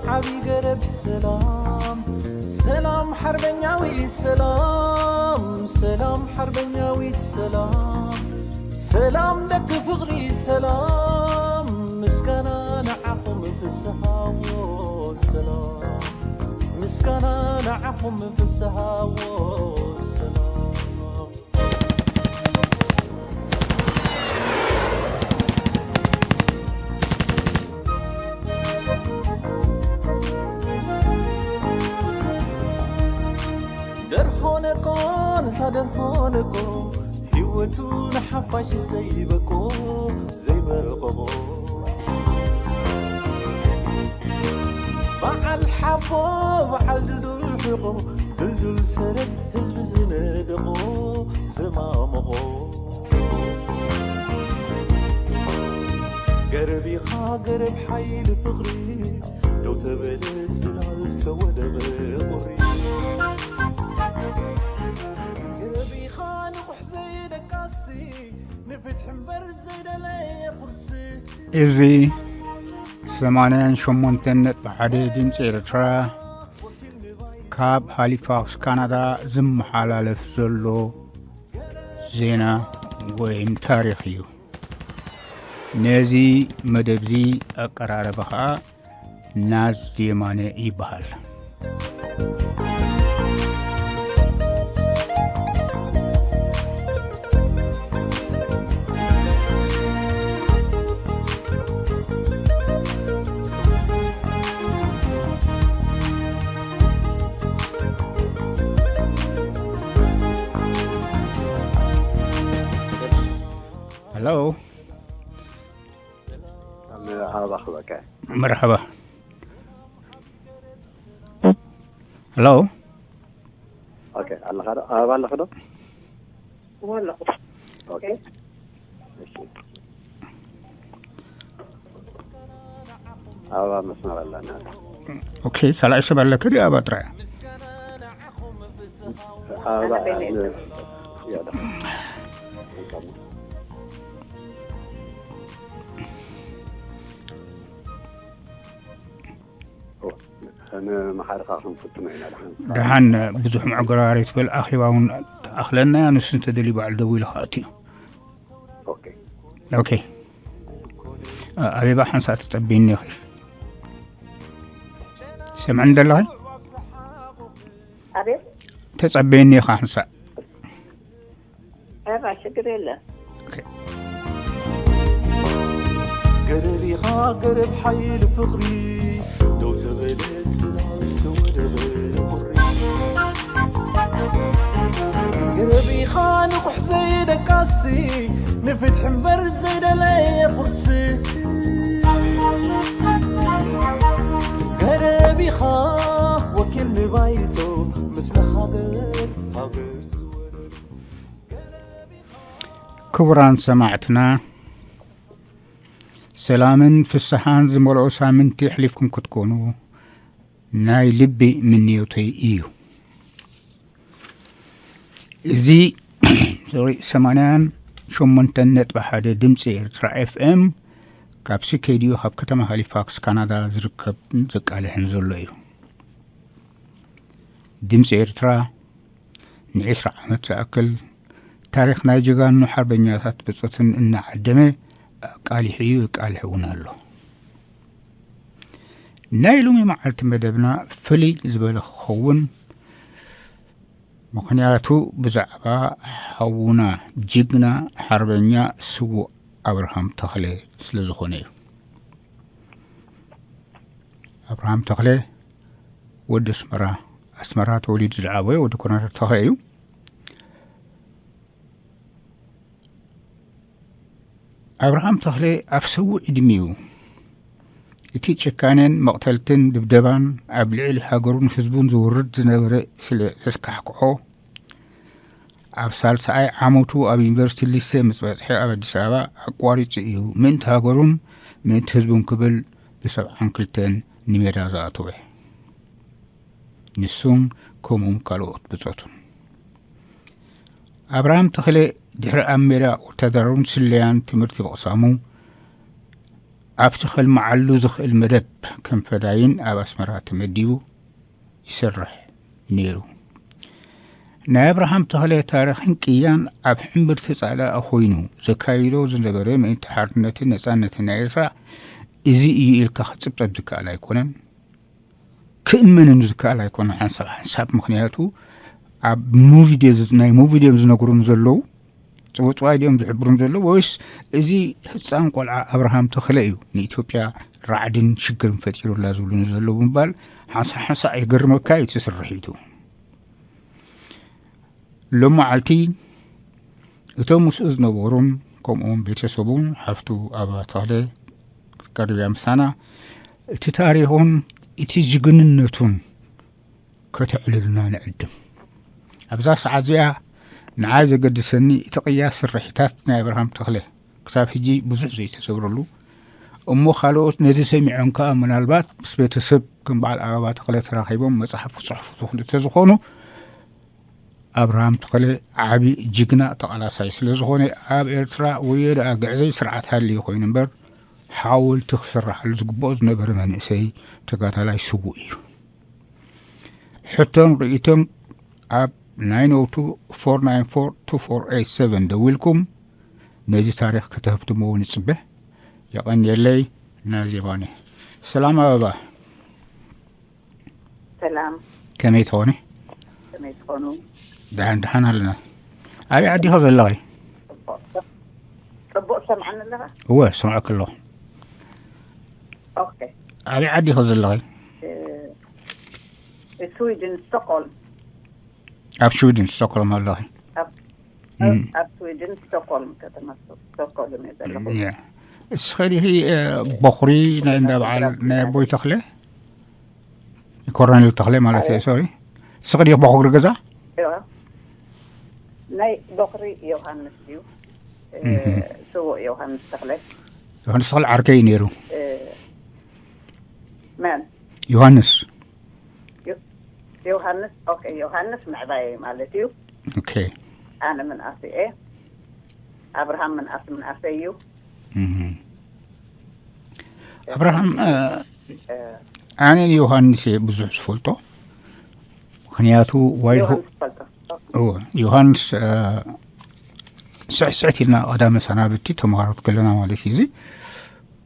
ዓቢ ገረብ ሰላም፣ ሰላም ሓርበኛዊ ሰላም፣ ሰላም ሓርበኛዊት ሰላም፣ ሰላም ደቂ ፍቕሪ ሰላም፣ ምስጋና ንዓኹም ፍስሃዎ ሰላም፣ ምስጋና ንዓኹም ፍስሃዎ ሰላም። ደርሆነቆ ነታ ደርሆነቆ ህይወቱ ንሓፋሽ ዘይበቆ ዘይበቆቦ በዓል ሓቦ በዓል ድልዱል ሕቆ ድልዱል ሰረት ህዝቢ ዝነደቆ ዘማመቖ ገረብ ኢኻ ገረብ ሓይሊ ፍቕሪ ደው ተበለ ጽላል ተወደቐ ቁሪ ገረብ ኢኻ ንቑሕ ዘይደቃሲ ንፍትሒ እምበር ዘይደለየ ቁርሲ እዚ ሰማንያን ሸሞንተን ነጥቢ ሓደ ድምፂ ኤርትራ ካብ ሃሊፋክስ ካናዳ ዝመሓላለፍ ዘሎ ዜና ወይም ታሪኽ እዩ። ነዚ መደብዚ ኣቀራረበ ኸኣ ናዝ የማነ ይበሃል። ሄሎ። ኣበባ ክበካ። መርሓባ። ሄሎ። ኦኬ፣ ኣለኻ ዶ? ኣበባ ኣለኺ ዶ? ኣለኹ። ኦኬ። እሺ። ኣበባ መስመር ኣለና። ኦኬ፣ ካልኣይ ሰብ ኣለኪ ድዩ ኣበባ ጥራይ? ኣበባ፣ ኣበባ ን-፣ ያ፣ ዳ። ንመሓርኻ ክንፍትኖ ኢና። ደሓን። ደሓን ብዙሕ መዕገርጋሪ ትብል ኣኼባ እውን ተኣኽለና እያ። ንሱ እንተደልዩ ባዕሉ ደዊሉ ክኣቱ እዩ። ኦኬ። ኦኬ። ኣ-፣ ኣቤባ ሓንሳእ ተጸበይኒ ኢኺ። ሰምዕኒ ደለኺ? ኣቤት። ተጸበይኒ ኢኻ ሓንሳእ። ኣባ፣ ችግር የለ። ኦኬ። ገረብ ኢኻ ገረብ ሓይሊ ፍቕሪ ደው ተበለ ጽላል ተወደበ ቁሪ ገረብ ኢኻ ንቑሕ ዘይደቃሲ ንፍትሒ እምበር ዘይደለየ ቁርሲ ገረብ ኢኻ ወኪል ንባይቶ ምስለ ሃገር ሃገር ክቡራን ሰማዕትና፣ ሰላምን ፍስሓን ዝመልኦ ሳምንቲ የሕሊፍኩም ክትኮኑ ናይ ልቢ ምንዮተይ እዩ። እዚ፣ ሶሪ፣ ሰማንያን ሸሞንተን ነጥቢ ሓደ ድምፂ ኤርትራ ኤፍ ኤም ካብ ስኬድዮ ካብ ከተማ ሃሊፋክስ ካናዳ ዝርከብ ዘቃልሕን ዘሎ እዩ። ድምፂ ኤርትራ ንዒስራ ዓመት ዝኣክል ታሪኽ ናይ ጀጋኑ ሓርበኛታት ብጾትን እናዓደመ ኣቃሊሑ እዩ፣ የቃልሕ እውን ኣሎ። ናይ ሎሚ መዓልቲ መደብና ፍልይ ዝበለ ክኸውን ምኽንያቱ ብዛዕባ ሓውና ጅግና ሓርበኛ ስዉእ ኣብርሃም ተኽለ ስለ ዝኾነ እዩ። ኣብርሃም ተኽለ ወዲ ኣስመራ፣ ኣስመራ ተወሊዱ ዝዓበየ ወዲ ኮነር ተኸ እዩ። ኣብርሃም ተኽለ ኣብ ሰዉእ ዕድሚኡ እቲ ጭካኔን መቕተልትን ድብደባን ኣብ ልዕሊ ሃገሩን ህዝቡን ዝውርድ ዝነበረ ስለ ዘስካሕክሖ፣ ኣብ ሳልሳኣይ ዓመቱ ኣብ ዩኒቨርሲቲ ሊሴ ምስ በጽሐ ኣብ ኣዲስ ኣበባ ኣቋሪጹ እዩ ምእንቲ ሃገሩን ምእንቲ ህዝቡን ክብል ብሰብዓን ክልተን ንሜዳ ዝኣተወ። ንሱን ከምኡውን ካልኦት ብጾቱን። ኣብርሃም ተኽለ ድሕሪ ኣብ ሜዳ ወታደራውን ስለያን ትምህርቲ ምቕሳሙ፣ ኣብቲ ከልምዓሉ ዝኽእል መደብ ከም ፈዳይን ኣብ ኣስመራ ተመዲቡ ይሰርሕ ነይሩ። ናይ ኣብርሃም ተኽለ ታሪኽን ቅያን ኣብ ሕምብርቲ ጻልኣ ኮይኑ ዘካይዶ ዝነበረ ምእንቲ ሓርነትን ነጻነትን ናይ ኤርትራ እዚ እዩ ኢልካ ክጽብጸብ ዝከኣል ኣይኮነን። ክእመንን ዝከኣል ኣይኮነን ሓንሳብ ሓንሳብ። ምኽንያቱ ኣብ ሙቪ ድዮ ዝ-፣ ናይ ሙቪ ድዮም ዝነግሩን ዘለዉ፣ ጽውጽዋይ ድዮም ዝሕብሩን ዘለዉ፣ ወይስ እዚ ህጻን ቆልዓ ኣብርሃም ተኽለ እዩ ንኢትዮጵያ ራዕድን ሽግርን ፈጢሩላ ዝብሉን ዘለዉ ምባል ሓንሳእ ሓንሳእ የገርመካ እዩ እቲ ስርሒቱ። ሎማዓልቲ እቶም ምስኡ ዝነበሩን ከምኡውን ቤተሰቡን ሓፍቱ ኣበባ ተኽለ ክትቀርብ እያ ምሳና። እቲ ታሪኹን እቲ ጅግንነቱን ከተዕልልና ንዕድም። ኣብዛ ሰዓት እዚኣ ንዓይ ዘገድሰኒ እቲ ቅያ ስርሒታት ናይ ኣብርሃም ተኽለ ክሳብ ሕጂ ብዙሕ ዘይተሰብረሉ እሞ ካልኦት ነዚ ሰሚዖም ከኣ ምናልባት ምስ ቤተሰብ ከም በዓል ኣበባ ተኽለ ተራኺቦም መጽሓፍ ክጽሕፉ ዝኽእሉ እንተዝኾኑ ኣብርሃም ተኽለ ዓቢ ጅግና ተቓላሳይ ስለ ዝኾነ ኣብ ኤርትራ ወዮ ደኣ ግዕዘይ ስርዓት ሃልዩ ኮይኑ እምበር ሓወልቲ ክስራሓሉ ዝግብኦ ዝነበረ መንእሰይ ተጋዳላይ ስዉእ እዩ። ሕቶን ርእይቶን ኣብ ናይን ኦ ቱ ፎር ናይን ፎር ቱ ፎር ኤይት ሰቨን ደዊልኩም ነዚ ታሪኽ ከተህብትምዎ ንጽበ። የቐንየለይ። ናዜባኒ። ሰላም ኣበባ። ሰላም። ከመይ ትኾኒ? ከመይ ትኾኑ? ደሓን ደሓን ኣለና። ኣበይ ዓዲ ኢኺ ዘለኺ? ጽቡቕ። ጽቡቕ ትሰምዓኒ ኣለኻ? እወ፣ ሰምዐኪ ኣለኹ። ኦኬ። ኣበይ ዓዲ ኢኺ ዘለኺ? እ፣ ስዊድን፣ ስቶክሆልም። ኣብ ስዊድን፣ ስቶክሆልም ኣለኺ? ኣብ፣ እም። ኣብ ስዊድን፣ ስቶክሆልም፣ ከተማ ስቶክሆልም እየ ዘለኹ። ያ። እስኺ ዲኺ፣ እ፣ ቦኽሪ ናይ እንዳ በዓል ናይ ኣቦይ ተኽለ? ኮረኔል ተኽለ ማለት እዩ፣ ኣቤት። ሶሪ። እስኺ ዲኺ ቦኽሪ ገዛ? እዋ። ናይ ቦኽሪ ዮሃንስ እዩ። እ፣ እህ። ስዉእ ዮሃንስ ተኽለ። ዮሃንስ ተኽለ ዓርከይ እዩ ነይሩ። እ፣ መን? ዮሃንስ። ዮ-፣ ዮሃንስ፣ ኦኬ፣ ዮሃንስ ምዕባየ ማለት እዩ። ኦኬ። ኣነ ምንኣስ እየ። ኣብርሃም ምንኣስ ምንኣሰ እዩ። እህ። ኣብርሃም፣ እ፣ እ፣ ኣነ ንዮሃንስ እየ ብዙሕ ዝፈልጦ። ምኽንያቱ ዋይት ሆ-፣ ዮሃንስ ትፈልጦ? እወ፣ ዮሃንስ፣ እ፣ ስሕስሕት ኢልና ቀዳመ ሰናብቲ ተምሃሮት ከለና ማለት እዩ። እዚ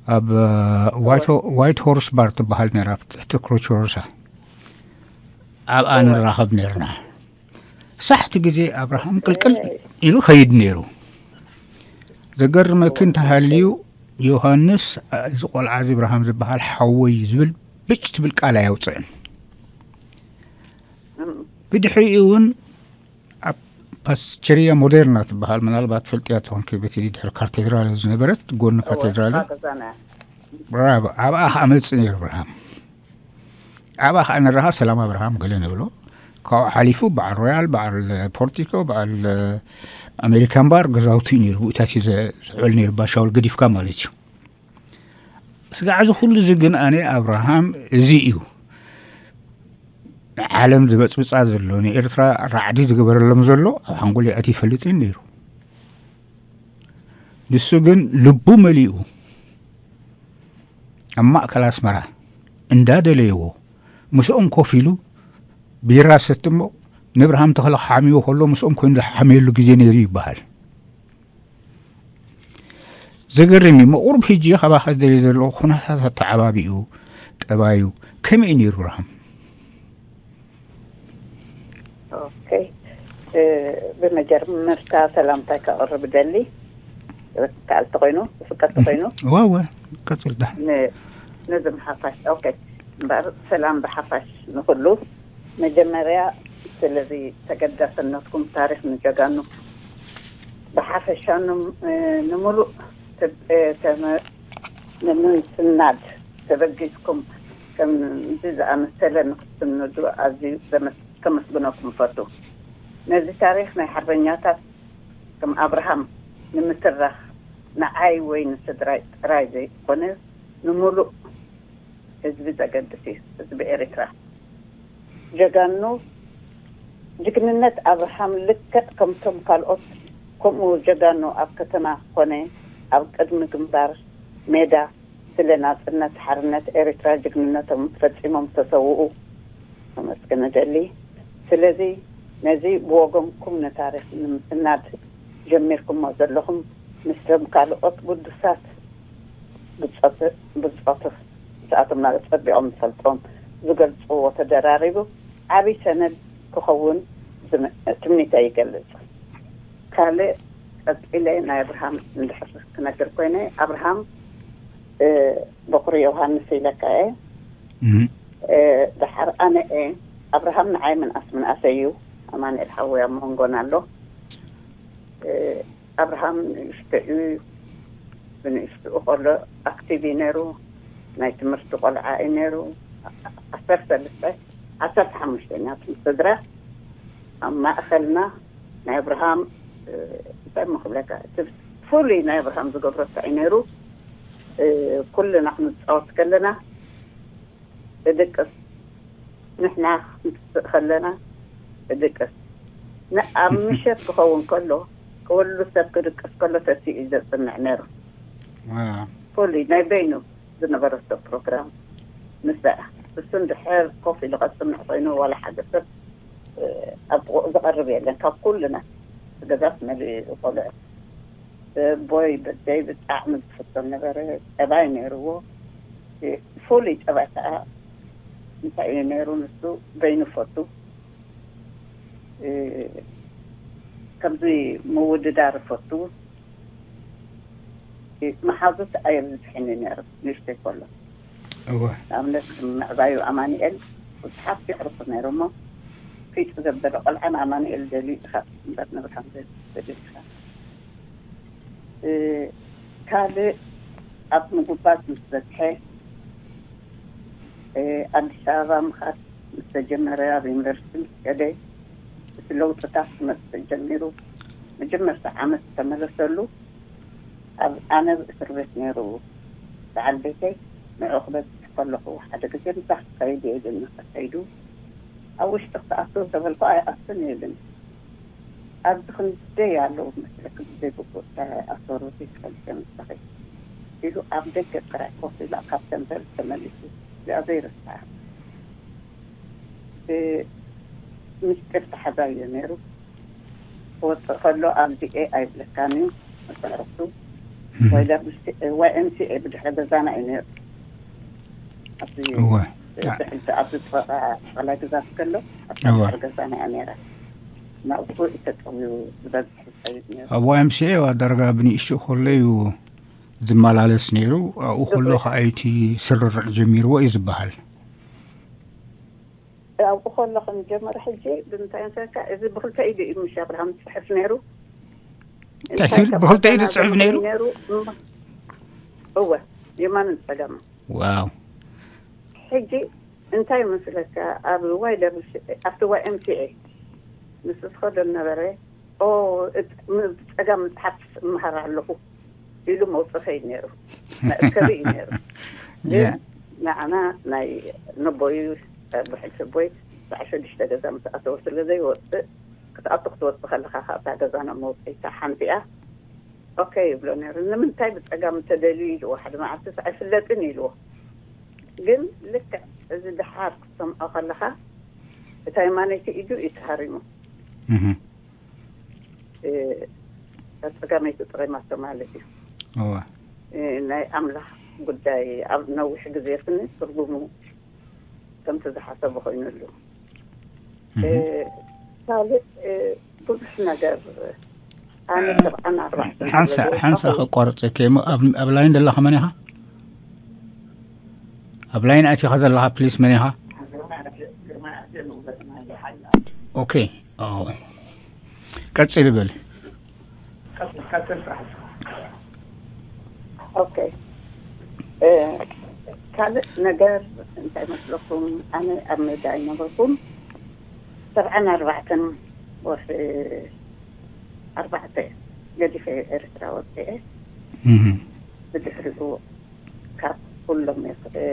ኣብ፣ እ፣ ዋይት ሆ-፣ ዋይት ሆርስ ባር ትበሃል ነይራ፣ ኣብ ትሕቲ ክሮች ሮሳ። ኣብኣ ንራኸብ ነይርና። ሳሕቲ ግዜ ኣብርሃም ቅልቅል ኢሉ ኸይድ ነይሩ። ዘገርመኪ እንተሃልዩ ዮሃንስ፣ "እዚ ቆልዓ እዚ ኣብርሃም ዝበሃል ሓወይ" ዝብል ብጭ ትብል ቃል ኣየውፅእን። ብድሕሪኡ እውን ኣብ ፓስቸሪያ ሞዴርና ትበሃል፣ ምናልባት ፈልጥያ ትኾንኪ፣ በቲ ድሕሪ ካቴድራል ዝነበረት፣ ጎኒ እወ፣ ካቴድራል እዩ። ኣብ ገዛና እያ። ብራቮ። ኣብኣ ኸዓ መፅእ ነይሩ ኣብርሃም። ኣብኣ ኸዓ ንራኸብ፣ "ሰላም ኣብርሃም" ገለ ንብሎ። ካብኡ ሓሊፉ በዓል ሮያል፣ በዓል ፖርቲኮ፣ በዓል ኣሜሪካን ባር ገዛውቲ እዩ ነይሩ። ብኡታት እዩ ዘ-፣ ዝውዕል ነይሩ፣ ባሻውል ገዲፍካ ማለት እዩ። ስጋዕ እዚ ኩሉ እዚ ግን ኣነ ኣብርሃም እዚ እዩ ንዓለም ዝበጽብጻ ዘሎ፣ ንኤርትራ ራዕዲ ዝገበረሎም ዘሎ ኣብ ሓንጎለይ ኣትዩ ይፈልጥን ነይሩ። ንሱ ግን ልቡ መሊኡ ኣብ ማእከል ኣስመራ እንዳደለይዎ ምስኦም ኮፍ ኢሉ ቢራ ሰቲ እሞ ንኣብርሃም ተኽለ ክሓምዮ ከሎ ምስኦም ኮይኑ ዝሓምየሉ ግዜ ነይሩ ይበሃል። ዘገርም እዩ። መቑርብ ሕጂ ካባኻ ዝደልዮ ዘለኹ ኩነታት ኣተዓባቢኡ፣ ጠባዩ ከመይ እዩ ነይሩ ኣብርሃም? ኦኬ። እ፣ ብመጀመርታ ሰላምታይ ከቕርብ እደሊ። ክኣል ተኾይኑ፣ ዝፍቀድ ተኾይኑ። እወ፣ እወ፣ ቀጽል ዳ። ን-፣ ነዚ ምሓፋሽ፣ ኦኬ። እምበኣር ሰላም ብሓፋሽ ንኹሉ። መጀመርያ ስለዚ ተገዳስነትኩም ታሪኽ ንጀጋኑ ብሓፈሻ ንም-፣ እ፣ ንምሉእ ተብ-፣ እ፣ ተመ-፣ ንምስናድ ተበጊስኩም ከምዚ ዝኣመሰለ ንክትስንዱ ኣዝዩ ዘመስ-፣ ከመስግነኩም እፈቱ። ነዚ ታሪኽ ናይ ሓርበኛታት ከም ኣብርሃም ንምትራኽ ንዓይ ወይ ንስድራይ ጥራይ ዘይኮነ፣ ንምሉእ ህዝቢ ዘገድስ እዩ። ህዝቢ ኤሪትራ ጀጋኑ፣ ጅግንነት ኣብርሃም ልክዕ ከምቶም ካልኦት ከምኡ ጀጋኑ ኣብ ከተማ ኮነ ኣብ ቅድሚ ግንባር ሜዳ ስለ ናጽነት ሓርነት ኤርትራ ጅግንነቶም ፈጺሞም ዝተሰውኡ ከመስግን እደሊ። ስለዚ ነዚ ብወገንኩም ንታሪኽ ንምስናድ ጀሚርኩሞ ዘለኹም ምስቶም ካልኦት ግዱሳት ብጾት ብጾት ምስኣቶም ናብ ጸቢቖም ዝፈልጦም ዝገልጽዎ ተደራሪቡ ዓብዪ ሰነድ ክኸውን ዝም- ትምኒተይ ይገልጽ። ካልእ ቀጺለ ናይ ኣብርሃም እንድሕር ክነግር ኮይነ ኣብርሃም እ፣ በኹሪ ዮሃንስ ኢለካ እየ። እም። እ፣ ደሓር ኣነ እየ ኣብርሃም ንዓይ ምንኣስ ምንኣሰ እዩ። ኣማንኤል ሓወይ ኣብ መንጎና ኣሎ። እ፣ ኣብርሃም ንእሽቶ እዩ። ብንእሽትኡ ከሎ ኣክቲቭ እዩ ነይሩ። ናይ ትምህርቲ ቆልዓ እዩ ነይሩ። ዓሰርተ ሰለስተ ዓሰርተ ሓሙሽተ ኢና ስድራ ኣብ ማእኸልና ናይ ኣብርሃም እ፣ እንታይ እሞ ክብለካ እቲ ፍሉይ ናይ ኣብርሃም ዝገብሮ እንታይ እዩ ነይሩ? እ፣ ኩልና ክንፃወት ከለና እድቅስ፣ ንሕና ክንስእ ከለና እድቅስ። ን- ኣብ ምሸት ክኸውን ከሎ ኩሉ ሰብ ክድቅስ ከሎ ተሲኡ እዩ ዘፅንዕ ነይሩ። ዋው። ፍሉይ ናይ በይኑ ዝነበረቶ ፕሮግራም ንሳ እያ። እሱ እንድሕር ኮፍ ኢሉ ከፅንዕ ኮይኑ ዋላ ሓደ ሰብ እ፣ ኣብ ጥቕኡ ዝቐርብ የለን ካብ ኩልና። ገዛት መሊኡ እዩ ቆልዑ። ቦይ በደይ ብጣዕሚ ዝፍቶ ነበረ። ጠባይ ነይርዎ። እ፣ ፍሉይ ጠባይ ከዓ እንታይ እዩ ነይሩ? ንሱ በይኑ ፈቱ። እ፣ ከምዚ ምውድዳር ፈቱ። እ፣ መሓዙት ኣየብዝሕን እዩ ነይሩ ንእሽተይ ከሎ። እወ። ንኣብነት ምዕባዩ ኣማኑኤል ብዙሓት የዕርፉ ነይሩ እሞ ፊጡ ዘበለ ቆልዓ ንኣማኑኤል ደልዩ ኢኻ እምበር ንብርሃን ዘይደልዩ ኢኻ። እ፣ ካልእ ኣብ ምጉባዝ ምስ በዝሐ እ፣ ኣዲስ ኣበባ ምኻድ ምስ ተጀመረ ኣብ ዩኒቨርሲቲ ምስ ከደ እቲ ለውጥታት ክመፅእ ጀሚሩ። መጀመርታ ዓመት ዝተመለሰሉ ኣብ ኣነ ኣብ እስር ቤት ነይሩ በዓል ቤተይ ንዑ ክበፅሕ ከለኹ ሓደ ግዜ ምሳኺ ክኸይድ እየ ኢሉኒ ከይዱ ኣብ ውሽጢ ክትኣትው ተበልኩ ኣይኣቱን እዩ ኢሉኒ። ኣብዚ ክንደይ ኣለዉ መስለኪ ብዘይግቡእ ዝተኣሰሩ ዘይትፈልጢ መስለኺ ኢሉ ኣብ ደገ ጥራይ ኮፍ ኢላ ካብ ሰንፈር ተመሊሱ እዚኣ ዘይርስዓ ምስጢር ተሓዛዮ ነይሩ። ክወፅእ ከሎ ኣብ ዲኤ ኣይብለካን እዩ መፅዕርቱ ዋይ ኤምሲኤ ብድሕሪ ገዛና እዩ ነይሩ። ኣብዚ እወ። ብሕልቲ ኣብዚ ጠቕላይ ግዛት ከሎ ኣብ እወ። ድሕሪ ገዛና እያ ነይራ። ናብኡ እዩ ተጠውዩ ዝበዝሕ ዝኸይድ ነይሩ። ኣብ ዋይምሲኤ ዳርጋ ብንእሽትኡ ከሎ እዩ ዝመላለስ ነይሩ። ኣብኡ ከሎ ከዓ እቲ ስርርዕ ጀሚርዎ እዩ ዝበሃል። ኣብኡ ከሎ ከም ጀመረ ሕጂ ብምንታይ መሰለካ እዚ ብክልተ ኢዱ እዩ ምሽ ኣብርሃም ዝፅሕፍ ነይሩ። እንታይ ትብል? ብክልተ ኢዱ ዝፅሕፍ ነይሩ? ነይሩ። እወ የማንን ፀጋምን። ዋው። ሕጂ እንታይ መስለካ ኣብ ዋይ ደብል ኣብቲ ዋይ ኤምሲኤ ምስ ዝኸዶ ነበረ ኦ፣ እት- ም- ብፀጋም መፅሓፍ እመሃር ኣለኹ ኢሉ መውፅእ ከይድ ነይሩ። መእከቢ እዩ ነይሩ። ግን ያ። ንዓና ናይ ነቦዩ ብሕልፊ ቦይ ሰዓ ሸዱሽተ ገዛ ምስ ኣተወ ስለ ዘይወፅእ ክትኣቱ ክትወፅእ ከለካ ካብታ ገዛና መውፅኢታ ሓንቲ እያ። ኦኬ ይብሎ ነይሩ። ንምንታይ ብፀጋም ተደልዩ ኢልዎ ሓደ መዓልቲ ኣይፍለጥን ኢልዎ። ግን ልክዕ እዚ ድሓር ክትሰምዖ ከለካ እታ የማነይቲ ኢዱ እዩ ተሃሪሙ። እህ። እ፣ ጸጋመይቲ ጥሪማቶ ማለት እዩ። እወ። እ፣ ናይ ኣምላኽ ጉዳይ ኣብ ነዊሕ ግዜ ስኒ ትርጉሙ ከምቲ ዝሓሰቡ ኮይኑሉ። እ፣ እህ። ካልእ እ፣ ብዙሕ ነገር ኣነ ሰብዓን ኣርባዕተን ሓንሳ ስለ ሓንሳ ዝወጣኹ ከቋርፀ ከይሞ ኣብ ኣብ ላይን ዘለኻ መን ኢኻ? ኣብ ላይን ኣቲኻ ዘለኻ ፕሊስ መን ኢኻ? ኦኬ። ኦ። ቀጽል በል። ኦኬ እ፣ ካልእ ነገር እንታይ መስለኩም? ኣነ ኣብ ሜዳ ኣይነበርኩም። ሰብዓን ኣርባዕተን ወርሒ ኣርባዕተ ገዲፈ ኤርትራ ወፅኤ። እህ። ብድሕሪኡ ካብ ኩሎም እ፣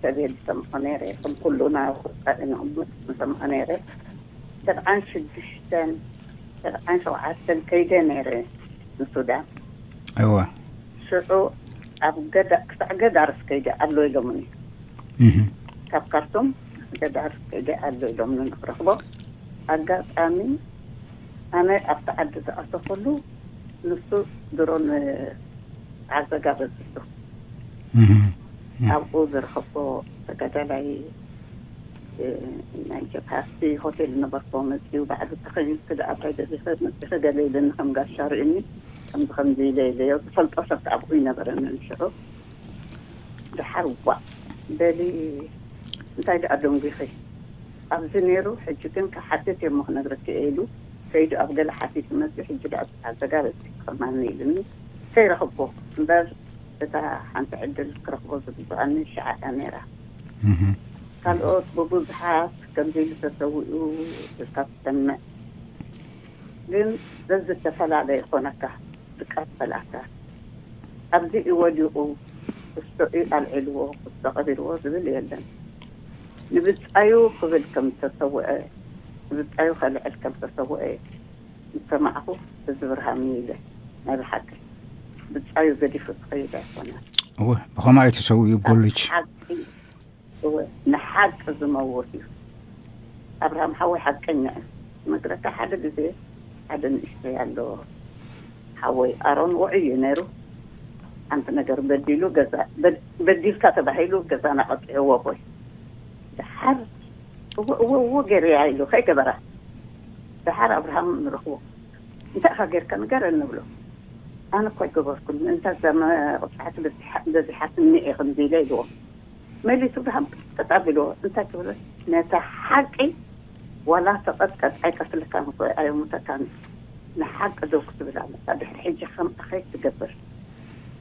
ሰብየ ዝሰምዖ ነይረ። ከም ኩሉና ወፃኢ ንቕመጥ ዝሰምዖ ነይረ። ሰብዓን ሽዱሽተን ሰብዓን ሸውዓተን ከይደ ነይረ ንሱዳን። እወ። ሽዑ ኣብ ገዳ ክሳዕ ገዳርፍ ከይደ ኣሎ ኢሎምኒ። እህ ካብ ካርቱም ገዳርፍ ከይደ ኣሎ ኢሎምኒ ንክረኽቦ። ኣጋጣሚ ኣነ ኣብቲ ዓዲ ዝኣተኹሉ ንሱ ድሮ ንዓዘጋ በፂሑ። እህ ኣብኡ ዝረኸቦ ተጋዳላይ ናይ ጀብሃ ኣብቲ ሆቴል ዝነበርኩ መፂኡ ባዕሉ ተኸይኑ ክደ ኣባይ ገዚፈ መፂኸ ገለ ኢለኒ ከም ጋሻ ርእኒ ከምዚ ከምዚ ኢለ ኢለዮ። ዝፈልጦ ሰብ ኣብኡ ይነበረኒ ንሽዑ። ድሓር ዋእ በሊ እንታይ ደኣ ደንጒኺ ኣብዚ ነይሩ። ሕጂ ግን ክሓትት እየ እሞ ክነግረኪ እየ ኢሉ ከይዱ ኣብ ገለ ሓቲቱ መፂኡ። ሕጂ ደኣ ኣዘጋበቲ ከማኒ ኢሉኒ ከይረኽቦ እምበር እታ ሓንቲ ዕድል ክረኽቦ ዝግብኣኒ ሽዓ እያ ነይራ። እህ ካልኦት ብብዙሓት ከምዚ ኢሉ ተሰዊኡ ኢልካ ትሰምዕ፣ ግን ዘዝተፈላለየ ይኾነካ። ዝቀበላካ ኣብዚ እዩ ወዲቑ፣ ክስቶ እዩ ኣልዒልዎ፣ ክስቶ ቀቢርዎ ዝብል የለን። ንብጻዩ ክብል ከም ዝተሰውአ፣ ንብጻዩ ከልዕል ከም ዝተሰውአ ዝሰማዕኹ እዚ ብርሃኑ ኢለ። ናይ ብሓቂ ብጻዩ ገዲፉ ዝኸይድ ኣይኮነን። እወ፣ ብኸማይ ተሰዊኡ ጎልጅ። ሓቂ እወ፣ ንሓቂ ዝመውት እዩ። ኣብርሃም ሓወይ ሓቀኛ እዩ። መግረካ ሓደ ግዜ ሓደ ንእሽተይ ኣሎ ሓወይ ኣሮን ውዑይ እዩ ነይሩ። ሓንቲ ነገር በዲሉ ገዛ በድ- በዲልካ ተባሂሉ ገዛና ቀጢዕዎ። ቆይ ድሓር እወ እወ እወ ገይረያ ኢሉ ከይገበራ ድሓር ኣብርሃም ንረኽቦ። እንታይ ኢኻ ጌርካ ንገረኒ ንብሎ። ኣነ እኮ ኣይገበርኩን፣ እንታይ እዛ መቕፃዕቲ በዚሓትኒ እየ ከምዚ ኢለ ኢልዎ። መሊሱ ብሃም ቅጥቅጥ ኣቢልዎ። እንታይ ክብሎ? ነታ ሓቂ ዋላ ተቐጥቀጥ ኣይቀትልካን እኮ ኣይሙተካን። ንሓቂ ደው ክትብል ኣለካ። ድሕሪ ሕጂ ከምኣ ከይትገብር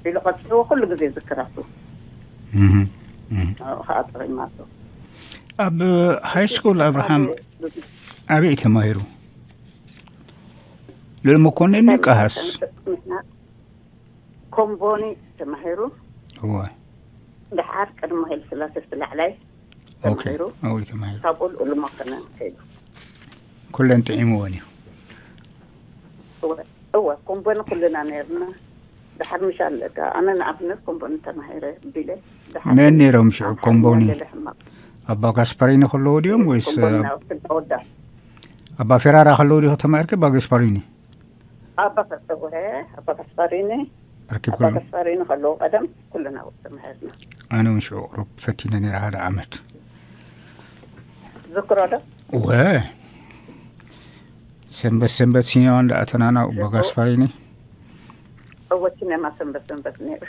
ኢሉ ቀፂዕዎ። ኩሉ ግዜ ዝክራቱ እህ እህ ንዕኡ ከዓ ጠቒማቶ። ኣብ ሃይ ስኩል ኣብርሃም ኣበይ ተማሂሩ? ልዕሊ መኮንን ድዩ ቀሃስ? ንሕና ኮምቦኒ ተማሂሩ። እወ ድሓር ቅድሚ ሃይለ ስላሴ እቲ ላዕላይ ኦኬ ተማሂሩ። ኣበይ ተማሂሩ? ካብኡ ልዑል መኮንን ከይዱ። ኩለን ጥዒምወን እዩ። እወ እወ ኮምቦኒ ኩልና ነርና። ድሓር ምሽ ኣለካ ኣነ ንኣብነት ኮምቦኒ ተማሂረ ቢለ። ድሓር መን ነይሮም ሽዑ ኮምቦኒ? ገለ ሕማቕ ኣባ ጋስፓሪኒ ከለዎ ድዮም ወይስ ኮምቦኒ ኣብ- ናብቲ ተወዳ ኣባ ፌራራ ከለዎ ዲኹ ተማሂርኪ ኣባ ጋስፓሪኒ? ኣባ ከሰውሀ ኣባ ጋስፓሪኒ ኣባ ረኪብክሉ? ጋስፓሪኒ ከለዎ ቀደም ኩልና ተማሂርና። ኣነ እውን ሽዑ ቁሩብ ፈቲነ ነይረ ሓደ ዓመት። ዝክሮ ዶ? ወ ሰንበት ሰንበት ሲኔማ እንዳኣተናና ኣባ ጋስፓሪኒ። እወ ሲኔማ ሰንበት ሰንበት ነይሩ።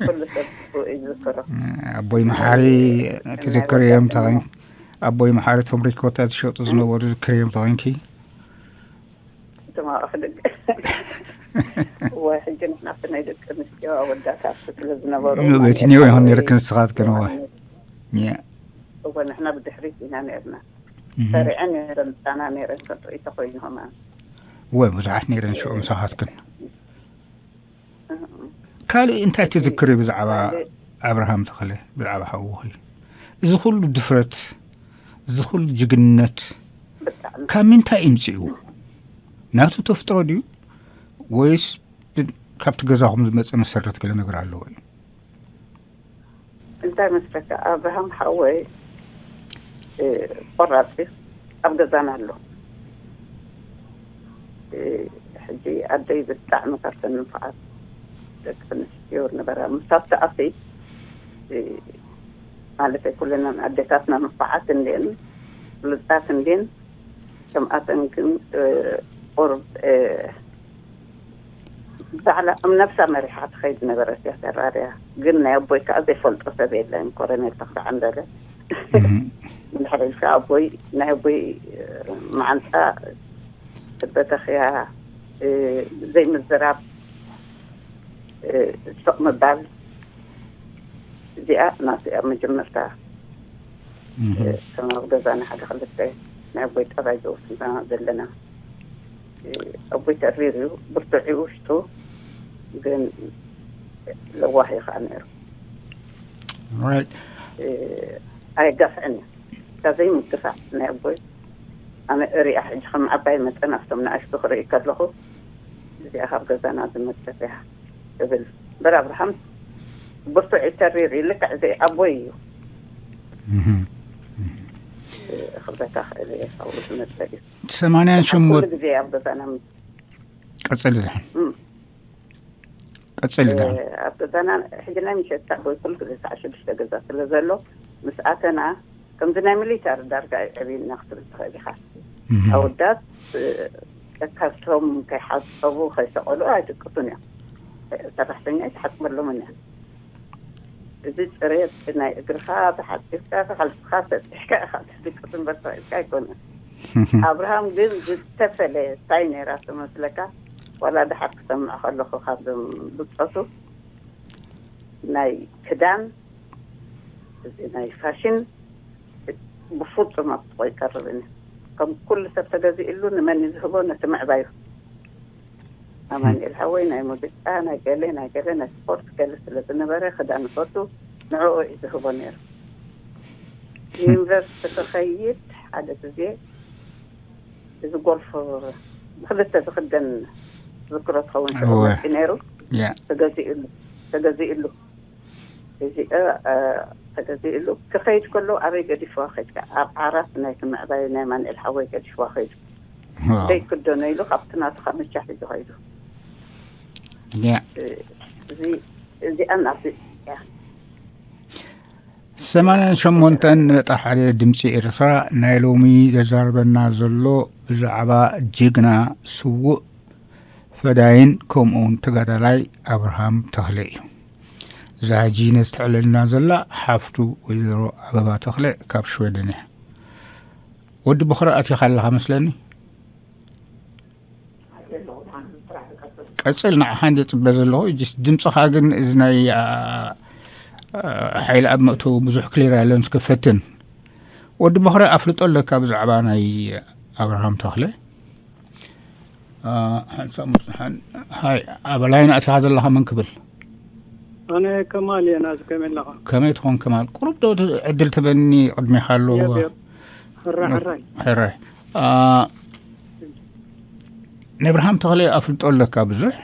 ኩሉ ሰብ እዩ ዝክሮ። ኣቦይ መሓሪ ትዝክር እዮም ተኸን ኣቦይ መሓሪ ቶም ሪኮታ ዝሸጡ ዝነበሩ ዝክር እዮም ተኸንኪ። ትማቕ ክድግ ወይ ሕጂ ንሕና ኣብቲ ናይ ደቂ ኣንስትዮ ኣወዳታት ስለ ዝነበሩ በቲ ኒዮ ይኹን ነርክን ንስኻትክን እወ። ያ እወ ንሕና ብድሕሪት ኢና ነርና። ሰሪዐን ነረን ፃና ነረን ከጥሪተ ኮይኑ ከማን እወ ብዙሓት ነይረን ሽዑ ምሳኻትክን። ካልእ እንታይ ትዝክሪ ብዛዕባ ኣብርሃም ተኸለ? ብዛዕባ ሓውኺ እዚ ኩሉ ድፍረት፣ እዚ ኩሉ ጅግንነት ካብ ምንታይ ይምፅኡ? ናቱ ተፍጥሮ ድዩ ወይስ ካብቲ ገዛኹም ዝመፀ መሰረት ገለ ነገር ኣለዎ እዩ? እንታይ መስለካ ኣብርሃም ሓወይ ቆራፂ ኣብ ገዛና ኣሎ። ሕጂ ኣደይ ብጣዕሚ ካብተን ንፉዓት ደቂ ኣንስትዮ ነበራ። ምሳብ ተኣሲ ማለተይ ኩለናን ኣዴታትና ንፉዓት እንዴን ብሉፃት እንዴን ከምኣተን ግን ቁርብ ብዛዕላ እም ነብሳ መሪሓ ትኸይድ ነበረት እያ ተራርያ። ግን ናይ ኣቦይ ከዓ ዘይፈልጦ ሰብ የለን። ኮረኔል ተኽለ ዓንደለ እንድሕር ኢልካ ኣቦይ ናይ ኣቦይ መዓንጣ በተኽያ ዘይምዝራብ ስቕ ምባል እዚኣ ናቱ እያ መጀመርታ። ከም ኣብ ገዛና ሓደ ክልተ ናይ ኣቦይ ጠባይ ዘውስና ዘለና ኣቦይ ተሪር እዩ፣ ብርቱዕ እዩ ውሽጡ ግን ለዋህ እዩ ከዓ ነይሩ። Right. ኣየጋፍዕን እዩ እታ ዘይምግፋዕ ናይ ኣቦይ። ኣነ እሪኣ ሕጂ ከም ዓባይ መጠን ኣብቶም ንኣሽቱ ክርኢ ከለኹ እዚኣ ካብ ገዛና ዝመፀት እያ እብል። እምበር ኣብርሃም ብርቱዕ እዩ፣ ተሪር እዩ። ልክዕ ዘይ ኣቦይ እዩ። እህ። ክብረታ ክእል እየ ካብኡ ዝመፀ እዩ። ሰማንያን ኩሉ ሸሞንተ ግዜ ኣብ ገዛና ምስ- ቀጽል ዝሓን እም። ቀጽል ዝሓን ኣብ ገዛና ሕጂ ናይ ምሸት ኣቦይ ኩሉ ግዜ ሰዓት ሽዱሽተ ገዛ ስለ ዘሎ ምስ ኣተና ከምዚ ናይ ሚሊታሪ ዳርጋ እዩ ዕብይና ክትብል ትኽእል ኢኻ። ኣወዳት ካብቶም ከይሓፀቡ ከይሰቐሉ ኣይድቅሱን እዮም። ሰራሕተኛ ኣይትሓፅበሎምን እያ። እዚ ፅሬት ናይ እግርኻ ተሓፂብካ ተሓልፍካ ሰጢሕካ ኢኻ ትድቅስ እምበር ተባኢልካ ኣይኮነን። ኣብርሃም ግን ዝተፈለየ እንታይ ነይራ ትመስለካ? ዋላ ድሓር ክሰምዕ ከለኹ ካብዞም ብፆቱ ናይ ክዳን እዚ ናይ ፋሽን ብፍፁም ኣብ ጥቆ ይቀርብን እዩ። ከም ኩሉ ሰብ ተገዚእሉ ንመን እዩ ዝህቦ? ነቲ ምዕባዩ። ኣማንኤል ሓወይ ናይ ሙዚቃ ናይ ገለ ናይ ገለ ናይ ስፖርት ገለ ስለ ዝነበረ ክዳን ንፈቱ ንዕኡ እዩ ዝህቦ ነይሩ። ዩኒቨርሲቲ ክኸይድ ሓደ ግዜ እዚ ጎልፍ ብክልተ ዝክደን ዝክሮ ትኸውን ሽዑ እወ። መፂ ነይሩ ያ ተገዚእሉ ተገዚእሉ እዚ ተገዚእሉ ክኸይድ ከሎ ኣበይ ገዲፍዋ ከይድካ ኣብ ዓራት ናይ ስምዕባይ ናይ ማንኤል ሓወይ ገዲፍዋ ከይዱ ዋው። ዘይክደኖ ኢሉ ካብቲ ናቱ ካብ ምቻ ሒዙ ከይዱ ያ እዚ እዚኣ ናቱ እያ ሰማንያን ሸሞንተን ነጥቢ ሓደ ድምፂ ኤርትራ ናይ ሎሚ ዘዛርበና ዘሎ ብዛዕባ ጅግና ስዉእ ፈዳይን ከምኡውን ተጋዳላይ ኣብርሃም ተኽለ እዩ። እዛ ሕጂ ነዚ ተዕልልና ዘላ ሓፍቱ ወይዘሮ ኣበባ ተኽለ ካብ ሽወደን እያ። ወዲ በኽሪ ኣቲኻ ኣለኻ መስለኒ። ቀጽል ንዓኻ እንደ ጽበ ዘለኹ እጅስ ድምጽኻ ግን እዚ ናይ ሓይሊ ኣብ መእተው ብዙሕ ክሊር ያለን እስከ ፈትን። ወዲ በኽሪ ኣፍልጦ ኣለካ ብዛዕባ ናይ ኣብርሃም ተኽለ። ሓንሳብ ምጽሓን። ሃይ ኣበላይን ኣቲኻ ዘለኻ መን ክብል? ኣነ ከማል እየ ናዚ ከመይ ኣለኻ? ከመይ ትኾን ከማል? ቁሩብ ዶ ዕድል ትበኒ? ቅድሜኻ ኣሎ። የብ፣ የብ። ሕራይ፣ ሕራይ። ሕራይ። ነብርሃም ተኽለ ኣፍልጦ ኣለካ ብዙሕ።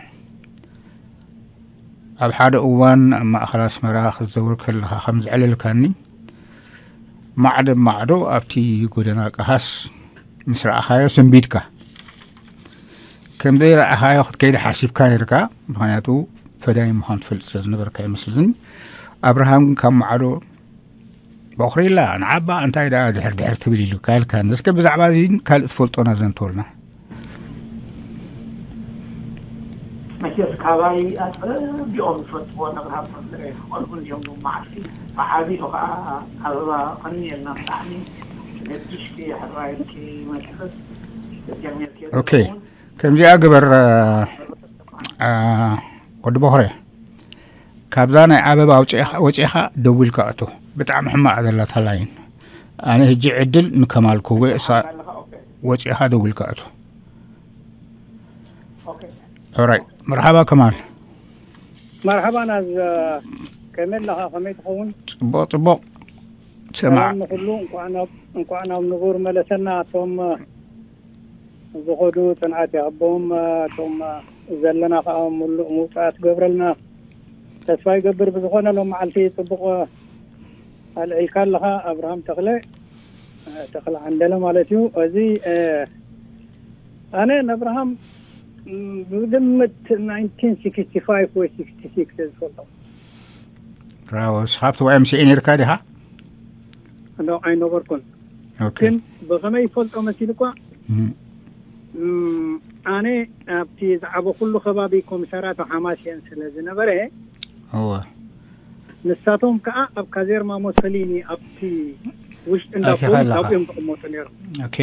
ኣብ ሓደ እዋን ኣብ ማእኸል ኣስመራ ክትዘውር ከለኻ ከም ዘዕለልካኒ፣ ማዕዶ ማዕዶ ኣብቲ ጎደና ቀሃስ ምስ ረኣኻዮ ሰንቢድካ። ከም ዘይረኣኻዮ ክትከይድ ሓሲብካ ነርካ፣ ምኽንያቱ ፈዳይ ምዃን ትፈልጥ ስለ ዝነበርካ ይመስልኒ። ኣብርሃም ግን ካብ ማዕዶ በኹሪላ ንዓባ እንታይ ደኣ ድሕር ድሕር ትብል ኢሉ ካልካ። እስከ ብዛዕባ እዚ ካልእ ትፈልጦና ዘንተወልና። መቸስ ካባይ ኣጸቢቖም ዝፈልጥዎ ነብርሃብ ተኽለ ቆልዑ እንዲዮም ሎም መዓልቲ ብዓቢኡ ከዓ ኣበባ ቀንየልና ብጣዕሚ ገዲሽኪ ሕራይልኪ መቸስ ጀሚርኪ ኦኬ ከምዚኣ ግበር። ወዲ በኹረ ካብዛ ናይ ኣበባ ወፂኻ ደዊልካ እቶ። ብጣዕሚ ሕማቕ ዘላ ታላይን ኣነ ህጂ ዕድል ንከማል ክወ እሳ ወፂኻ ደዊልካ እቶ። ኦራይ መርሓባ ከማል። መርሓባ ናዝ ከመይ ኣለኻ? ከመይ ትኸውን? ፅቡቕ ፅቡቕ። ሰማዕ ሰላም ንኹሉ። እንኳዕ ናብ እንኳዕ ናብ ንቡር መለሰና። እቶም ዝኸዱ ፅንዓት ይሃቦም። እቶም ዘለና ከዓ ሙሉእ ምውፃእ ትገብረልና ተስፋ ይገብር። ብዝኾነ ሎም መዓልቲ ፅቡቕ ኣልዒልካ ኣለኻ ኣብርሃም ተኽለ፣ ተኽለ ዓንደለ ማለት እዩ። እዚ ኣነ ንኣብርሃም ብግምት ናይንቲን ሲክስቲ ፋይቭ ወይ ሲክስቲ ሲክስ ዝፈልጦ። ብራቮ። ንስኻ ኣብቲ ዋይ ኤም ሲ ኤ ነይርካ ዲኻ? ኖ ኣይነበርኩን። ኦኬ። ግን ብኸመይ ይፈልጦ መሲሉ እኳ ኣነ ኣብቲ ዝዓበኹሉ ከባቢ ኮሚሳርያት ሓማሴን ስለ ዝነበረ እወ። ንሳቶም ከዓ ኣብ ካዜርማ ሞሶሊኒ ኣብቲ ውሽጢ እንዳ ኣቲኻ ፖሊስ ኣለኻ። ኣብኡ እዮም ዝቕመጡ ነይሮም። ኦኬ።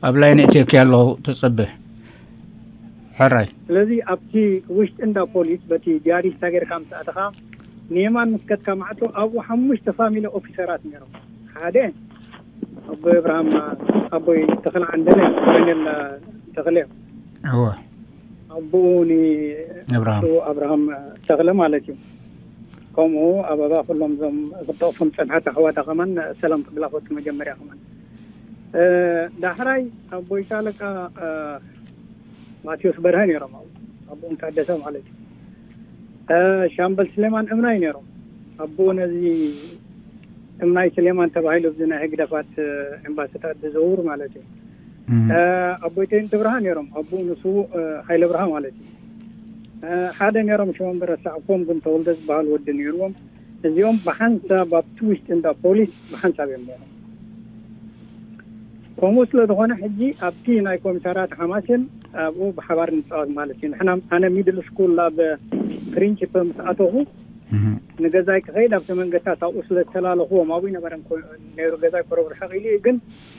ኣብ ላይን እትየኪ ኣለኹ ተጸበ። ሕራይ። ስለዚ ኣብቲ ውሽጢ እንዳ ፖሊስ በቲ ዲያሪስታ ጌርካ ምስ ኣተኻ ንየማን ምስ ከድካ ማዕጾ ኣብኡ ሓሙሽተ ፋሚሊ ኦፊሰራት ነይሮም። ሓደ ኣቦይ ኣብርሃም ኣቦይ ተኽለ ዓንደለ ኮሎኔል ተኽለ እዮም። እወ። ኣቦኡ ን ኣብርሃም። ኣብርሃም ተኽለ ማለት እዩ። ከምኡ ኣበባ ኩሎም እዞም ክጠቕሶም ጸንሓት ኣሕዋታ ከማን ሰላም ክብላ ፈቱ መጀመርያ ከማን ዳሕራይ ኣቦይ ሻለቃ ማቴዎስ በርሀ ነይሮም ኣብኡ ኣቦኦም ታደሰ ማለት እዩ። ሻምበል ስሌማን እምናይ ነይሮም። ኣቦኡ ነዚ እምናይ ስሌማን ተባሂሉ ኣብዚ ናይ ህግደፋት ኤምባሲታት ዝዘውር ማለት እዩ። ኣቦይተይን ትብርሃ ነይሮም። ኣቦኡ ንስዉእ ሃይለ ብርሃ ማለት እዩ። ሓደ ነይሮም ሽሞም ብረሳዕኮም ግን ተወልደ ዝበሃል ወዲ ነይርዎም። እዚኦም ብሓንሳብ ኣብቲ ውሽጢ እንዳ ፖሊስ ብሓንሳብ እዮም ነይሮም። ከምኡ ስለ ዝኾነ ሕጂ ኣብቲ ናይ ኮምፒውተራት ሓማሴን ኣብኡ ብሓባር ንፃወት ማለት እዩ። ንሕና ኣነ ሚድል ስኩል ኣብ ፕሪንሲፕ ምስ ኣተኹ ንገዛይ ክኸይድ ኣብቲ መንገድታት ኣብኡ ስለ ዝተላለኽዎም ኣብኡ ይነበረን ነይሩ። ገዛይ ኮረብ ርሕቕ ኢሉ እዩ ግን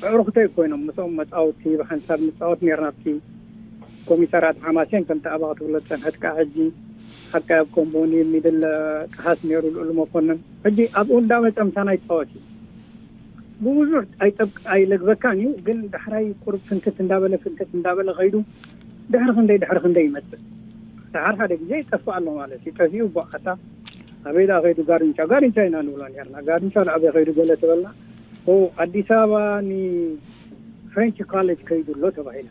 ኣዕሩኽተይ ኮይኖም ምስኦም መፃወቲ ብሓንሳብ ንፃወት ነርና ኣብቲ ኮሚሳራት ሓማሴን ከምቲ ኣባኻ ትብሎ ዝፀንሐት ከዓ ሕጂ ሓቃ ኣብ ኮምቦኒ ሚድል ጠሃስ ነይሩ ልኡሉ መኮንን ሕጂ ኣብኡ እንዳመፀ ምሳና ይፃወት እዩ። ብብዙሕ ኣይጠብቅ ኣይለግበካን እዩ ግን ዳሕራይ ቁሩብ ፍንክት እንዳበለ ፍንክት እንዳበለ ከይዱ ድሕሪ ክንደይ ድሕሪ ክንደይ ይመፅእ። ድሓር ሓደ ግዜ ይጠፍእ ኣሎ ማለት እዩ። ጠፊኡ ቦዓታ ኣበይ ዳ ከይዱ ጋርንቻ ጋርንቻ ኢና ንብሎ ነርና። ጋርንቻ ንኣበይ ከይዱ ገለ ተበልና ኣዲስ ኣበባ ኒ ፍሬንች ኮሌጅ ከይዱ ኣሎ ተባሂላ።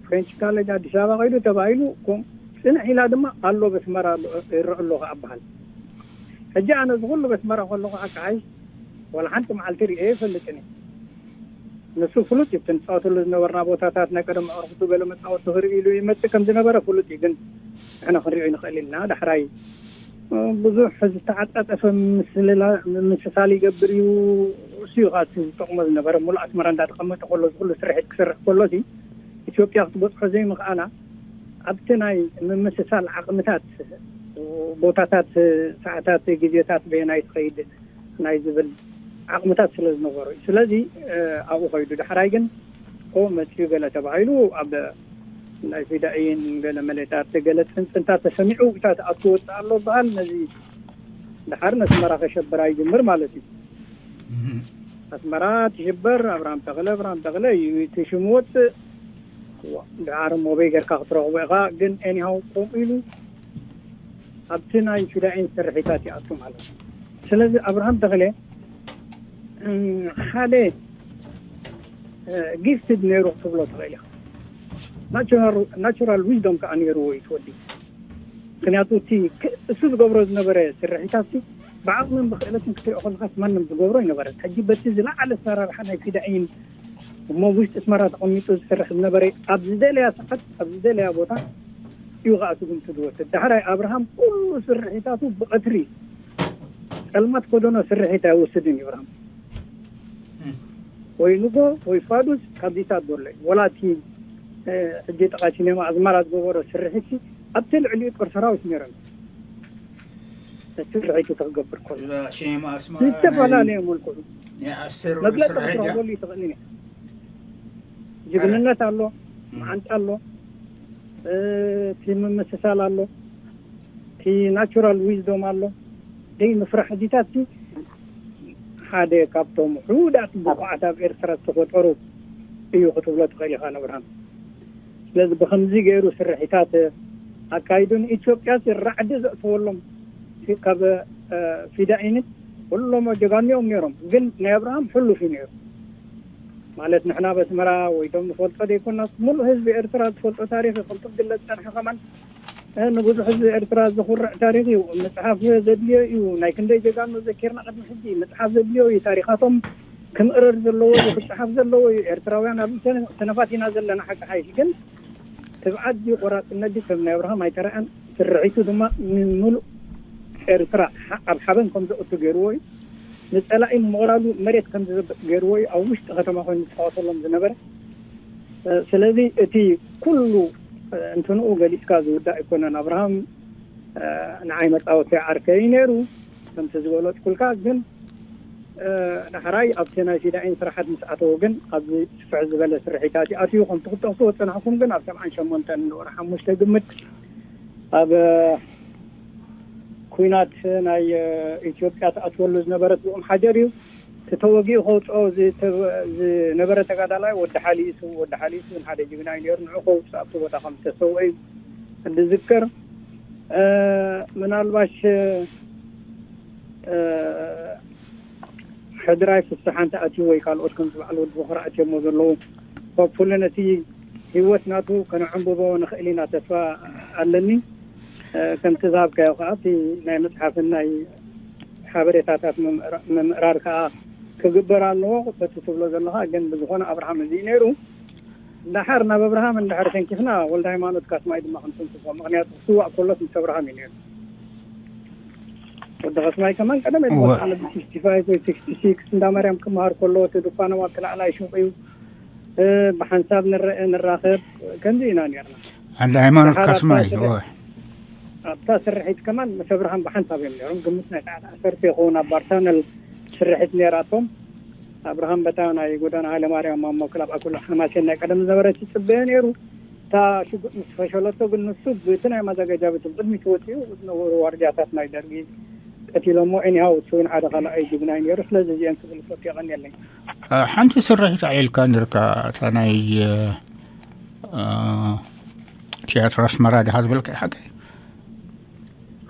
ፍሬንች ኮሌጅ ኣዲስ ኣበባ ከይዱ ተባሂሉ ጽንሕ ኢላ ድማ ኣሎ በስመራ ይረአ ኣሎ ከኣ በሃል። ሕጂ ኣነ እዚ ኩሉ በስመራ ከለኹ ኣካሓይ ወላ ሓንቲ መዓልቲ ርእየ ይፈልጥን እዩ። ንሱ ፍሉጥ እዩ። እቲ ንጻወተሉ ዝነበርና ቦታታት ናይ ቀደም ኣዕሩኽቱ ገለ መጻወቲ ክርኢ ኢሉ ይመጽእ ከም ዝነበረ ፍሉጥ እዩ። ግን ንሕና ክንሪኦ ይንኽእል ኢና። ዳሕራይ ብዙሕ ዝተዓጻጸፈ ምስልላ- ምምስሳል ይገብር እዩ። እሱ እዩ ከዓ እቲ ዝጠቕሞ ዝነበረ። ሙሉእ ኣስመራ እንዳተቐመጠ ከሎ እዚ ኩሉ ስርሒት ክሰርሕ ከሎ ሲ ኢትዮጵያ ክትበጽሖ ዘይምኽኣላ ኣብቲ ናይ ምምስሳል ዓቕምታት ቦታታት፣ ሰዓታት፣ ግዜታት በየናይ ትኸይድ ናይ ዝብል ዓቕምታት ስለ ዝነበሮ እዩ። ስለዚ ኣብኡ ከይዱ ዳሕራይ ግን ኦ መፅዩ ገለ ተባሂሉ ኣብ ናይ ፊዳኢን ገለ መሌታት ገለ ፅንፅንታት ተሰሚዑ እታ ትኣቱ ወፅእ ኣሎ በሃል። ነዚ ድሓር ነስመራ ከሸብራ ይጅምር ማለት እዩ። ኣስመራ ትሽበር ኣብርሃም ተኽለ ኣብርሃም ተኽለ እዩ እቲ ሽሙ ወፅእ። ድሓር ሞበይ ጌርካ ክትረኽቦ ኢኻ። ግን ኤኒሃው ከምኡ ኢሉ ኣብቲ ናይ ፊዳኢን ስርሒታት ይኣቱ ማለት እዩ። ስለዚ ኣብርሃም ተኽለ ሓደ ጊፍትድ ነይሩ ክትብሎ ትኽእል ኢኻ። ናቹራል ዊዝዶም ከዓ ነይርዎ እዩ ትወዲ። ምክንያቱ እቲ እሱ ዝገብሮ ዝነበረ ስርሒታት ብዓቕምን ብክእለትን ክትሪኦ ከለካ ማንም ዝገብሮ ይነበረ። ሕጂ በቲ ዝለዓለ ኣሰራርሓ ናይ ፊዳኢን እሞ ውሽጢ ኣስመራ ተቐሚጡ ዝሰርሕ ዝነበረ ኣብ ዝደለያ ሰዓት ኣብ ዝደለያ ቦታ እዩ ከዓ ስጉምቲ ዝወስድ። ዳሕራይ ኣብርሃም ኩሉ ስርሒታቱ ብቐትሪ ፀልማት ኮደኖ ስርሒት ኣይወስድን እዩ ኣብርሃም። ወይ ንጎ ወይ ፋዱስ ካብዚታት ዘሎ እዩ። ወላ እቲ ሕጂ ጥቓ ሲኔማ ኣዝማራ ዝገበሮ ስርሒት ኣብቲ ልዕሊኡ ጦር ሰራዊት ነይሮም። ነቲ ስርሒቱ ተክገብር ከሎ ዝተፈላለዩ መልክዑ መግለፂ ክትረኽበሉ ይትኽእልን እዩ። ጅግንነት ኣሎ፣ መዓንጣ ኣሎ፣ እቲ ምምስሳል ኣሎ፣ እቲ ናቹራል ዊዝዶም ኣሎ። ደይ ምፍራሕ እዚታት ሓደ ካብቶም ሕውዳት ብቑዓት ኣብ ኤርትራ ዝተፈጠሩ እዩ ክትብሎ ትኽእል ኢኻ ነብርሃም። ስለዚ ብከምዚ ገይሩ ስርሒታት ኣካይዱ ንኢትዮጵያ ራዕዲ ዘእተወሎም ካብ ፊዳኢንን ኩሎም ጀጋኑ እዮም ነይሮም። ግን ናይ ኣብርሃም ሕሉፍ እዩ ነይሩ። ማለት ንሕና ኣብ ኣስመራ ወይ ቶም ንፈልጦ ዘይኮናስ ሙሉእ ህዝቢ ኤርትራ ዝፈልጦ ታሪኽ እዩ። ከምቲ ክግለጽ ዝጸንሐ ከማን ንብዙሕ ህዝቢ ኤርትራ ዘኹርዕ ታሪኽ እዩ። ምጽሓፍ ዘድልዮ እዩ። ናይ ክንደይ ጀጋኑ ዘኪርና ቅድሚ ሕጂ ምጽሓፍ ዘድልዮ እዩ። ታሪኻቶም ክምእረር ዘለዎ እዩ። ክጽሓፍ ዘለዎ እዩ። ኤርትራውያን ኣብዚ ተነፋቲና ዘለና ሓቂ ሓይሽ ግን ትብዓት ድዩ ቆራጽነት ድዩ ከም ናይ ኣብርሃም ኣይተረኣን። ስርሒቱ ድማ ንሙሉእ ኤርትራ ኣብ ሓበን ከም ዘእቱ ገይርዎ እዩ። ንጸላኢ ሞራሉ መሬት ከም ዝዘብጥ ገይርዎ እዩ። ኣብ ውሽጢ ከተማ ኮይኑ ዝጻወተሎም ዝነበረ። ስለዚ እቲ ኩሉ እንትንኡ ገሊጽካ ዝውዳእ ኣይኮነን። ኣብርሃም ንዓይ መጻወቲ ዓርከይ ነይሩ ከምቲ ዝገለጽኩልካ። ግን ዳሕራይ ኣብቲ ናይ ፊዳኢን ስራሓት ምስ ኣተወ ግን ኣብዚ ስፍሕ ዝበለ ስርሒታት ይኣትዩ። ከምቲ ክትጠቕስዎ ዝጸናሕኩም ግን ኣብ ሰብዓን ሸሞንተን ወርሒ ሓሙሽተ ግምት ኣብ ኩናት ናይ ኢትዮጵያ ተኣትወሉ ዝነበረት ብኦም ሓጀር እዩ። እቲ ተወጊኡ ከውፅኦ ዝነበረ ተጋዳላይ ወዲ ሓሊሱ ወዲ ሓሊሱ ሓደ ጅግና እዩ ነይሩ። ንዑ ከውፅእ ኣብቲ ቦታ ከም ዝተሰውአ እዩ ዝዝከር። ምናልባሽ ሕድራይ ፍስሓ እንተ ኣትዩ ወይ ካልኦት ከምዚ በዓል ወዲ በኹሪ ኣትዮሞ ዘለዉ ሆፕፉሊ ነቲ ህይወት ናቱ ከነዕንብቦ ንኽእል ኢና ተስፋ ኣለኒ። ከምቲ ዝሃብካዮ ከዓ እቲ ናይ መፅሓፍን ናይ ሓበሬታታት ምምዕራር ከዓ ክግበር ኣለዎ። በቲ ትብሎ ዘለካ ግን ብዝኾነ ኣብርሃም እዚ ነይሩ እንዳሓር ናብ ኣብርሃም እንዳሓር ተንኪፍና ወልደ ሃይማኖት ካስማይ ድማ ክንትንክፎ ምክንያቱ ክስዋእ ከሎስ ምስ ኣብርሃም እዩ ነይሩ። ወዲ ካስማይ ከማን ቀደም ብ66 ወይ 66 እንዳ ማርያም ክመሃር ከሎ እቲ ድኳኖም ኣብቲ ላዕላይ ሹቅ እዩ። ብሓንሳብ ንረአ ንራኸብ ከምዚ ኢና ነርና። ዓንዲ ሃይማኖት ካስማይ ኣብታ ስርሒት ከማን ምስ ኣብርሃም ብሓንሳብ እዮም ነሮም። ግምት ናይ ሰዓት ዓሰርተ ይኸውን ኣብ ባርሳነል ስርሒት ነራቶም። ኣብርሃም በታ ናይ ጎዳና ሃይለ ማርያም ማሞ ክላብ ኣኩላ ሓማሴን ናይ ቀደም ዝነበረ ይፅበዮ ነይሩ። እታ ሽጉጥ ምስ ፈሸለቶ ግን ንሱ ብቲ ናይ ማዘጋጃ ቤት ቅድሚ ትወፅኡ ዝነበሩ ዋርዲያታት ናይ ደርጊ ቀቲሎሞ። ኤኒሃው እሱ እውን ሓደ ካልኣይ ጅግናይ ነይሩ። ስለዚ እዚአን ክብል ፈት የቐንየለኝ። ሓንቲ ስርሒት ኣዕልካ ነርካ እታ ናይ ቲያትር ኣስመራ ዲኻ ዝበልካ ሓቂ?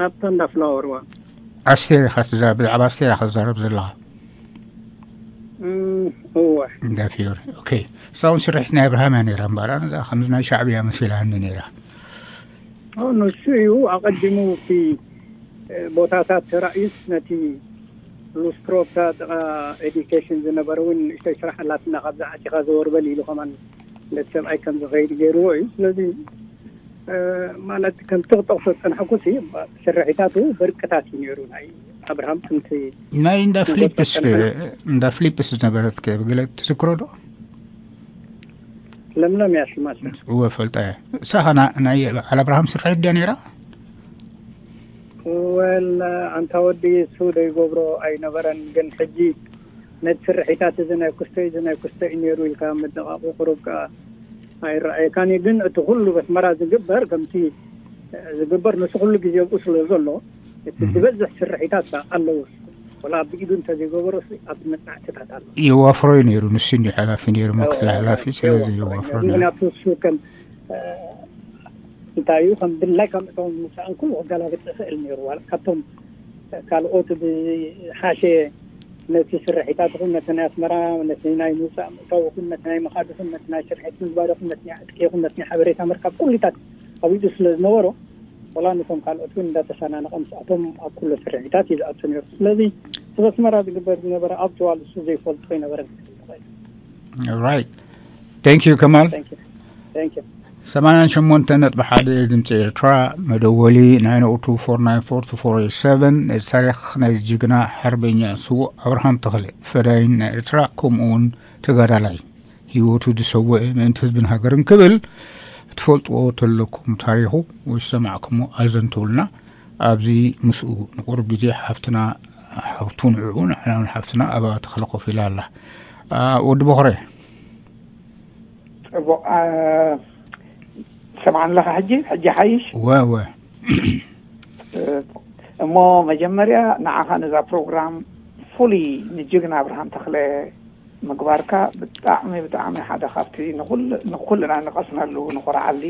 ኣብታ እንዳ ፍላወርዋ ኣስቴር ኢኻ ትዛረብ፣ ብዛዕባ ኣስቴር ኢኻ ትዛረብ ዘለኻ። እወ እንዳ ፊዮሪ። ኦኬ። እሳውን ስርሒት ናይ ኣብርሃም እያ ነይራ እምበኣር፣ ኣነ ከምዚ ናይ ሻዕብያ መሲላኒ ነይራ። ንሱ እዩ ኣቐዲሙ እቲ ቦታታት ተራእዩስ ነቲ ሉስትሮ ብታ ጥቓ ኤዲኬሽን ዝነበረ እውን ንእሽተይ ስራሕ ኣላትና ካብዛ ዓፂኻ ዘወርበል ኢሉ ከማን ነቲ ሰብኣይ ከም ዝኸይድ ገይርዎ እዩ። ስለዚ ማለት ከምቲ ክጠቕሶ ዝፀናሕኩ ስርሒታቱ በርቅታት እዩ ነይሩ ናይ ኣብርሃም ከምቲ ናይ እንዳ ፍሊፕስ እንዳ ፍሊፕስ ዝነበረት ገለ ትዝክሮ ዶ? ለምለም እያ ሽማ። እወ ፈልጣ እየ። እሳኻ ናይ በዓል ኣብርሃም ስርሒት ድያ ነይራ? ወል ኣንታ ወዲ እሱ ዘይገብሮ ኣይነበረን። ግን ሕጂ ነቲ ስርሒታት እዚ ናይ ኩስተ እዚ ናይ ኩስተ እዩ ነይሩ ኢልካ ምድቓቑ ቁሩብ ከዓ ኣይረኣየካን እዩ። ግን እቲ ኩሉ በስመራ ዝግበር ከምቲ ዝግበር ንሱ ኩሉ ግዜ ኣብኡ ስለ ዘሎ እቲ ዝበዝሕ ስርሒታት ኣለዉ። ወላ ብኢዱ እንተዘይገበሮ ኣብ መፅናዕትታት ኣሎ። የዋፍሮ እዩ ነይሩ። ንሱ እንዲ ሓላፊ ነይሩ፣ ምክትል ሓላፊ። ስለዚ የዋፍሮ ነይሩ። ምክንያቱ እሱ ከም እንታይ እዩ ከም ድላይ ካብ ምእቶም ምሳእን ኩሉ ክገላበጥ ይኽእል ነይሩ። ዋላ ካብቶም ካልኦት ብሓሸ ነቲ ስርሒታት ይኹን ነቲ ናይ ኣስመራ ነቲ ናይ ምውፃእ ምእታው ይኹን ነቲ ናይ ምኻድ ይኹን ነቲ ናይ ስርሒት ምግባር ይኹን ነቲ ናይ ዕጥቂ ይኹን ነቲ ናይ ሓበሬታ ምርካብ ኩሉታት ኣብ ኢዱ ስለ ዝነበሮ ወላ ነቶም ካልኦት እውን እንዳተሰናነቐ ምስኣቶም ኣብ ኩሎ ስርሒታት እዩ ዝኣቱ ነይሩ። ስለዚ ስለ ኣስመራ ዝግበር ዝነበረ ኣብ ጀዋል እሱ ዘይፈልጦ ኣይነበረን። ራይት። Thank you ከማል። Thank you. Thank you. ሰማንያን ሸሞንተ ነጥቢ ሓደ ድምፂ ኤርትራ መደወሊ ናይን ኦ ቱ ፎር ናይን ፎር ቱ ፎር ኤይት ሰቨን። ነዚ ታሪኽ ናይ ጅግና ሓርበኛ ስዉእ ኣብርሃም ተኽለ ፈዳይን ናይ ኤርትራ ከምኡ እውን ተጋዳላይ ህይወቱ ዝሰወአ ምእንቲ ህዝብን ሃገርን ክብል ትፈልጥዎ ተለኩም ታሪኹ ወይ ዝሰማዕኩሞ ኣዘንትውልና። ኣብዚ ምስኡ ንቁሩብ ግዜ ሓፍትና ሓፍቱ ንዕኡ ንዓና እውን ሓፍትና ኣበባ ተኽለ ኮፍ ኢላ ኣላ። አ፣ ወዲ ቦኽረ። ጽቡቕ። አ፣ ሰማዕኒ ኣለኻ ሕጂ? ሕጂ ሓይሽ? ወ፣ ወ። እሞ መጀመርያ ንዓኻ ነዛ ፕሮግራም ፍሉይ ንጅግና ኣብርሃም ተኽለ ምግባርካ ብጣዕሚ፣ ብጣዕሚ ሓደ ካብቲ ንኹል-፣ ንኹልና ንቐስነሉ፣ ንኾርዓሉ።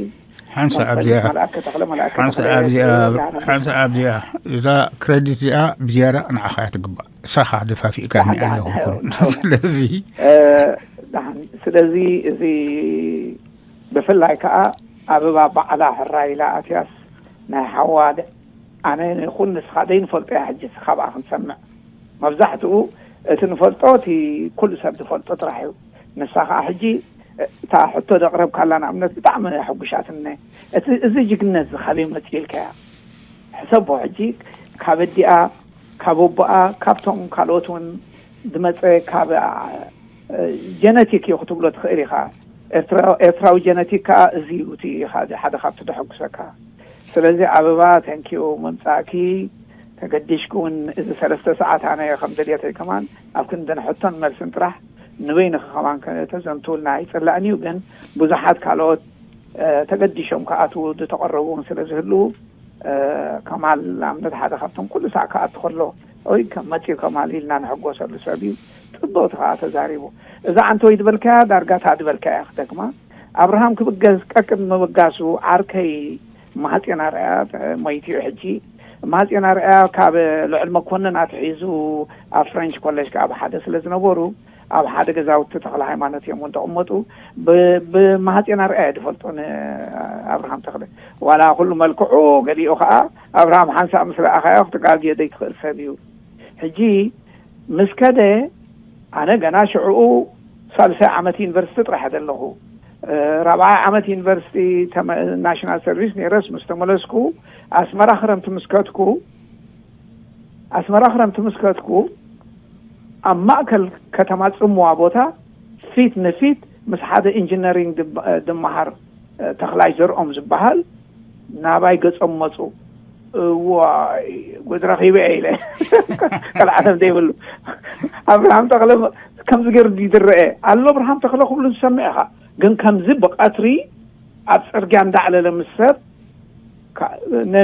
ሓንሳእ መበል ኣብዚኣ፣ መልኣከ ተኽለ፣ መልኣከ ሓንሳእ ተኽለ ኣብዚኣ፣ ዳህና ሓንሳእ ኣብዚኣ፣ እዛ ክሬዲት እዚኣ ብዝያዳ ንዓኻ እያ ትግባእ። እሳኻ ደፋፊእካኒ ደሓን፣ ደሓን። ኣለኹ። ስለዚ እ፣ ደሓን። ስለዚ እዚ ብፍላይ ከኣ ኣበባ ባዕላ ሕራይ ኢላ ኣትያስ ናይ ሓዋ ደ-፣ ኣነ ንኹን ንስኻ ደይንፈልጦ እያ ሕጂ ካብኣ ክንሰምዕ። መብዛሕትኡ እቲ ንፈልጦ እቲ ኩሉ ሰብ ዝፈልጦ ጥራሕ እዩ። ንሳ ከኣ ሕጂ እታ ሕቶ ዘቕረብካላ ንኣብነት ብጣዕሚ ሕጉሻትኒ። እቲ፣ እዚ ጅግነት እዚ ካበይ መጺኡ ኢልካያ? ሕሰቦ ሕጂ ካብ ኣዲኣ፣ ካብ ኣቦኣ፣ ካብቶም ካልኦት እውን ዝመጸ ካብ፣ አ፣ ጀነቲክ እዩ ክትብሎ ትኽእል ኢኻ። ኤርትራ-፣ ኤርትራዊ ጀነቲክ ከኣ እዚ እዩ፣ እቲ ኢኻ ሓደ ካብቲ ዘሐጉሰካ። ስለዚ ኣበባ፣ ታንኪዩ ምምጻእኪ። ተገዲሽኪ እውን እዚ ሰለስተ ሰዓት ኣነ ከም ድልየተይ ከማን ኣብ ክንድን ሕቶን መልስን ጥራሕ ንበይንኺ ከማን ከተዘንትውልና ኣይጽላእን እዩ። ግን ብዙሓት ካልኦት፣ እ፣ ተገዲሾም ክኣትዉ ዝተቐረቡ እውን ስለ ዝህልዉ፣ እ፣ ከማል ንኣብነት ሓደ ካብቶም ኩሉ ሳዕ ክኣቱ ከሎ፣ ኦይ፣ ከም መጺኡ ከማል ኢልና ንሕጎሰሉ ሰብ እዩ። ጽብቕቲ ከኣ ተዛሪቡ። እዛ ዓንተወይ ዝበልካያ ዳርጋ እታ ዝበልካያ ክደግማ። ኣብርሃም ክብገስ ቀቅድ ምብጋሱ ዓርከይ ማህጼን ኣርኣያ፣ እ፣ ሞይቱ እዩ ሕጂ። ማህጼን ኣርኣያ ካብ ልዑል መኮንን ኣትሒዙ ኣብ ፍሬንች ኮሌጅ ከኣ ብሓደ ስለ ዝነበሩ፣ ኣብ ሓደ ገዛውቲ ተኽለ ሃይማኖት እዮም እውን ተቐመጡ። ብማሃፅን ኣርኣያ ድፈልጦ ንኣብርሃም ተኽለ፣ ዋላ ኩሉ መልክዑ ገሊኡ ከዓ ኣብርሃም ሓንሳእ ምስ ረኣኻዮ ክትጋግዮ ዘይትኽእል ሰብ እዩ። ሕጂ ምስ ከደ ኣነ ገና ሽዕኡ ሳልሳይ ዓመት ዩኒቨርሲቲ ጥራሕ ዘለኹ። ራብዓይ ዓመት ዩኒቨርሲቲ ናሽናል ሰርቪስ ነይረስ ምስ ተመለስኩ ኣስመራ ክረምቲ ምስ ከድኩ ኣስመራ ክረምቲ ምስ ከድኩ ኣብ ማእከል ከተማ ጽምዋ ቦታ ፊት ንፊት ምስ ሓደ ኢንጂነሪንግ ድመሃር ተኽላይ ዘርኦም ዝበሃል ናባይ ገጾም መጹ። እዋይ ጉድ ረኺበ ኢለ። ቀልዓለም ዘይብሉ ኣብርሃም ተኽለ ከምዚ ገይሩ ድረአ ኣሎ። ኣብርሃም ተኽለ ክብሉ ዝሰምዕ ኢኻ፣ ግን ከምዚ ብቐትሪ ኣብ ጽርግያ እንዳዕለለ ምስ ሰብ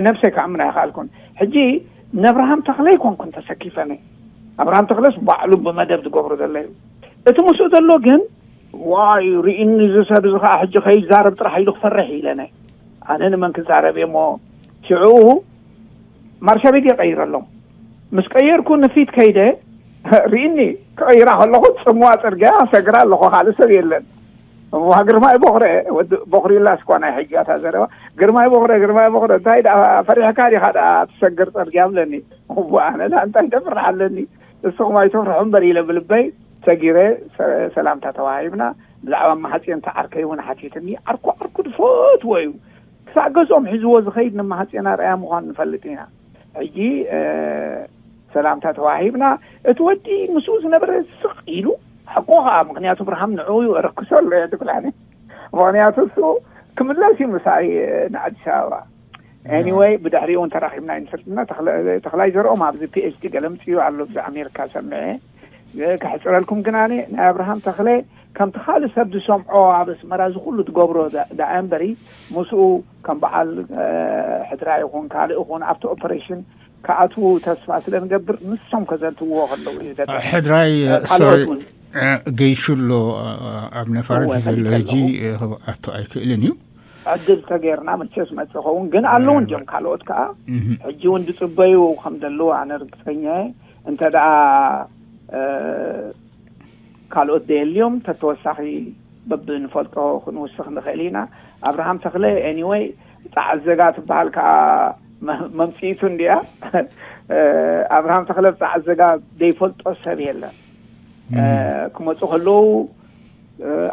ነብሰይ ክኣምን ኣይኽኣልኩን። ሕጂ ነብርሃም ተኽለ ኣይኮንኩን ተሰኪፈኒ። ኣብርሃም ተኽለስ ባዕሉ ብመደብ ዝገብሮ ዘሎ እዩ። እቲ ምስኡ ዘሎ ግን ዋይ ርኢኒ እዚ ሰብ እዚ ከዓ ሕጂ ከይዛረብ ጥራሕ ኢሉ ክፈርሕ ኢለነ። ኣነ ንመን ክዛረብ እየ እሞ ሽዑ ማርሻ ቤት እየ ቀይረሎም። ምስ ቀየርኩ ንፊት ከይደ ርኢኒ ክቐይራ ከለኹ ጽምዋ ጽርግያ ሰግራ ኣለኹ፣ ካልእ ሰብ የለን። እሞ ግርማይ ቦኽረ ወዲ ቦኽሪላ እስኳ ናይ ሕጂ እታ ዘረባ ግርማይ ቦኽረ ግርማይ ቦኽረ እንታይ ደኣ ፈሪሕካ ዲኻ ደኣ ትሰግር ጽርግያ ብለኒ። እሞ ኣነ ደኣ እንታይ ደፍርሕ ኣለኒ፣ ንስኹም ኣይትፍርሑ እምበር ኢለ ብልበይ ሰጊረ ሰላምታ ተዋሂብና። ብዛዕባ ማህፅን ተዓርከይ እውን ሓቲትኒ። ዓርኩ ዓርኩ ዝፈትዎ እዩ። ክሳዕ ገዝኦም ሒዝዎ ዝኸይድ ንማህፅን ኣርኣያ ምዃኑ ንፈልጥ ኢና። ሕጂ ሰላምታ ተዋሂብና። እቲ ወዲ ምስኡ ዝነበረ ስቕ ኢሉ ሓቆ ከዓ ምክንያቱ ብርሃም ንዕኡ ይረክሶ ኣሎ እየ ትብላኒ። ምክንያቱ እሱ ክምለስ እዩ ምሳይ ንኣዲስ ኣበባ። ኤኒወይ ብድሕሪኡ እውን ተራኺብና ይንፈልጥና። ተኽላይ ዘርኦም ኣብዚ ፒኤችዲ ገለ ምፅኡ ኣሎ ብዚ ኣሜሪካ ሰምዐ። ክሕፅረልኩም ግን ኣነ ናይ ኣብርሃም ተኽለ ከምቲ ካልእ ሰብ ዝሰምዖ ኣብ ኣስመራ እዚ ኩሉ ትገብሮ ደኣ እምበሪ ምስኡ ከም በዓል ሕድራ ይኹን ካልእ ይኹን ኣብቲ ኦፐሬሽን ክኣትዉ ተስፋ ስለ ንገብር ንሶም ከዘንትውዎ ከለዉ እዩ ዘ ሕድራይ ካልኦት እውን ገይሹ ኣሎ ኣብ ነፋረት ዘሎ ሕጂ ኣቶ ኣይክእልን እዩ። ዕድል ተገይርና መቸስ መፅእ ኸውን ግን ኣለዉ እንዲዮም ካልኦት ከዓ ሕጂ እውን ዝፅበዩ ከም ዘለዉ ኣነ ርግፀኛ እየ። እንተ ደኣ ካልኦት ደየልዮም ተተወሳኺ በብንፈልጦ ክንውስኽ ንኽእል ኢና። ኣብርሃም ተኽለ ኤኒወይ ፃዕዘጋ ትበሃል ከዓ መምፅኢቱ እንዲያ። ኣብርሃም ተኽለ ፃዕዘጋ ዘይፈልጦ ሰብ የለን። ክመፁ ከለዉ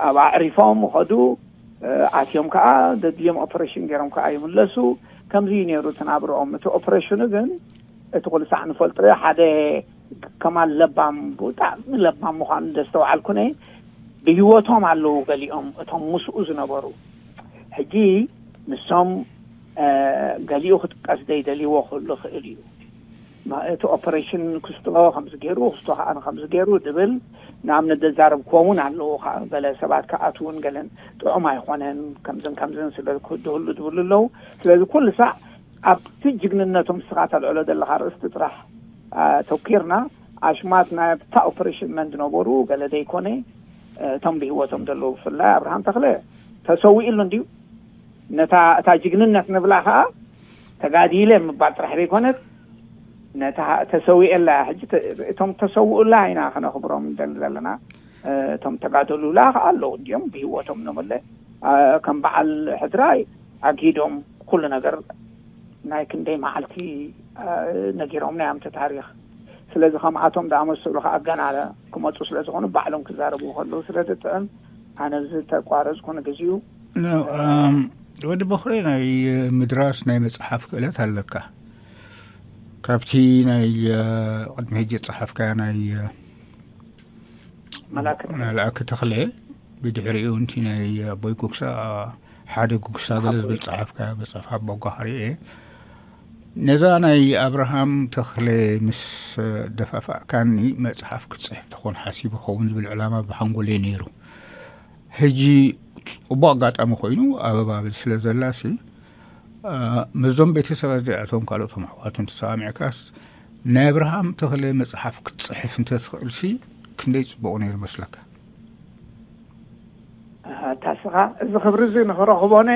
ኣብ ኣዕሪፎም ኸዱ ኣትዮም ከዓ ዘድልዮም ኦፐሬሽን ገይሮም ከዓ ይምለሱ። ከምዚ እዩ ነይሩ ትናብርኦም። እቲ ኦፐሬሽኑ ግን እቲ ኩሉ ሳዕ ንፈልጦ ሓደ ከማል ለባም ብጣዕሚ ለባም ምዃኑ ዘስተውዓልኩነ ብህይወቶም ኣለዉ ገሊኦም እቶም ምስኡ ዝነበሩ። ሕጂ ንሶም ገሊኡ ክጥቀስ ዘይደልይዎ ክህሉ ክእል እዩ። እቲ ኦፐሬሽን ክስቶ ከምዚ ገይሩ ክስቶ ከዓ ከምዚ ገይሩ ድብል ንኣብነት ዘዛረብክዎ እውን ኣለዉ። ገለ ሰባት ክኣትውን ገለን ጥዑም ኣይኮነን ከምዝን ከምዝን ስለ ድህሉ ዝብሉ ኣለዉ። ስለዚ ኩሉ ሳዕ ኣብቲ ጅግንነቶም ንስኻ ተልዕሎ ዘለኻ ርእስቲ ጥራሕ ተኪርና ኣሽማት ናብታ ኦፐሬሽን መን ዝነበሩ ገለ ዘይኮነ እቶም ብህይወቶም ዘለዉ ብፍላይ ኣብርሃም ተኽለ ተሰዊእሉ እንድዩ። ነታ እታ ጅግንነት ንብላ ከዓ ተጋዲለ ምባል ጥራሕ ዘይኮነት ነታ ተሰዊኤላ ሕጂ እቶም ተሰውኡላ ኢና ከነኽብሮም ንደሊ ዘለና። እቶም ተጋደሉላ ከዓ ኣለዉ እንዲዮም ብህይወቶም ነመለ ከም በዓል ሕድራይ ኣግሂዶም ኩሉ ነገር ናይ ክንደይ መዓልቲ ነጊሮምና እዮም እቲ ታሪኽ። ስለዚ ከምኣቶም ዝኣመሰሉ ከዓ ገና ክመፁ ስለ ዝኾኑ ባዕሎም ክዛረቡ ከለዉ ስለ ዝጥዕም ኣነ ዝተቋረፅኩ ንግዚኡ። ወዲ በኽሪ ናይ ምድራስ ናይ መፅሓፍ ክእለት ኣለካ። ካብቲ ናይ ቅድሚ ሕጂ ዝፀሓፍካዮ ናይ መላክ መልኣክ ተኽለ ብድሕሪኡ እንቲ ናይ ኣቦይ ጉግሳ ሓደ ጉግሳ ገለ ዝብል ጸሓፍካ መጽሓፍ ኣቦ ጓህሪ እየ። ነዛ ናይ ኣብርሃም ተኽለ ምስ ደፋፋእካኒ መጽሓፍ ክጽሕፍ ትኾን ሓሲቡ ኸውን ዝብል ዕላማ ብሓንጎለይ ነይሩ። ሕጂ ጽቡቕ ኣጋጣሚ ኮይኑ ኣበባብል ስለ ዘላሲ ምስዞም ቤተሰብ እዚኣቶም ካልኦቶም ኣሕዋቶም ተሰማሚዕካስ ናይ ኣብርሃም ተኽለ መጽሓፍ ክትጽሕፍ እንተትኽእልሲ ክንደይ ጽቡቕ ነይሩ መስለካ? ታስኻ እዚ ክብሪ እዚ ንኽረኽቦ ነ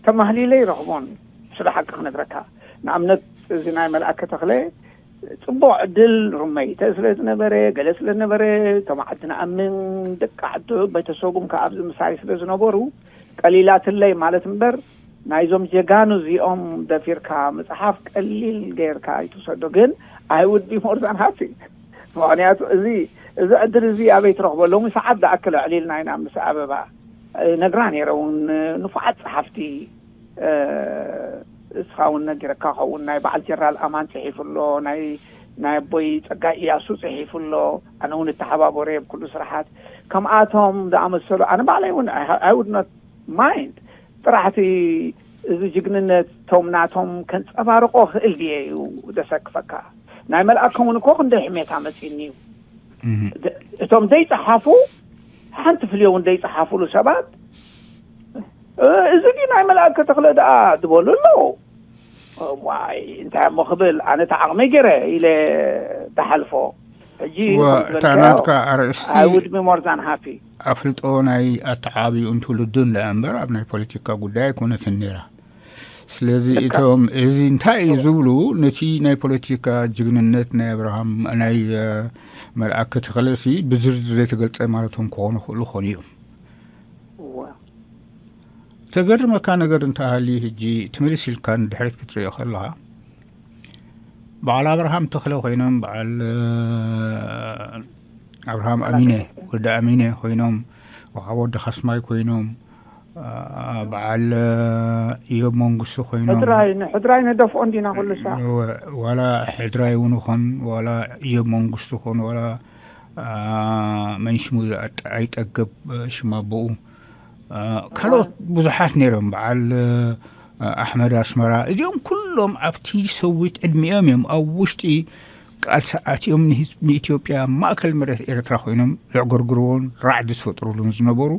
ተማህሊለ ይረኽቦን ስለ ሓቂ ክነግረካ ንኣብነት እዚ ናይ መልኣከ ተኽለ ጽቡቕ ዕድል ሩመይተ ስለ ዝነበረ፣ ገለ ስለ ዝነበረ፣ እቶም ዓዲ ንኣምን ደቂ ዓዱ ቤተሰቡን ከኣ ኣብዚ ምሳይ ስለ ዝነበሩ፣ ቀሊላትለይ ማለት እምበር፣ ናይዞም ጀጋኑ እዚኦም ደፊርካ ምጽሓፍ ቀሊል ጌርካ ኣይትውሰዶ። ግን I would be more than happy። ምኽንያቱ እዚ፣ እዚ ዕድል እዚ ኣበይ ትረኽቦ? ሎሚ ሰዓት ዝኣክል ኣዕሊልና ኢና ምስ ኣበባ። ነግራ ነይረ እውን ንፉዓት ጸሓፍቲ፣ እስኻ እውን ነጊረካ ኸውን፣ ናይ በዓል ጀነራል ኣማን ጽሒፉ ኣሎ፣ ናይ፣ ናይ ኣቦይ ጸጋይ እያሱ ጽሒፉ ኣሎ። ኣነ እውን እተሓባበሮ እየ ብኩሉ ስራሓት። ከምኣቶም ዝኣመሰሉ፣ ኣነ ባዕለይ እውን I ha-, I would not mind። ጥራሕቲ እዚ ጅግንነት ቶም ናቶም ከንጸባርቆ ክእል ድየ እዩ ዘሰክፈካ። ናይ መልኣከ እውን እኮ ክንደይ ሕሜታ መጺኒ እዩ። እቶም ዘይጸሓፉ፣ ሓንቲ ፍልዮ እውን ዘይጸሓፉሉ ሰባት፣ እ፣ እዚ ድዩ ናይ መልኣከ ተኽለ ደኣ ዝበሉ ኣለዉ። ዋይ፣ እንታይ እሞ ክብል፣ ኣነ እቲ ዓቕመይ ገይረ ኢለ ዝሓልፎ። ሕጂ ዋ፣ ከም እታ ዝበልካዮ፣ ናትካ ኣርእስቲ I would be more than happy። ኣፍልጦ ናይ ኣተዓባብዩን ትውልዱን ደኣ እምበር ኣብ ናይ ፖለቲካ ጉዳይ ኣይኮነትን ነይራ። ስለዚ ልክዕ። እቶም እዚ እንታይ እዩ ዝብሉ፣ ነቲ ናይ ፖለቲካ ጅግንነት ናይ ኣብርሃም፣ ናይ፣ እ፣ መልኣከ ተኽለሲ ብዝርዝር ዘይተገልጸ ማለቶም ክኾኑ ይኽእሉ ይኾኑ እዮም። እወ። ተገርመካ ነገር እንተሃልዩ፣ ሕጂ ትምልስ ኢልካ ንድሕሪት ክትርእዮ ከለኻ፣ በዓል ኣብርሃም ተኽለ ኮይኖም፣ በዓል፣ እ፣ ኣብርሃም ኣሚነ፣ ወዲ ኣሚነ ኮይኖም፣ ወዓ ወዲ ካስማይ ኮይኖም፣ እ፣ በዓል፣ እ፣ ኢዮብ መንግስቱ ኮይኖም። ሕድራይ ን-፣ ሕድራይ ንደፍኦ እንዲና ኩሉ ሰዓት። እወ፣ ዋላ ሕድራይ እውን ይኹን፣ ዋላ ኢዮብ መንግስቱ ይኹን፣ ዋላ፣ እ፣ መን ሽሙ ዝኣጥ-፣ ኣይጠግብ፣ እ፣ ሽም ኣቦኡ። እ፣ ካልኦት ብዙሓት ነይሮም፣ በዓል፣ እ፣ ኣሕመድ ኣስመራ። እዚኦም ኩሎም ኣብቲ ሰዊት ዕድሚኦም እዮም ኣብ ውሽጢ ቃልሲ ኣትዮም ንህዝቢ፣ ንኢትዮጵያ ማእከል መሬት ኤርትራ ኮይኖም ዘዕገርግርዎን ራዕዲ ዝፈጥሩሉን ዝነበሩ።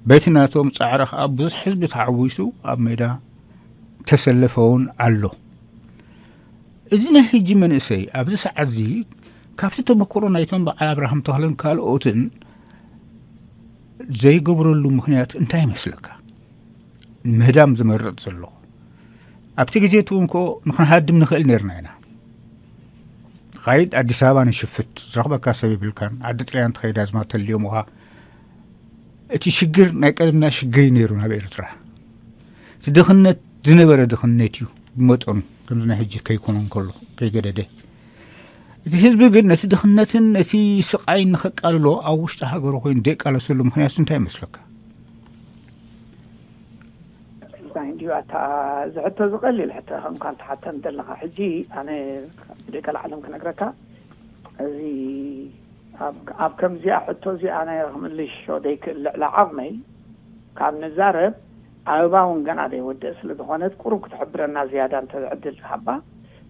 በቲ ናቶም ጻዕሪ ከኣ ብዙሕ ህዝቢ ተሓዊሱ ኣብ ሜዳ ተሰለፈ እውን ኣሎ። እዚ ናይ ሕጂ መንእሰይ ኣብዚ ሰዓት እዚ ካብቲ ተመክሮ ናይቶም በዓል ኣብርሃም ተኽለን ካልኦትን ዘይገብረሉ ምኽንያት እንታይ ይመስለካ? ምህዳም ዝመርጽ ዘሎ። ኣብቲ ግዜ እቲ እውን ኮ ንኽንሃድም ንኽእል ነርና ኢና። ኻይድ ኣዲስ ኣበባ ንሽፍት፣ ዝረኽበካ ሰብ የብልካን። ዓዲ ጥልያን ትኸይድ ኣዝማድ ተልዮምኻ። እቲ ሽግር ናይ ቀደምና ሽግር እዩ ነይሩ ናብ ኤርትራ። እቲ ድኽነት ዝነበረ ድኽነት እዩ ብመጠኑ፣ ከምዚ ናይ ሕጂ ከይኮነ እንከሎ፣ ከይገደደ። እቲ ህዝቢ ግን ነቲ ድኽነትን ነቲ ስቓይን ንኸቃልሎ ኣብ ውሽጢ ሃገሩ ኮይኑ ዘይቃለሰሉ ምኽንያት እንታይ ይመስለካ? እንታይ እንድዩ ኣታ፣ እዚ ሕቶ እዚ ቀሊል ሕቶ ከምካ ትሓተን ዘለኻ። ሕጂ ኣነ ብደቀ ላዕለም ክነግረካ፣ እዚ ኣብ፣ ኣብ ከምዚኣ ሕቶ እዚኣ ናይ ክምልሾ ዘይክእል ልዕሊ ዓቕመይ ካብ ንዛረብ፣ ኣበባ እውን ገና ዘይወደእ ስለ ዝኾነት፣ ቁሩብ ክትሕብረና ዝያዳ እንተ ዕድል ትሃባ፣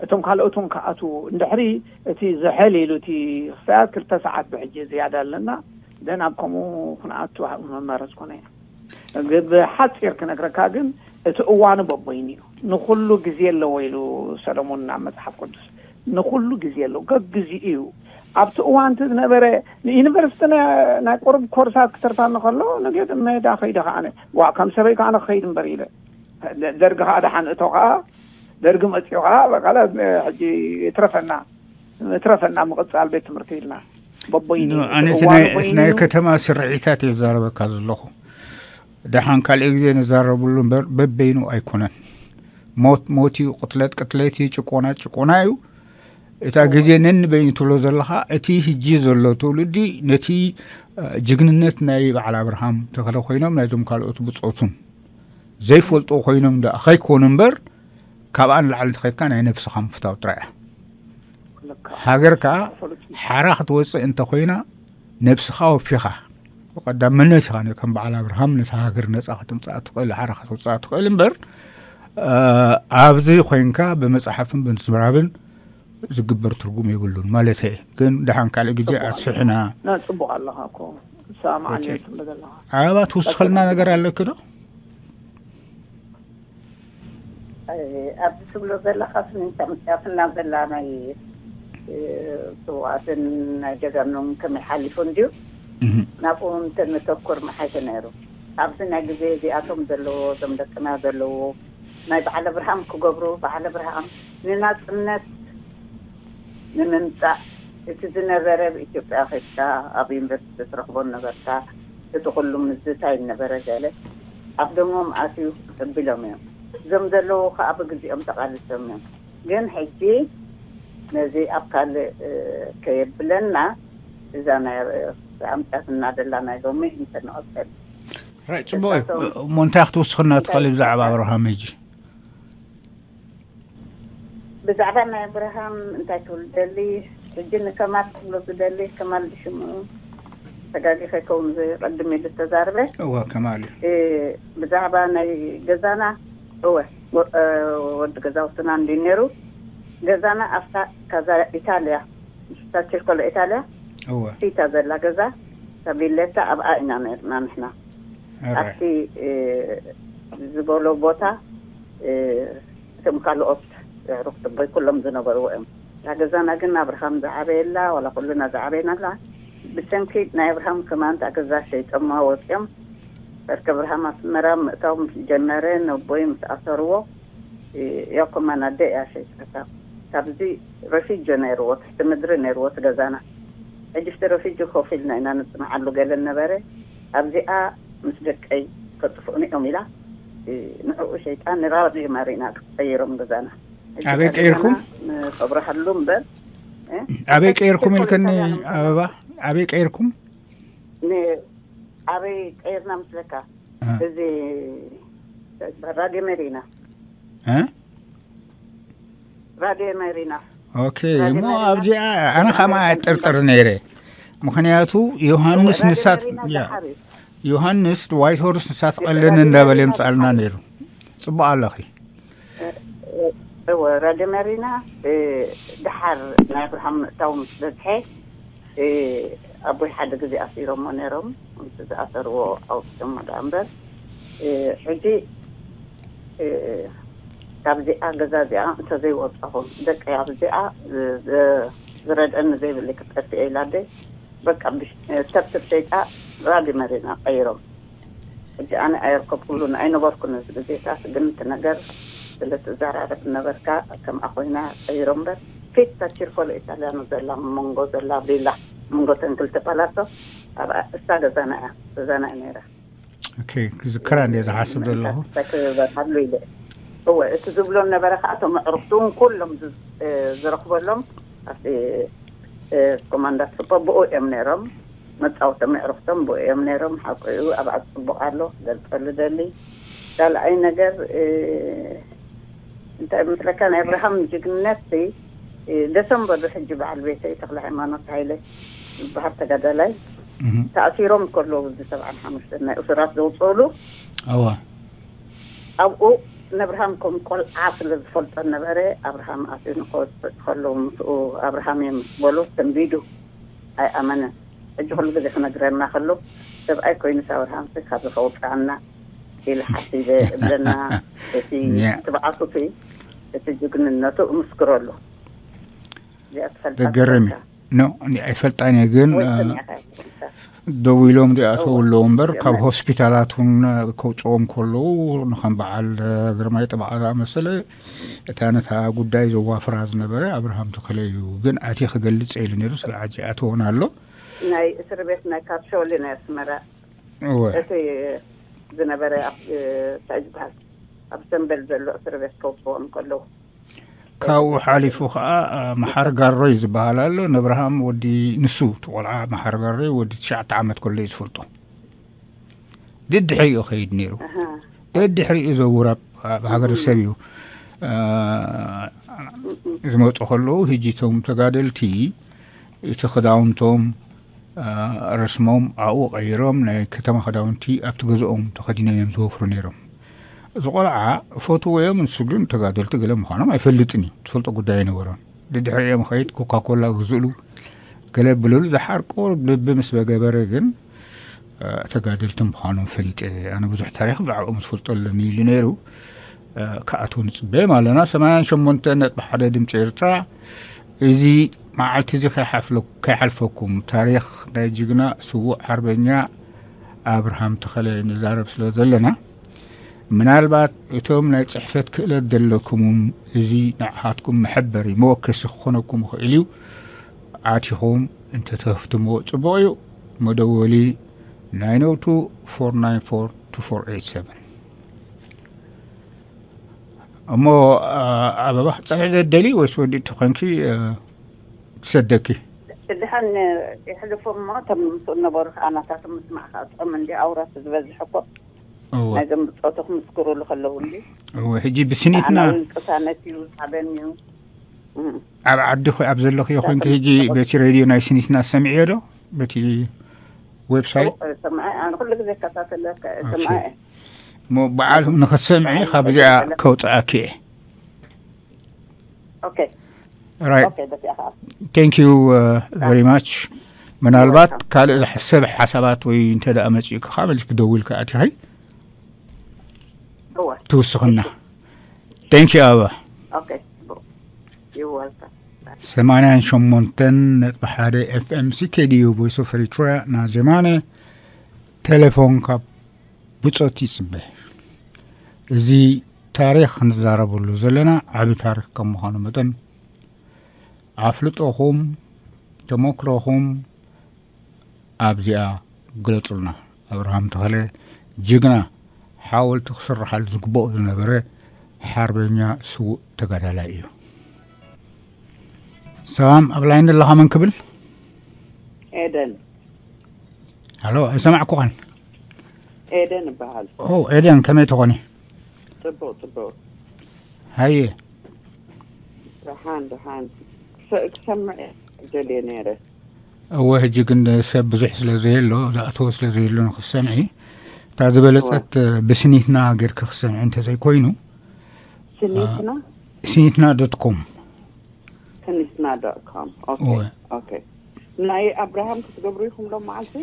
እቶም ካልኦት እውን ክኣትዉ፣ እንድሕሪ እቲ ዝሕል ኢሉ እቲ ክሳያት ክልተ ሰዓት ብሕጂ ዝያዳ ኣለና፣ ደን ኣብ ከምኡ ክንኣቱ መመረጽኩ ነይረ። ግ-፣ ብሓጺር ክነግረካ ግን፣ እቲ እዋኑ በቦይኑ እዩ። ንኹሉ ግዜ ኣለዎ ኢሉ ሰለሞን ኣብ መጽሓፍ ቅዱስ። ንኹሉ ግዜ ኣለዎ፣ ገግዚኡ እዩ። ኣብቲ እዋን እቲ ዝነበረ ንዩኒቨርሲቲ ና-፣ ናይ ቁሩብ ኮርሳት ክተርፋኒ ከሎ፣ ንጌጥ ሜዳ ከይደ ከኣነ፣ ዋ፣ ከም ሰበይ ከኣነ ክኸይድ እምበር ኢለ። ደ-፣ ደርጊ ከኣ ደሓን እቶ ከኣ፣ ደርጊ መጺኡ ከኣ፣ በቃ፣ ሕጂ ይትረፈና፣ ይትረፈና ምቕጻል ቤት ትምህርቲ ኢልና። በቦይኑ ኖ፣ እዩ። ኣነ እቲ እዋኑ ናይ፣ በይኑ ናይ እዩ። ከተማ ስርዒታት እየ ዝዛረበካ ዘለኹ። ደሓን ካልእ ግዜ ንዛረብሉ እምበር፣ በበይኑ ኣይኮነን። ሞት ሞት እዩ፣ ቅትለት ቅትለት እዩ፣ ጭቆና ጭቆና እዩ። እታ ግዜ ነንበይኑ ትብሎ ዘለኻ፣ እቲ ሕጂ ዘሎ ትውልዲ ነቲ፣ እ፣ ጅግንነት ናይ በዓል ኣብርሃም ተኽለ ኮይኖም፣ ናይዞም ካልኦት ብጾቱን ዘይፈልጡ ኮይኖም ደኣ ከይኮኑ እምበር፣ ካብኣ ንላዕሊ እንተኸድካ ናይ ነብስኻ ምፍታው ጥራይ እያ። ልካ። ሃገር ከኣ ፈሉጥ። ሓራ ክትወጽእ እንተኾይና፣ ነብስኻ ወፊኻ፣ ብቐዳምነት ኢኻ ነ-፣ ከም በዓል ኣብርሃም ነታ ሃገር ነጻ ከተምጽኣ ትኽእል፣ ሓራ ከተውጽኣ ትኽእል እምበር፣ እ፣ ኣብዚ ኮይንካ ብመጽሓፍን ብምዝራብን ዝግበር ትርጉም የብሉን ማለተይ። ግን ደሓን ካልእ ግዜ ጽቡቕ። ኣስፊሕና። ና፣ ጽቡቕ ኣለኻ እኮ። ሰማዕኒ ኦኬ። ትብሎ ዘለኻ። ኣበባ ትውስኸልና ነገር ኣለኪ ዶ? እ፣ ኣብዚ ትብሎ ዘለኻስ ንእንታ መጽያትና ዘላ ናይ፣ እ፣ ስውኣትን ናይ ጀጋኑን ከመይ ሓሊፉ እንድዩ? እህ። ናብኡ እንተነተኩር ምሓሸ ነይሩ። ኣብዚ ናይ ግዜ እዚኣቶም ዘለዎ፣ እዞም ደቅና ዘለዎ፣ ናይ በዓል ኣብርሃም ክገብሩ፣ በዓል ኣብርሃም ንናጽነት ንምምፃእ፣ እቲ ዝነበረ ብኢትዮጵያ ከድካ ኣብ ዩኒቨርሲቲ ትረኽቦ ነበርካ። እቲ ኩሉ ምዝታይ ነበረ ገለ ኣብ ደሞም ኣትዩ ተቢሎም እዮም። እዞም ዘለዉ ከዓ ብግዚኦም ተቃሊሶም እዮም። ግን ሕጂ ነዚ ኣብ ካልእ ከየብለና እዛ ናይ ኣምፅያትና ደላ ናይ ሎሚ እንተንቐፀል። ራይ፣ ፅቡቅ እዩ። እሞ እንታይ ክትውስኽና ትኽእል ብዛዕባ ኣብርሃም ሕጂ? ብዛዕባ ናይ ኣብርሃም እንታይ ክብል ደሊ? ሕጂ ንከማል ክብሎ ዝደሊ፣ ከማል ሽሙ ተጋጊ ከይከውን ዝቀድም ኢሉ ዝተዛርበ። እዋ፣ ከማል እዩ። ብዛዕባ ናይ ገዛና፣ እወ፣ ወዲ ገዛውትና እንዲ ነይሩ። ገዛና ኣብታ ካዛ ኢታልያ፣ ምስታ ችርኮለ ኢታልያ፣ እዋ። ፊታ ዘላ ገዛ ተቢለታ ኣብኣ ኢና ነርና ንሕና። ኣብቲ ዝበሎ ቦታ እቶም ካልኦት ሩክትቦይ ኩሎም ዝነበርዎ እዮም። እታ ገዛና ግን ኣብርሃም ዝዓበየላ፣ ዋላ ኩልና ዝዓበየናላ፣ ብሰንኪ ናይ ኣብርሃም ከማን እታ ገዛ ሸይጦማ ወፂኦም። በርከ ኣብርሃም ኣስመራ ምእታው ምስ ጀመረ፣ ነቦይ ምስ ኣሰርዎ፣ ያው ከማን ኣደ እያ ሸይጣታ። ካብዚ ረፊጆ ነይርዎ፣ ትሕቲ ምድሪ ነይርዎ እቲ ገዛና። ሕጂ ፍቲ ረፊጆ ኮፍ ኢልና ኢና ንፅንዓሉ ገለ ነበረ። ኣብዚኣ ምስ ደቀይ ከጥፍኡኒ እዮም ኢላ፣ ንዕኡ ሸይጣን ንራድዮ ማሪና ቀይሮም ገዛና። ሕጂ ኣበይ እታ ቀይርኩም? ገዛና ንኸብረሃሉ እምበር፣ እ? ኣበይ ቀይርኩም ሕጂ ኢልከኒ ፖለቲካ ኣበባ? ኣበይ ቀይርኩም? ን-፣ ኣበይ ቀይርና ምስለካ? እ። እዚ ራድዮ መሪና፣ እ? ራድዮ መሪና። ኦኬ። እሞ ኣብዚኣ ኣነ ከማ እጥርጥር ነይረ። ምክንያቱ ዮሃንስ ንሳት ያ፣ ዮሃንስ ዋይት ሆርስ ንሳት ቀልን እንዳበለ የምጻልና ነይሩ። ጽቡቅ ኣለኺ። እወ፣ ራድዮ መሪና፣ እ፣ ድሓር ናይ ኣብርሃም ምእታው ምስ በዝሐ፣ እ፣ ኣቦይ ሓደ ግዜ ኣሲሮሞ ነይሮም። እቲ ዝኣሰርዎ ኣውፅኦሞ ደኣ እምበር፣ እ፣ ሕጂ፣ እ፣ ካብዚኣ ገዛ እዚኣ እንተዘይወፃኹም፣ ደቀይ ኣብዚኣ፣ እ፣ ዝ-፣ ዝረድአኒ ዘይብለይ ክጠፍእ ኢላ ኣደይ፣ በቃ ብሽ-፣ እ፣ ተብትብ ሸይጣ ራድዮ መሪና ቀይሮም። ሕጂ ኣነ ኣየርከብኩሉን ኣይነበርኩን እዚ ግዜታት፣ ግን እቲ ነገር ስለ ትዘራረብ ነበርካ፣ ከምኣ ኮይና ቀይሮ እምበር፣ ፊት ታቺርኮሎ ኢጣልያኖ ዘላ መንጎ ዘላ ቪላ፣ መንጎ ተን ክልተ ፓላሶ፣ ኣብ እሳ ገዛና እያ፣ ገዛና እያ ነይራ። ኦኬ፣ ክዝክራ እንደ ዝሓስብ ዘለኹ። እንታይ ክበርሃሉ ኢለ። እወ፣ እቲ ዝብሎ ነበረ ከዓ፣ እቶም ኣዕሩኽቲ እውን ኩሎም ዝ-፣ እ፣ ዝረኽበሎም ኣብቲ፣ እ፣ ኮማንዳት ስፖ ብኡ እዮም ነይሮም። መጻወቶም ኣዕሩኽቶም ብኡ እዮም ነይሮም። ሓቁ እዩ፣ ኣብኣ ጽቡቕ ኣሎ፣ ክገልጸሉ ደሊ። ካልኣይ ነገር፣ እ፣ እንታይ መስለካ፣ ናይ ኣብርሃም ጅግንነት ሲ፣ እ፣ ደሰምበዶ ሕጂ በዓል ቤተይ ተኽለ ሃይማኖት ሃይለ ዝበሃል ተጋዳላይ እህ። ተኣሲሮም ከለዉ፣ እዚ ሰብዓን ሓሙሽተን ናይ እሱራት ዘውፅኡሉ፣ እዋ። ኣብኡ ንኣብርሃም ከም ቆልዓ ስለ ዝፈልጦ ነበረ፣ ኣብርሃም ኣትዩ ንኸወፅእ ከሎ ምስኡ ኣብርሃም እዮም ምስ በሉ ሰንቢዱ ኣይኣመነን። ሕጂ ኩሉ ግዜ ክነግረና ከሎ፣ "ሰብኣይ ኮይኑስ ኣብርሃምሲ ካብዚ ከውፅኣና?" ኢለ ሓሲበ እብለና። እቲ ያ። ትብዓቱ እቲ፣ እቲ ጅግንነቱ እምስክረሉ። እዚኣ ትፈልጣ ዘገርም እዩ። ትፈልጣ? ኖ፣ እኔ ኣይፈልጣን እየ፣ ግን ወይ እ፣ ሰሚዕካ ኣይፈልጥን። ደው ኢሎም እዚኣተው እወ። ኣለዉ እምበር፣ ካብ እወ። ሆስፒታላት እውን ከውፅኦም ከለዉ፣ ንከም በዓል እ፣ ግርማይ ጥብዓ ዝኣመሰለ፣ እታ ነታ ጉዳይ ዘዋፍራ ዝነበረ ኣብርሃም ተኸለ እዩ። ግን ኣትየ ክገልፅ ኢሉ ነይሩ፣ ስጋዕ ሕጂ ኣተወን ኣሎ። ናይ እስር ቤት ናይ ካፕሾሊ ናይ ኣስመራ፣ እወ። እቲ ዝነበረ ኣብ፣ እ፣ እንታይ ዝበሃል፣ ኣብ ሰንበል ዘሎ እስር ቤት ከውፅዎም ከለዉ። ካብኡ ሓሊፉ ከዓ፣ እ፣ መሓር ጋሮይ ዝበሃል ኣሎ። ንኣብርሃም ወዲ፣ ንሱ እቲ ቆልዓ መሓር ጋሮይ ወዲ ትሽዓተ ዓመት ከሎ እዩ ዝፈልጦ። ደድሕሪኡ ኸይድ ነይሩ። ኣሃ። ደድሕሪኡ ዘውር ኣብ፣ ኣብ ሃገረሰብ እዩ፣ እ፣ ዝመፁ ከለዉ፣ ህጂ እቶም ተጋደልቲ እቲ ክዳውንቶም፣ እ፣ ረስሞም ኣብኡ ቀይሮም፣ ናይ ከተማ ክዳውንቲ ኣብቲ ገዝኦም ተኸዲኖም እዮም ዝወፍሩ ነይሮም። እዚ ቆልዓ ፈትዎ እዮም፣ ንሱ ግን ተጋደልቲ ገለ ምዃኖም ኣይፈልጥን እዩ። ትፈልጦ ጉዳይ ኣይነበሮን። ደድሕሪኦም ኸይድ ኮካኮላ ግዝእሉ፣ ገለ ብልሉ፣ ዝሓር ቁሩብ ልቢ ምስ በገበረ ግን፣ እ፣ ተጋደልቲ ምዃኖም ፈሊጠ። ኣነ ብዙሕ ታሪኽ ብዛዕባኦም ዝፈልጦ ኣለኒ ኢሉ ነይሩ። እ፣ ክኣትዉ ንጽበዮም ኣለና። ሰማንያን ሸሞንተ ነጥቢ ሓደ ድምፂ ኤርትራ። እዚ መዓልቲ እዚ ከይሓፍለ-፣ ከይሓልፈኩም፣ ታሪኽ ናይ ጅግና ስዉእ ሓርበኛ ኣብርሃም ተኸለ ንዛረብ ስለ ዘለና፣ ምናልባት እቶም ናይ ጽሕፈት ክእለት ዘለኩምም እዚ ንዓኻትኩም መሐበሪ መወከሲ ክኾነኩም ይኽእል እዩ። ኣቲኹም እንተተህፍትምዎ ጽቡቕ እዩ። መደወሊ ናይን ኦ ቱ ፎር ናይን ፎር ቱ ፎር ኤይት ሰቨን። እሞ፣ አ፣ ኣበባ ክትጸንሒ ዘደሊ ወይስ ወዲእቲ ኮንኪ፣ አ፣ ትሰደኪ? ድሓን የሕልፎ እሞ እቶም ምስኡ ነበሩ ከኣ ናታቶም ምስማዕ ከኣ ጥዑም እንዲ ኣውራት ዝበዝሕ እኮ እወ። ናይዞም ብጾቱ ክምስክሩሉ ከለዉ እንዲ። እወ፣ ሕጂ ብስኒትና ኣነ እውን ቅሳነት እዩ ዝሃበኒ እዩ። እም። ኣብ ዓዲ ኮ-፣ ኣብ ዘለኽዮ ኮንኪ ሕጂ በቲ ሬድዮ ናይ ስኒትና ሰሚዕዮ ዶ? በቲ ዌብሳይት? እወ፣ ሰምዐ፣ ኣነ ኩሉ ግዜ እከታተለካ እየ፣ ኦኬ። ሰምዐ እየ። እሞ በዓል ንኽትሰምዒ ካብዚኣ ከውፅኣኪ እየ። ኦኬ። Right. ኦኬ፣ በዚኣ ከዓ። Thank you, uh, very much. ምናልባት ካልእ ሰብ ሓሳባት ወይ እንተ ደኣ መጺኡ ከዓ መሊስኪ ደዊልካ ኣቲኺ እወ። ትውስኽና። Thank you, ኣበባ። ኦኬ፣ ጽቡቕ። You're welcome. ሰማንያን ሸሞንተን ነጥቢ ሓደ ኤፍ ኤም ሲ ኬ ዲ ዩ Voice of Eritrea ናዜማነ ቴሌፎን ካብ ብጾት ይጽበ። እዚ ታሪኽ ንዛረበሉ ዘለና ዓቢ ታሪኽ ከም ምዃኑ መጠን፣ ኣፍልጦኹም፣ ተመክሮኹም ኣብዚኣ ግለጹልና። ኣብርሃም ተኸለ ጅግና፣ ሓወልቲ ክስርሓሉ ዝግብኦ ዝነበረ ሓርበኛ ስዉእ ተጋዳላይ እዩ። ሰላም፣ ኣብ ላይን ዘለኻ መን ክብል? ኤደን። ሃሎ፣ ኣይሰማዕኩኻን። ኤደን እበሃል። ኦ፣ ኤደን፣ ከመይ ትኾኒ? ጽቡቕ፣ ጽቡቕ። ሃየ። ደሓን፣ ደሓን። ክሰ-፣ ክሰምዕ እየ ደልየ ነይረ። እወ፣ ሕጂ ግን ሰብ ብዙሕ ስለ ዘየሎ፣ ዝኣተወ ስለ ዘየሎ ንኽሰምዒ፣ እታ ዝበለጸት እወ። ብስኒትና ጌርኪ ክሰምዒ እንተዘይኮይኑ፣ ስኒትና? ስኒትና ዶት ኮም። ስኒትና ዶት ኮም። ኦኬ፣ እወ። ኦኬ። ናይ ኣብርሃም ክትገብሩ ኢኹም ሎም መዓልቲ?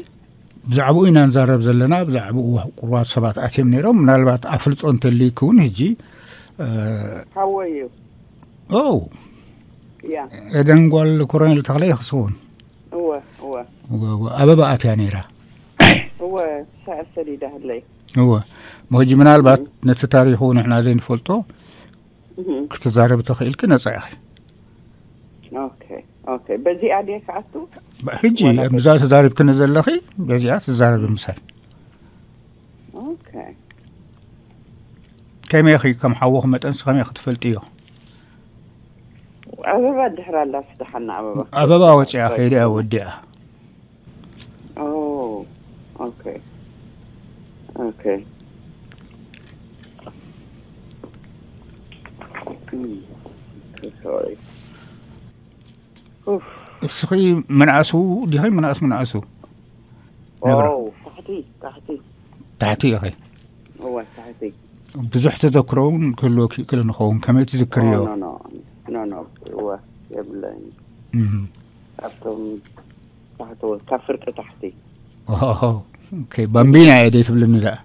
ብዛዕባኡ ኢና ንዛረብ ዘለና፣ ብዛዕባኡ ቁሩባት ሰባት ኣትዮም ነይሮም። ምናልባት ኣፍልጦ እንተልይኪ እውን ሕጂ፣ እ፣ ሓወይ እዩ። ኦ። ያ። ኤደን ጓል ኮሎኔል ተኽለ ይኽስውን። እወ፣ እወ። እወ፣ እወ። ኣበባ ኣትያ ነይራ። እወ፣ ሰ-፣ ሰዲዳ ህለይ። እወ። እሞ ሕጂ ምናልባት እም። ነቲ ታሪኹ ንሕና ዘይንፈልጦ እም። ክትዛረቢ ተኽኢልኪ ነጻ ኢኺ። ኦኬ፣ ኦኬ። በዚኣ ድየ ክኣቱ? ብ-፣ ሕጂ ዋላ በ- ብዛ ተዛሪብክኒ ዘለኺ፣ በዚኣ ትዛረቢ ምሳይ። ኦኬ። ከመይ ኢኺ ከም ሓወኺ መጠንስ ከመይ ኢኺ ትፈልጥዮ? ኣበባ ድሕር ኣላ ስደሓና ኣበባ። ኣበባ ወፂኣ ከይዳ እያ ወዲኣ። ኦ፣ ኦኬ። ኦኬ። እም፣ ሶሪ። ኡፍ። እስኺ ምንኣሱ ዲኺ ምንኣስ ምንኣሱ? ነብራ። ኦ፣ ታሕቲ፣ ታሕቲ። ታሕቲ ኢኺ። እወ፣ ታሕቲ። ብዙሕ ተዘክሮ እውን ክህልወኪ ይክእል ንኸውን። ከመይ ትዝክርዮ? ኦ፣ ኖ፣ ኖ። ኖ፣ ኖ። እወ፣ የብለይን። እም። ካብቶም ታሕቲ፣ ካብ ፍርቂ ታሕቲ። ኦሆ፣ ኦኬ። ባምቢና እየ ደይ ትብልኒ ደኣ?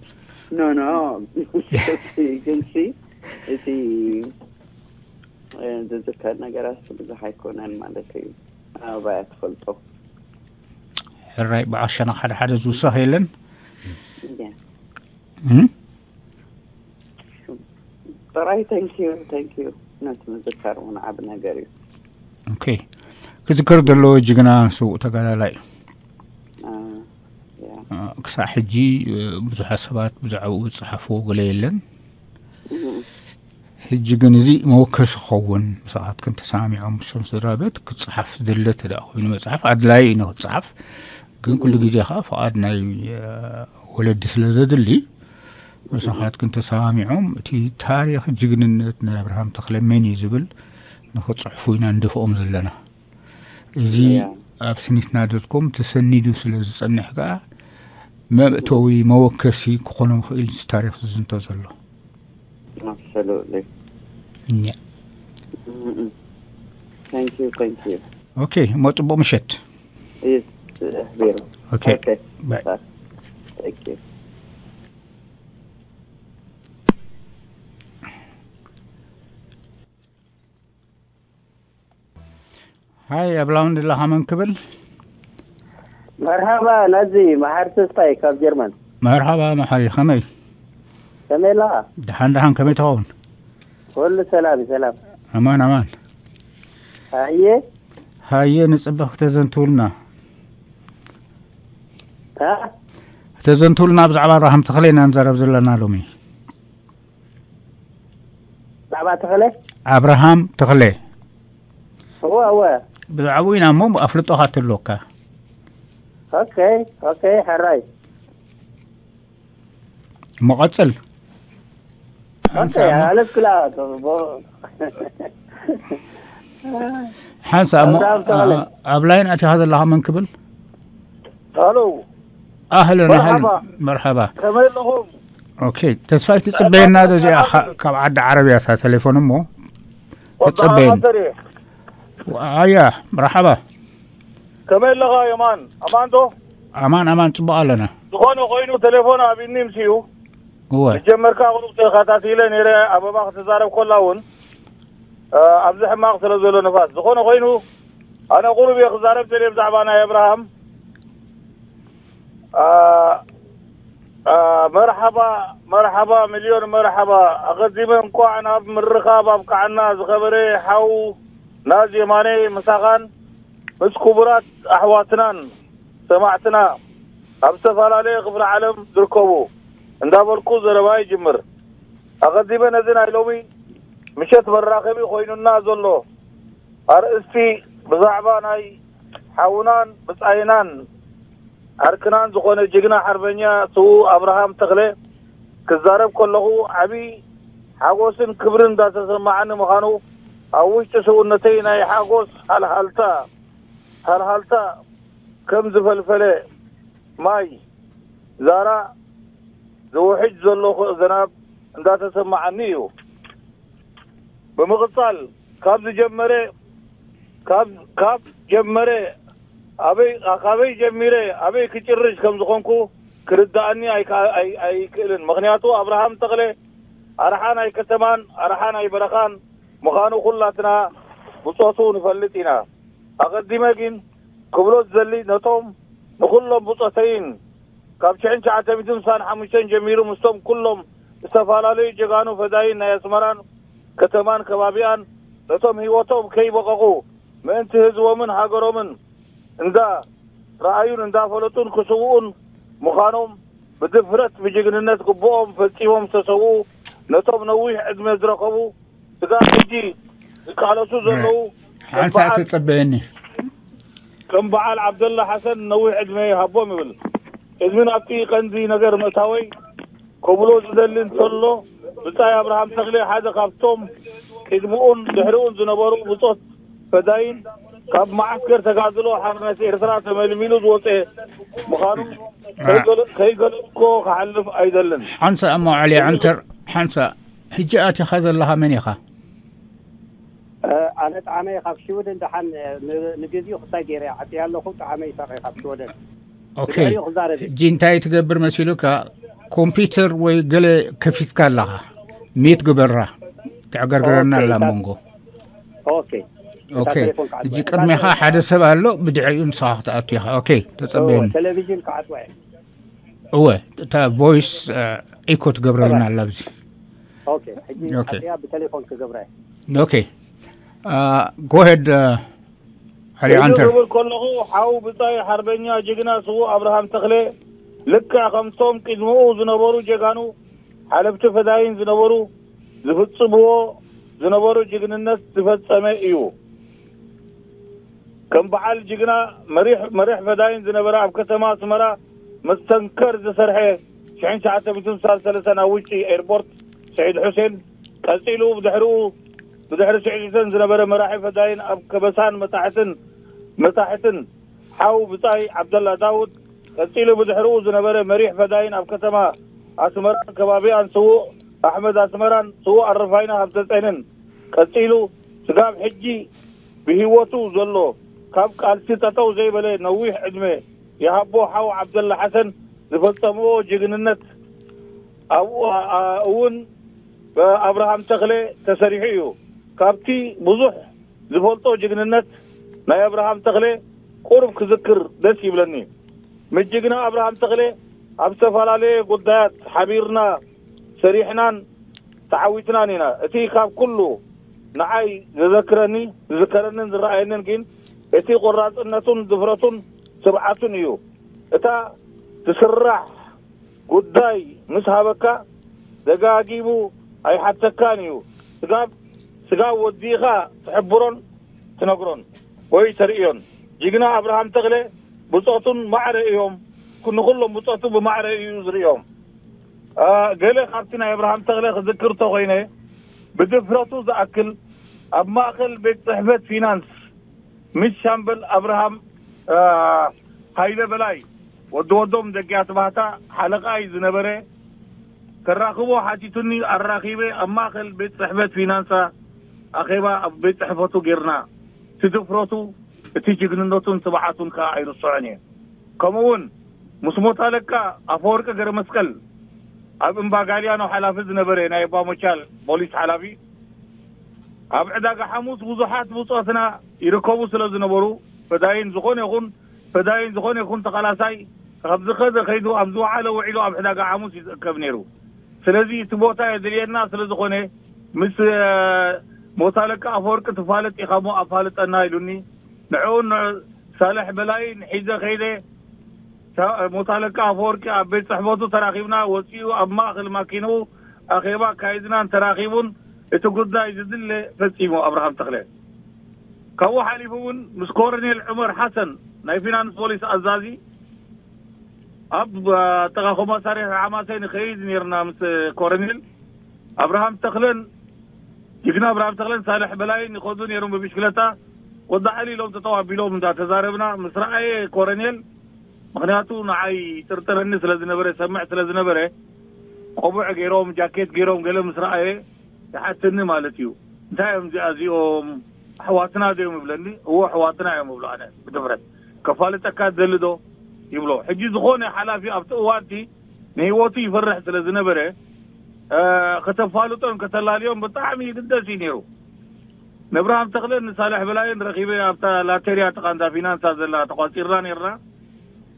ኖ፣ ኖ። ግንሲ፣ እቲ፣ እ፣ ዝዝከር ነገራት ብዙሕ ኣይኮነን ማለት እዩ። ኣበባ እያ ትፈልጦ። ሕራይ፣ ብዓሻና ሓደ ሓደ ዝውሰኽ የለን። እያ። እም? ጥራይ፣ thank you፣ thank you። ነቲ ምዝካር እውን ዓቢ ነገር እዩ። ኦኬ። ክዝከር ዘለዎ ጅግና ስዉእ ተጋዳላይ እዩ። አ፣ ያ። አ፣ ክሳዕ ሕጂ፣ እ፣ ብዙሓት ሰባት ብዛዕባኡ ዝጸሓፍዎ ገለ የለን። እም። ሕጂ ግን እዚ መወከሲ ክኸውን፣ ምሳኻትክን ተሰማሚዖም ምስቶም ስድራ ቤት ክጸሓፍ ዝድለ እንተ ደኣ ኮይኑ መጽሓፍ ኣድላዪ እዩ ንኽጸሓፍ። ግን ኩሉ እም። ግዜ ኸኣ ፍቓድ ናይ፣ እ፣ ወለዲ ስለ ዘድሊ፣ ምሳኻትክን ተሰማሚዖም እቲ ታሪኽ ጅግንነት ናይ ኣብርሃም ተኽለ መን እዩ ዝብል ንኽጽሕፉ ኢና ንደፍኦም ዘለና። እዚ ያ። ኣብ ስኒትና ዶት ኮም ተሰኒዱ ስለ ዝጸንሕ ከኣ መእተዊ መወከሲ ክኾኖም ይኽእል እዩ ታሪኽ ዝዝንቶ ዘሎ። Absolutely። እኛ። እም፣ እም። Thank you, thank you። ኦኬ፣ እሞ ጽቡቕ ምሸት። Yes, ቢሮ። ኦኬ፣ ኦኬ። ባይ። Thank you። ሃይ፣ ኣብ ላውንድ ኣለኻ መን ክብል? መርሃባ፣ ነዚ መሓሪ ተስፋይ ካብ ጀርመን። መርሃባ መሓሪ፣ ከመይ? ከመይ ኣለኻ? ደሓን ደሓን፣ ከመይ ትኸውን? ኩሉ ሰላም እዩ፣ ሰላም። ኣማን ኣማን። ሃየ። ሃየ፣ ንጽበ ክተዘንትውልና። ታ? ክተዘንትውልና፣ ብዛዕባ ኣብርሃም ተኽለ ኢና ንዛረብ ዘለና ሎሚ። ብዛዕባ ተኽለ? ኣብርሃም ተኽለ። እወ፣ እወ። ብዛዕባኡ ኢና እሞ ኣፍልጦኻ ትህልወካ። ኦኬ፣ ኦኬ፣ ሕራይ። እሞ ቀጽል። ኦኬ፣ ሓንሳእ እሞ፣ ኣለፍ ክላ፣ ብ-፣ ሓንሳእ እሞ፣ ኣብርሃም ተኽለ። ኣ-፣ ኣብ ላይን ኣቲኻ ዘለኻ መን ክብል? ሃሎ። ኣህለን፣ ኣህለን። መርሓባ። መርሓባ። ከመይ ኣለኹም? ኦኬ፣ ተስፋይ ትጽበየና ዶ እዚኣ? ካብ ዓዲ ዓረብ እያ እታ ቴሌፎን እሞ። ተጸበየን። ኣያ፣ መርሓባ። ከመይ ኣለኻ የማን? ኣማን ዶ? ኣማን፣ ኣማን፣ ጽቡቕ ኣለና። ዝኾነ ኮይኑ ቴሌፎን ኣብ ኢኒ ምሲኡ። እወ። መጀመርካ ቁሩብ ተኸታቲለ ነይረ፣ ኣበባ ክትዛረብ ኮላ እውን፣ እ፣ ኣብዚ ሕማቕ ስለ ዘሎ ንፋስ። ዝኾነ ኮይኑ፣ ኣነ ቁሩብ እየ ክዛረብ ደልየ ብዛዕባ ናይ ኣብርሃም። እ፣ እ፣ መርሓባ፣ መርሓባ፣ ሚልዮን መርሓባ። ኣቐዲመ እንቋዕ ናብ ምርኻብ ኣብቅዓና ዝኸበረ ሓው ናዝ የማነ፣ ምሳኻን ምስ ክቡራት ኣሕዋትናን ሰማዕትና ኣብ ዝተፈላለየ ክፍለ ዓለም ዝርከቡ እንዳበልኩ ዘረባ ይጅምር። ኣቐዲመ ነዚ ናይ ሎሚ ምሸት መራኸቢ ኮይኑና ዘሎ ኣርእስቲ ብዛዕባ ናይ ሓውናን ብጻይናን ዓርክናን ዝኾነ ጅግና ሓርበኛ ስዉእ ኣብርሃም ተኽለ ክዛረብ ከለኹ ዓቢ ሓጎስን ክብርን እንዳተሰማዓኒ ምዃኑ ኣብ ውሽጢ ሰውነተይ ናይ ሓጎስ ሃልሃልታ፣ ሃልሃልታ ከም ዝፈልፈለ ማይ ዛራ ዝውሕጅ ዘሎ ዝናብ እንዳተሰማዓኒ እዩ። ብምቕጻል ካብ ዝጀመረ፣ ካብ፣ ካብ ጀመረ፣ ኣበይ፣ ካበይ ጀሚረ ኣበይ ክጭርሽ ከም ዝኾንኩ ክርድኣኒ ኣይከ-፣ ኣይ-፣ ኣይክእልን። ምኽንያቱ ኣብርሃም ተኽለ ኣርሓ ናይ ከተማን ኣርሓ ናይ በረኻን ምዃኑ ኩላትና ብጾቱ ንፈልጥ ኢና። ኣቐዲመ ግን ክብሎ ዝደሊ፣ ነቶም ንኹሎም ብጾተይን ካብ ሽሕን ትሽዓተ ሚእትን ስሳን ሓሙሽተን ጀሚሩ ምስቶም ኩሎም ዝተፈላለዩ ጀጋኑ ፈዳይን ናይ ኣስመራን ከተማን ከባቢኣን፣ ነቶም ህይወቶም ከይበቐቑ ምእንቲ ህዝቦምን ሃገሮምን እንዳ ረኣዩን እንዳፈለጡን ክስውኡን ምዃኖም ብድፍረት ብጅግንነት ግቡኦም ፈጺሞም ዝተሰውኡ፣ ነቶም ነዊሕ ዕድመ ዝረኸቡ ስጋብ ሕጂ ዝቃለሱ ዘለዉ ሓንሳእ ከም በዓል፣ ተጸበየኒ። ከም በዓል ዓብደላ ሓሰን ነዊሕ ዕድመ ይሃቦም ይብል። ቅድሚ ናብቲ ቀንዲ ነገር ምእታወይ ክብሎ ዝደሊ እንተሎ፣ ብጻይ ኣብርሃም ተኽለ ሓደ ካብቶም ቅድምኡን ድሕሪኡን ዝነበሩ ብጾት ፈዳይን ካብ መዓስከር ተጋድሎ ሓርነት ኤርትራ ተመልሚሉ ዝወጸ ምዃኑ ከይገለ-፣ ከይገለጽኮ ክሓልፍ ኣይደልን። ሓንሳእ እሞ ዓሊ ዓንተር፣ ሓንሳእ፣ ሕጂ ኣቲኻ ዘለኻ መን ኢኻ? እ፣ ኣነ ጣዕመ ካብ ሽወደን ደሓን፣ እ፣ ን-፣ ንግዚኡ ክሳይ ገይረ ዓጽየ ኣለኹ። ጣዕመ ይሳቐ ካብ ሽወደን። ኦኬ። ብድሕሪኡ ክዛረብ እየ። ሕጂ እንታይ ትገብር መሲሉካ? ኮምፒውተር ወይ ገለ ከፊትካ ኣለኻ። ሚት ግበራ። ትዕገርግረና ኦኬ፣ ኣላ እታ፣ መንጎ። ኦኬ። እታ ኦኬ። ቴሌፎን ክዓጽዋ ሕጂ እየ። ቅድሜኻ እታ ሓደ ሰብ ኣሎ፣ ብድሕሪኡ ንስኻ ክትኣቱ ኢኻ። ኦኬ፣ ተጸበየኒ። ቴሌቪዥን ክዓጽዋ እየ። እወ፣ እታ ቮይስ፣ እ፣ ኢኮ ትገብረልና ኣላ ኣብዚ። ኦኬ፣ ሕጂ ኦኬ። ኣጥያ ብቴሌፎን ክገብራ እየ። ኦኬ። እ፣ ጎ ሄድ፣ እ፣ ዓሊ ሕጂ ዓንተር። ክብል ከለኹ፣ ሓው ብጻይ ሓርበኛ ጅግና ስዉእ ኣብርሃም ተኽለ፣ ልክዕ ከምቶም ቅድምኡ ዝነበሩ ጀጋኑ ሓለፍቲ ፈዳይን ዝነበሩ፣ ዝፍጽምዎ ዝነበሩ ጅግንነት ዝፈጸመ እዩ። ከም በዓል ጅግና መሪሕ፣ መሪሕ ፈዳይን ዝነበረ፣ ኣብ ከተማ ኣስመራ መስተንከር ዝሰርሐ፣ ሽሕን ትሽዓተ ሚእትን ስሳን ሰለስተን ኣብ ውሽጢ ኤርፖርት ስዒድ ሑሴን፣ ቀጺሉ ብድሕሪኡ፣ ብድሕሪ ስዒድ ሑሴን ዝነበረ መራሒ ፈዳይን ኣብ ከበሳን መታሕትን፣ መታሕትን ሓው ብጻይ ዓብደላ ዳውድ፣ ቀጺሉ ብድሕሪኡ ዝነበረ መሪሕ ፈዳይን ኣብ ከተማ ኣስመራን ከባቢኣን ስዉእ ኣሕመድ ኣስመራን ስዉእ ኣረፋይነ ሃብተጼንን፣ ቀጺሉ ስጋብ ሕጂ ብህይወቱ ዘሎ፣ ካብ ቃልሲ ጠጠው ዘይበለ፣ ነዊሕ ዕድመ ይሃቦ፣ ሓው ዓብደላ ሓሰን ዝፈጸምዎ ጅግንነት ኣብኡ፣ ኣ-፣ እውን ብኣብርሃም ተኽለ ተሰሪሑ እዩ። ካብቲ ብዙሕ ዝፈልጦ ጅግንነት ናይ ኣብርሃም ተኽለ ቁሩብ ክዝክር ደስ ይብለኒ። ምስ ጅግና ኣብርሃም ተኽለ ኣብ ዝተፈላለየ ጉዳያት ሓቢርና ሰሪሕናን ተዓዊትናን ኢና። እቲ ካብ ኩሉ ንዓይ ዘዘክረኒ፣ ዝዝከረንን ዝረኣየንን ግን እቲ ቆራጽነቱን ድፍረቱን ትብዓቱን እዩ። እታ ትስራሕ ጉዳይ ምስ ሃበካ ደጋጊሙ ኣይሓተካን እዩ። ስጋብ፣ ስጋብ ወዲኻ ትሕብሮን ትነግሮን ወይ ተርእዮን። ጅግና ኣብርሃም ተኽለ ብጾቱን ማዕረ እዮም። ኩ-፣ ንኹሎም ብጾቱ ብማዕረ እዩ ዝርእዮም። አ፣ ገለ ካብቲ ናይ ኣብርሃም ተኽለ ክዝክር እንተኾይነ፣ ብድፍረቱ ዝኣክል ኣብ ማእከል ቤት ጽሕፈት ፊናንስ ምስ ሻምበል ኣብርሃም፣ አ፣ ሃይለ በላይ፣ ወዲ ወዶም ደጊያት ባህታ፣ ሓለቓይ ዝነበረ፣ ከራኽቦ ሓቲቱኒ፣ ኣራኺበ ኣብ ማእከል ቤት ጽሕፈት ፊናንሳ ኣኼባ ኣብ ቤት ጽሕፈቱ ጌርና። እቲ ድፍረቱ፣ እቲ ጅግንነቱን ትብዓቱን ከኣ ኣይርስዖን እየ። ከምኡ እውን ምስ ሞት ኣለቃ ኣፈወርቂ ገረመስቀል ኣብ እምባ ጋልያኖ ሓላፊ ዝነበረ ናይ እባ ሞቻል ፖሊስ ሓላፊ፣ ኣብ ዕዳጋ ሓሙስ ብዙሓት ብጾትና ይርከቡ ስለ ዝነበሩ፣ ፈዳይን ዝኾነ ይኹን፣ ፈዳይን ዝኾነ ይኹን ተቓላሳይ ካብ ዝኸደ ከይዱ፣ ኣብ ዝወዓለ ውዒሉ ኣብ ዕዳጋ ሓሙስ እዩ ዝእከብ ነይሩ። ስለዚ እቲ ቦታ የድልየና ስለ ዝኾነ፣ ምስ፣ እ፣ ሞት ኣለቃ ኣፈወርቂ ትፋለጥ ኢኻ እሞ ኣፋልጠና ኢሉኒ። ንዕኡን ንዕ-፣ ሳልሕ በላይን ሒዘ ከይደ። ሳ-፣ ሞት ኣለቃ ኣፈወርቂ ኣብ ቤት ጽሕፈቱ ተራኺብና፣ ወጺኡ ኣብ ማእከል ማኪንኡ ኣኼባ ኣካይድናን ተራኺቡን እቲ ጉዳይ ዝድለ ፈጺሙ ኣብርሃም ተኽለ። ካብኡ ሓሊፉ እውን ምስ ኮረኔል ዑመር ሓሰን ናይ ፊናንስ ፖሊስ ኣዛዚ ኣብ፣ አ፣ ጥቓ ኮማሳርያ ሓማሴን ንኸይድ ነይርና ምስ ኮረኔል ኣብርሃም ተኽለን፣ ጅግና ኣብርሃም ተኽለን ሳልሕ በላይን ይኸዱ ነይሮም ብብሽክለታ። ወዲ ዓሊ ኢሎም ተጠዋቢሎም እንዳተዛረብና ምስ ረኣየ ኮረኔል፣ ምኽንያቱ ንዓይ ጥርጥረኒ ስለ ዝነበረ፣ ሰምዕ ስለ ዝነበረ፣ ቆቡዕ ገይሮም፣ ጃኬት ገይሮም ገለ ምስ ረኣየ ይሓትኒ ማለት እዩ። "እንታይ እዮም እዚኣ እዚኦም? ኣሕዋትና ዶ እዮም?" ይብለኒ። "እዎ ኣሕዋትና እዮም" እብሎ ኣነ ብድፍረት። "ከፋልጠካ ትደሊ ዶ?" ይብሎ። ሕጂ ዝኾነ ሓላፊ ኣብቲ እዋንቲ ንህይወቱ ይፈርሕ ስለ ዝነበረ፣ እ፣ ከተፋልጦን ከተላልዮን ብጣዕሚ ይግደስ እዩ ነይሩ። ንብርሃም ተኽለን ንሳልሕ በላይን ረኺበ ኣብታ ላተርያ ጥቓ እንዳ ፊናንሳ ዘላ ተቋጺርና ነይርና።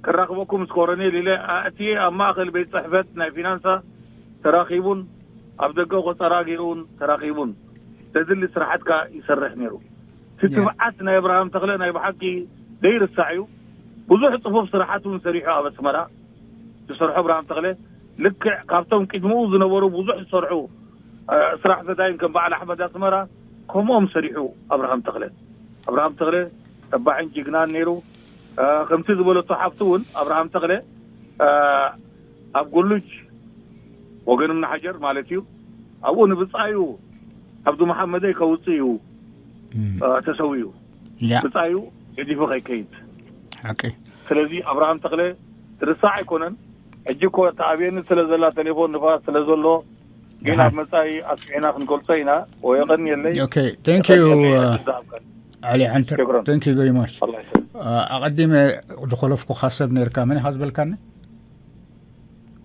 "ክራኽበኩም ምስ ኮረኔል" ኢለ ኣእትየ ኣብ ማእከል ቤት ጽሕፈት ናይ ፊናንሳ ተራኺቡን ኣብ ደገ ቆጸራ ገይሩን ተራኺቡን ዘድሊ ስራሓት ከኣ ይሰርሕ ነይሩ። እቲ ትብዓት ናይ ኣብርሃም ተኽለ ናይ ብሓቂ ዘይርሳዕ እዩ። ብዙሕ ጽፉፍ ስራሓት እውን ሰሪሑ ኣብ ኣስመራ። ዝሰርሖ ኣብርሃም ተኽለ ልክዕ ካብቶም ቅድሚኡ ዝነበሩ ብዙሕ ዝሰርሑ፣ እ፣ ስራሕ ፈዳይን ከም በዓል ኣሕመድ ኣስመራ ከምኦም ሰሪሑ ኣብርሃም ተኽለ። ኣብርሃም ተኽለ ተባዕን ጅግናን ነይሩ። እ፣ ከምቲ ዝበለቶ ሓፍቱ እውን ኣብርሃም ተኽለ፣ እ፣ ኣብ ጎሉጅ ወገን እምኒ ሓጀር ማለት እዩ። ኣብኡ ንብጻዩ ዓብዱ መሓመደይ ከውጽእ እዩ፣ እም። እ፣ ተሰዊኡ። ያ። ብጻዩ ገዲፉ ከይከይድ። ሓቂ። ስለዚ ኣብርሃም ተኽለ ትርሳዕ ኣይኮነን። ሕጂ እኮ ተኣብየኒ ስለ ዘላ ቴሌፎን ንፋስ ስለ ዘሎ፣ ግን ኣሃ። ኣብ መጻኢ ኣስፊሕና ክንገልጾ ኢና። ወየቐንየለይ። ኦኬ፣ thank you፣ የቐንየለይ፣ እ፣ ዝሃብካኒ። ዓሊ ዓንተር፣ ሽክራን። Thank you very much። ኣላህ ይስጥልክ። እ፣ ኣቐዲመ ዝኾለፍኩኻ ሰብ ነርካ፣ መን ኢኻ ዝበልካኒ?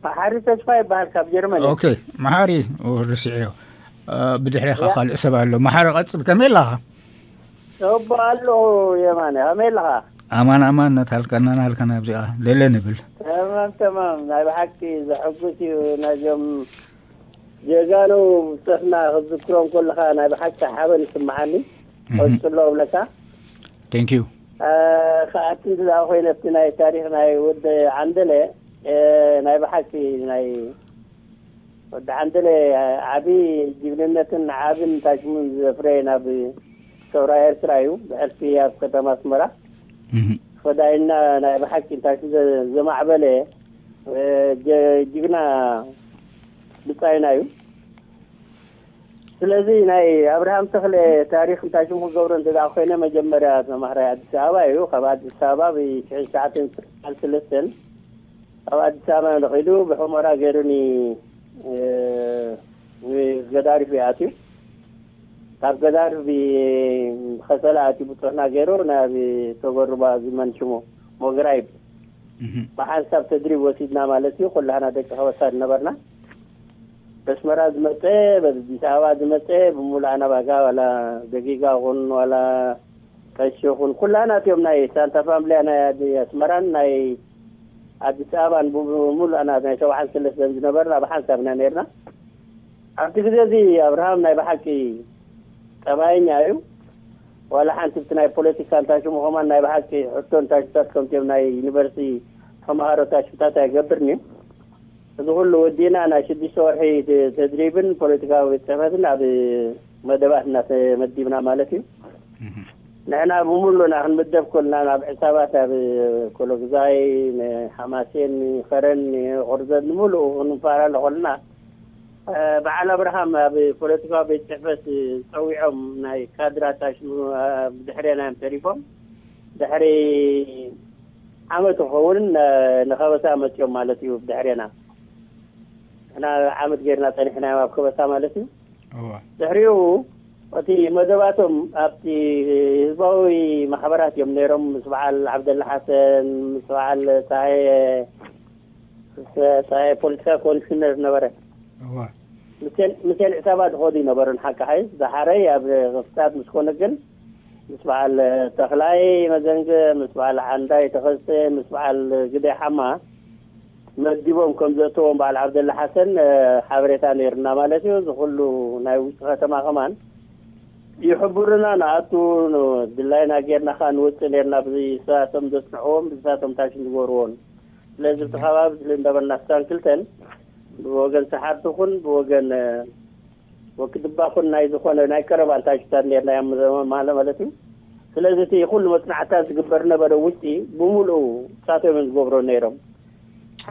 መሓሪ ተስፋ ይበሃል፣ ካብ ጀርመን እየ። ኦኬ፣ መሓሪ፣ ኦ፣ ርስዐዮ። እ፣ ብድሕሬኻ ያ። ካልእ ሰብ ኣሎ። መሓሪ፣ ቀጽል፣ ከመይ ኣለኻ? ጽቡቕ ኣለኹ የማነ፣ ከመይ ኣለኻ? ኣማን፣ ኣማን፣ ነታልካ፣ ነናልከና ኣብዚኣ ለለ ንብል። ተማም፣ ተማም፣ ናይ ብሓቂ ዘሐጉስ እዩ። ናይዞም ጀጋኑ ብጾትና ክትዝክሮም ከለኻ ናይ ብሓቂ ሓበን ይስምዓኒ። እህ። ቀጽሎ እብለካ። Thank you። እ፣ ክኣቱ እንተ ደኣ ኮይነ ኣብቲ ናይ ታሪኽ ናይ ወዲ ዓንደለ፣ እ፣ ናይ ብሓቂ ናይ ወዲ ዓንደለ ዓቢ ጅግንነትን ዓብን ታሽሙን ዘፍረየ ናብ ሰውራ ኤርትራ እዩ። ብሕልፊ ኣብ ከተማ ኣስመራ እህ። ፈዳይና ናይ ብሓቂ እንታይ ዘ-፣ ዘማዕበለ፣ እ፣ ጀ-፣ ጅግና ብጻይና እዩ። ስለዚ ናይ ኣብርሃም ተኽለ ታሪኽ እንታይ ሽሙ ክገብሮ እንተ ደኣ ኮይነ፣ መጀመርያ ተማሃራይ ኣዲስ ኣበባ እዩ። ካብ ኣዲስ ኣበባ ብ ሽሕን ትሽዓተን ሰማንያን ሰለስተን ካብ ኣዲስ ኣበባ ነቒሉ ብሑመራ ገይሩ ኒ-፣ እ፣ ንገዳሪፍ እዩ ኣትዩ። ካብ ገዳሪፍ ብኸሰላ ኣትዩ ብጽሕና ገይሩ ናብ ተጎርባ ዝመን ሽሙ ሞግራይብ እህ። ብሓንሳብ ተድሪብ ወሲድና ማለት እዩ። ኩላህና ደቂ ከበሳ ዝነበርና። በስመራ ዝመጸ፣ በኣዲስ ኣበባ ዝመጸ፣ ብምሉእ ኣናባጋ ዋላ ደጊጋ ኹን ዋላ ቀሺ ኹን፣ ኩላና እቲኦም ናይ ሳንታ ፋምልያ ናይ ኣዲ-፣ ኣስመራን ናይ ኣዲስ ኣበባን ብምሉእ ኣና ናይ ሰብዓን ሰለስተን ዝነበርና ብሓንሳብ ኢና ነርና። ኣብቲ ግዜ እዚ ኣብርሃም ናይ ብሓቂ ጠባየኛ እዩ። ዋላ ሓንቲ ብቲ ናይ ፖለቲካ እንታይ ሽሙ ከማን ናይ ብሓቂ ሕቶ እንታይ ሽታት ከምቲኦም ናይ ዩኒቨርሲቲ ተምሃሮ እንታይ ሽታት ኣይገብርን እዩ። እዚ ኩሉ ወዲእና ናይ ሽዱሽተ ወርሒ ተ- ተድሪብን ፖለቲካዊ ቤት ጽሕፈትን ኣብ መደባት እናተመዲብና ማለት እዩ። ንሕና ብምሉእና ክንምደብ ኮልና ናብ ሕሳባት ኣብ ኮሎግዛይ፣ ንሓማሴን፣ ንኸረን፣ ንቆርዘን ንምሉእ ክንፈላለ ኮልና በዓል ኣብርሃም ኣብ ፖለቲካዊ ቤት ጽሕፈት ጸዊዖም ናይ ካድራታ ሽሙ ብድሕሬና እዮም ተሪፎም። ድሕሪ ዓመት ክኸውን ንኸበሳ መጺኦም ማለት እዩ። ብድሕሬና እና ዓመት ጌርና ጸኒሕና እዮም ኣብ ከበሳ ማለት እዩ። ድሕሪኡ እቲ መደባቶም ኣብቲ ህዝባዊ ማሕበራት እዮም ነይሮም። ምስ በዓል ዓብደላ ሓሰን፣ ምስ በዓል ፀሃየ ፀሃየ ፖለቲካ ኮሚሽነር ነበረ። ምስን ዕሳባ ዝኸዱ ይነበሩ። ንሓቂ ሓይስ ዝሓረይ ኣብ ክፍታት ምስ ኮነ ግን ምስ በዓል ተኽላይ መዘንገ፣ ምስ በዓል ዓንዳይ ተኸስተ፣ ምስ በዓል ግደ ሓማ መዲቦም ከም ዘእተዎም በዓል ዓብደላ ሓሰን ሓበሬታ ነይርና ማለት እዩ። እዚ ኩሉ ናይ ውሽጢ ከተማ ከማን ይሕብሩና። ንኣቱ ድላይና ጌርና ከዓ ንወፅእ ነርና። ብዝሳቶም ዘፅንዕዎም ብዝሳቶም ታሽን ዝገርዎን ስለዚ ብቲ ከባቢ ዝልእንዳበልና ክሳን ክልተን ብወገን ሰሓርቲ ኹን ብወገን ወክድባ ኹን ናይ ዝኾነ ናይ ቀረባ እንታይ ሽታት ነርና እዮም ማለ ማለት እዩ። ስለዚ እቲ ኩሉ መፅናዕታት ዝግበር ነበረ ውጭ ብምሉኡ ሳቶም እዮም ዝገብሮ ነይሮም።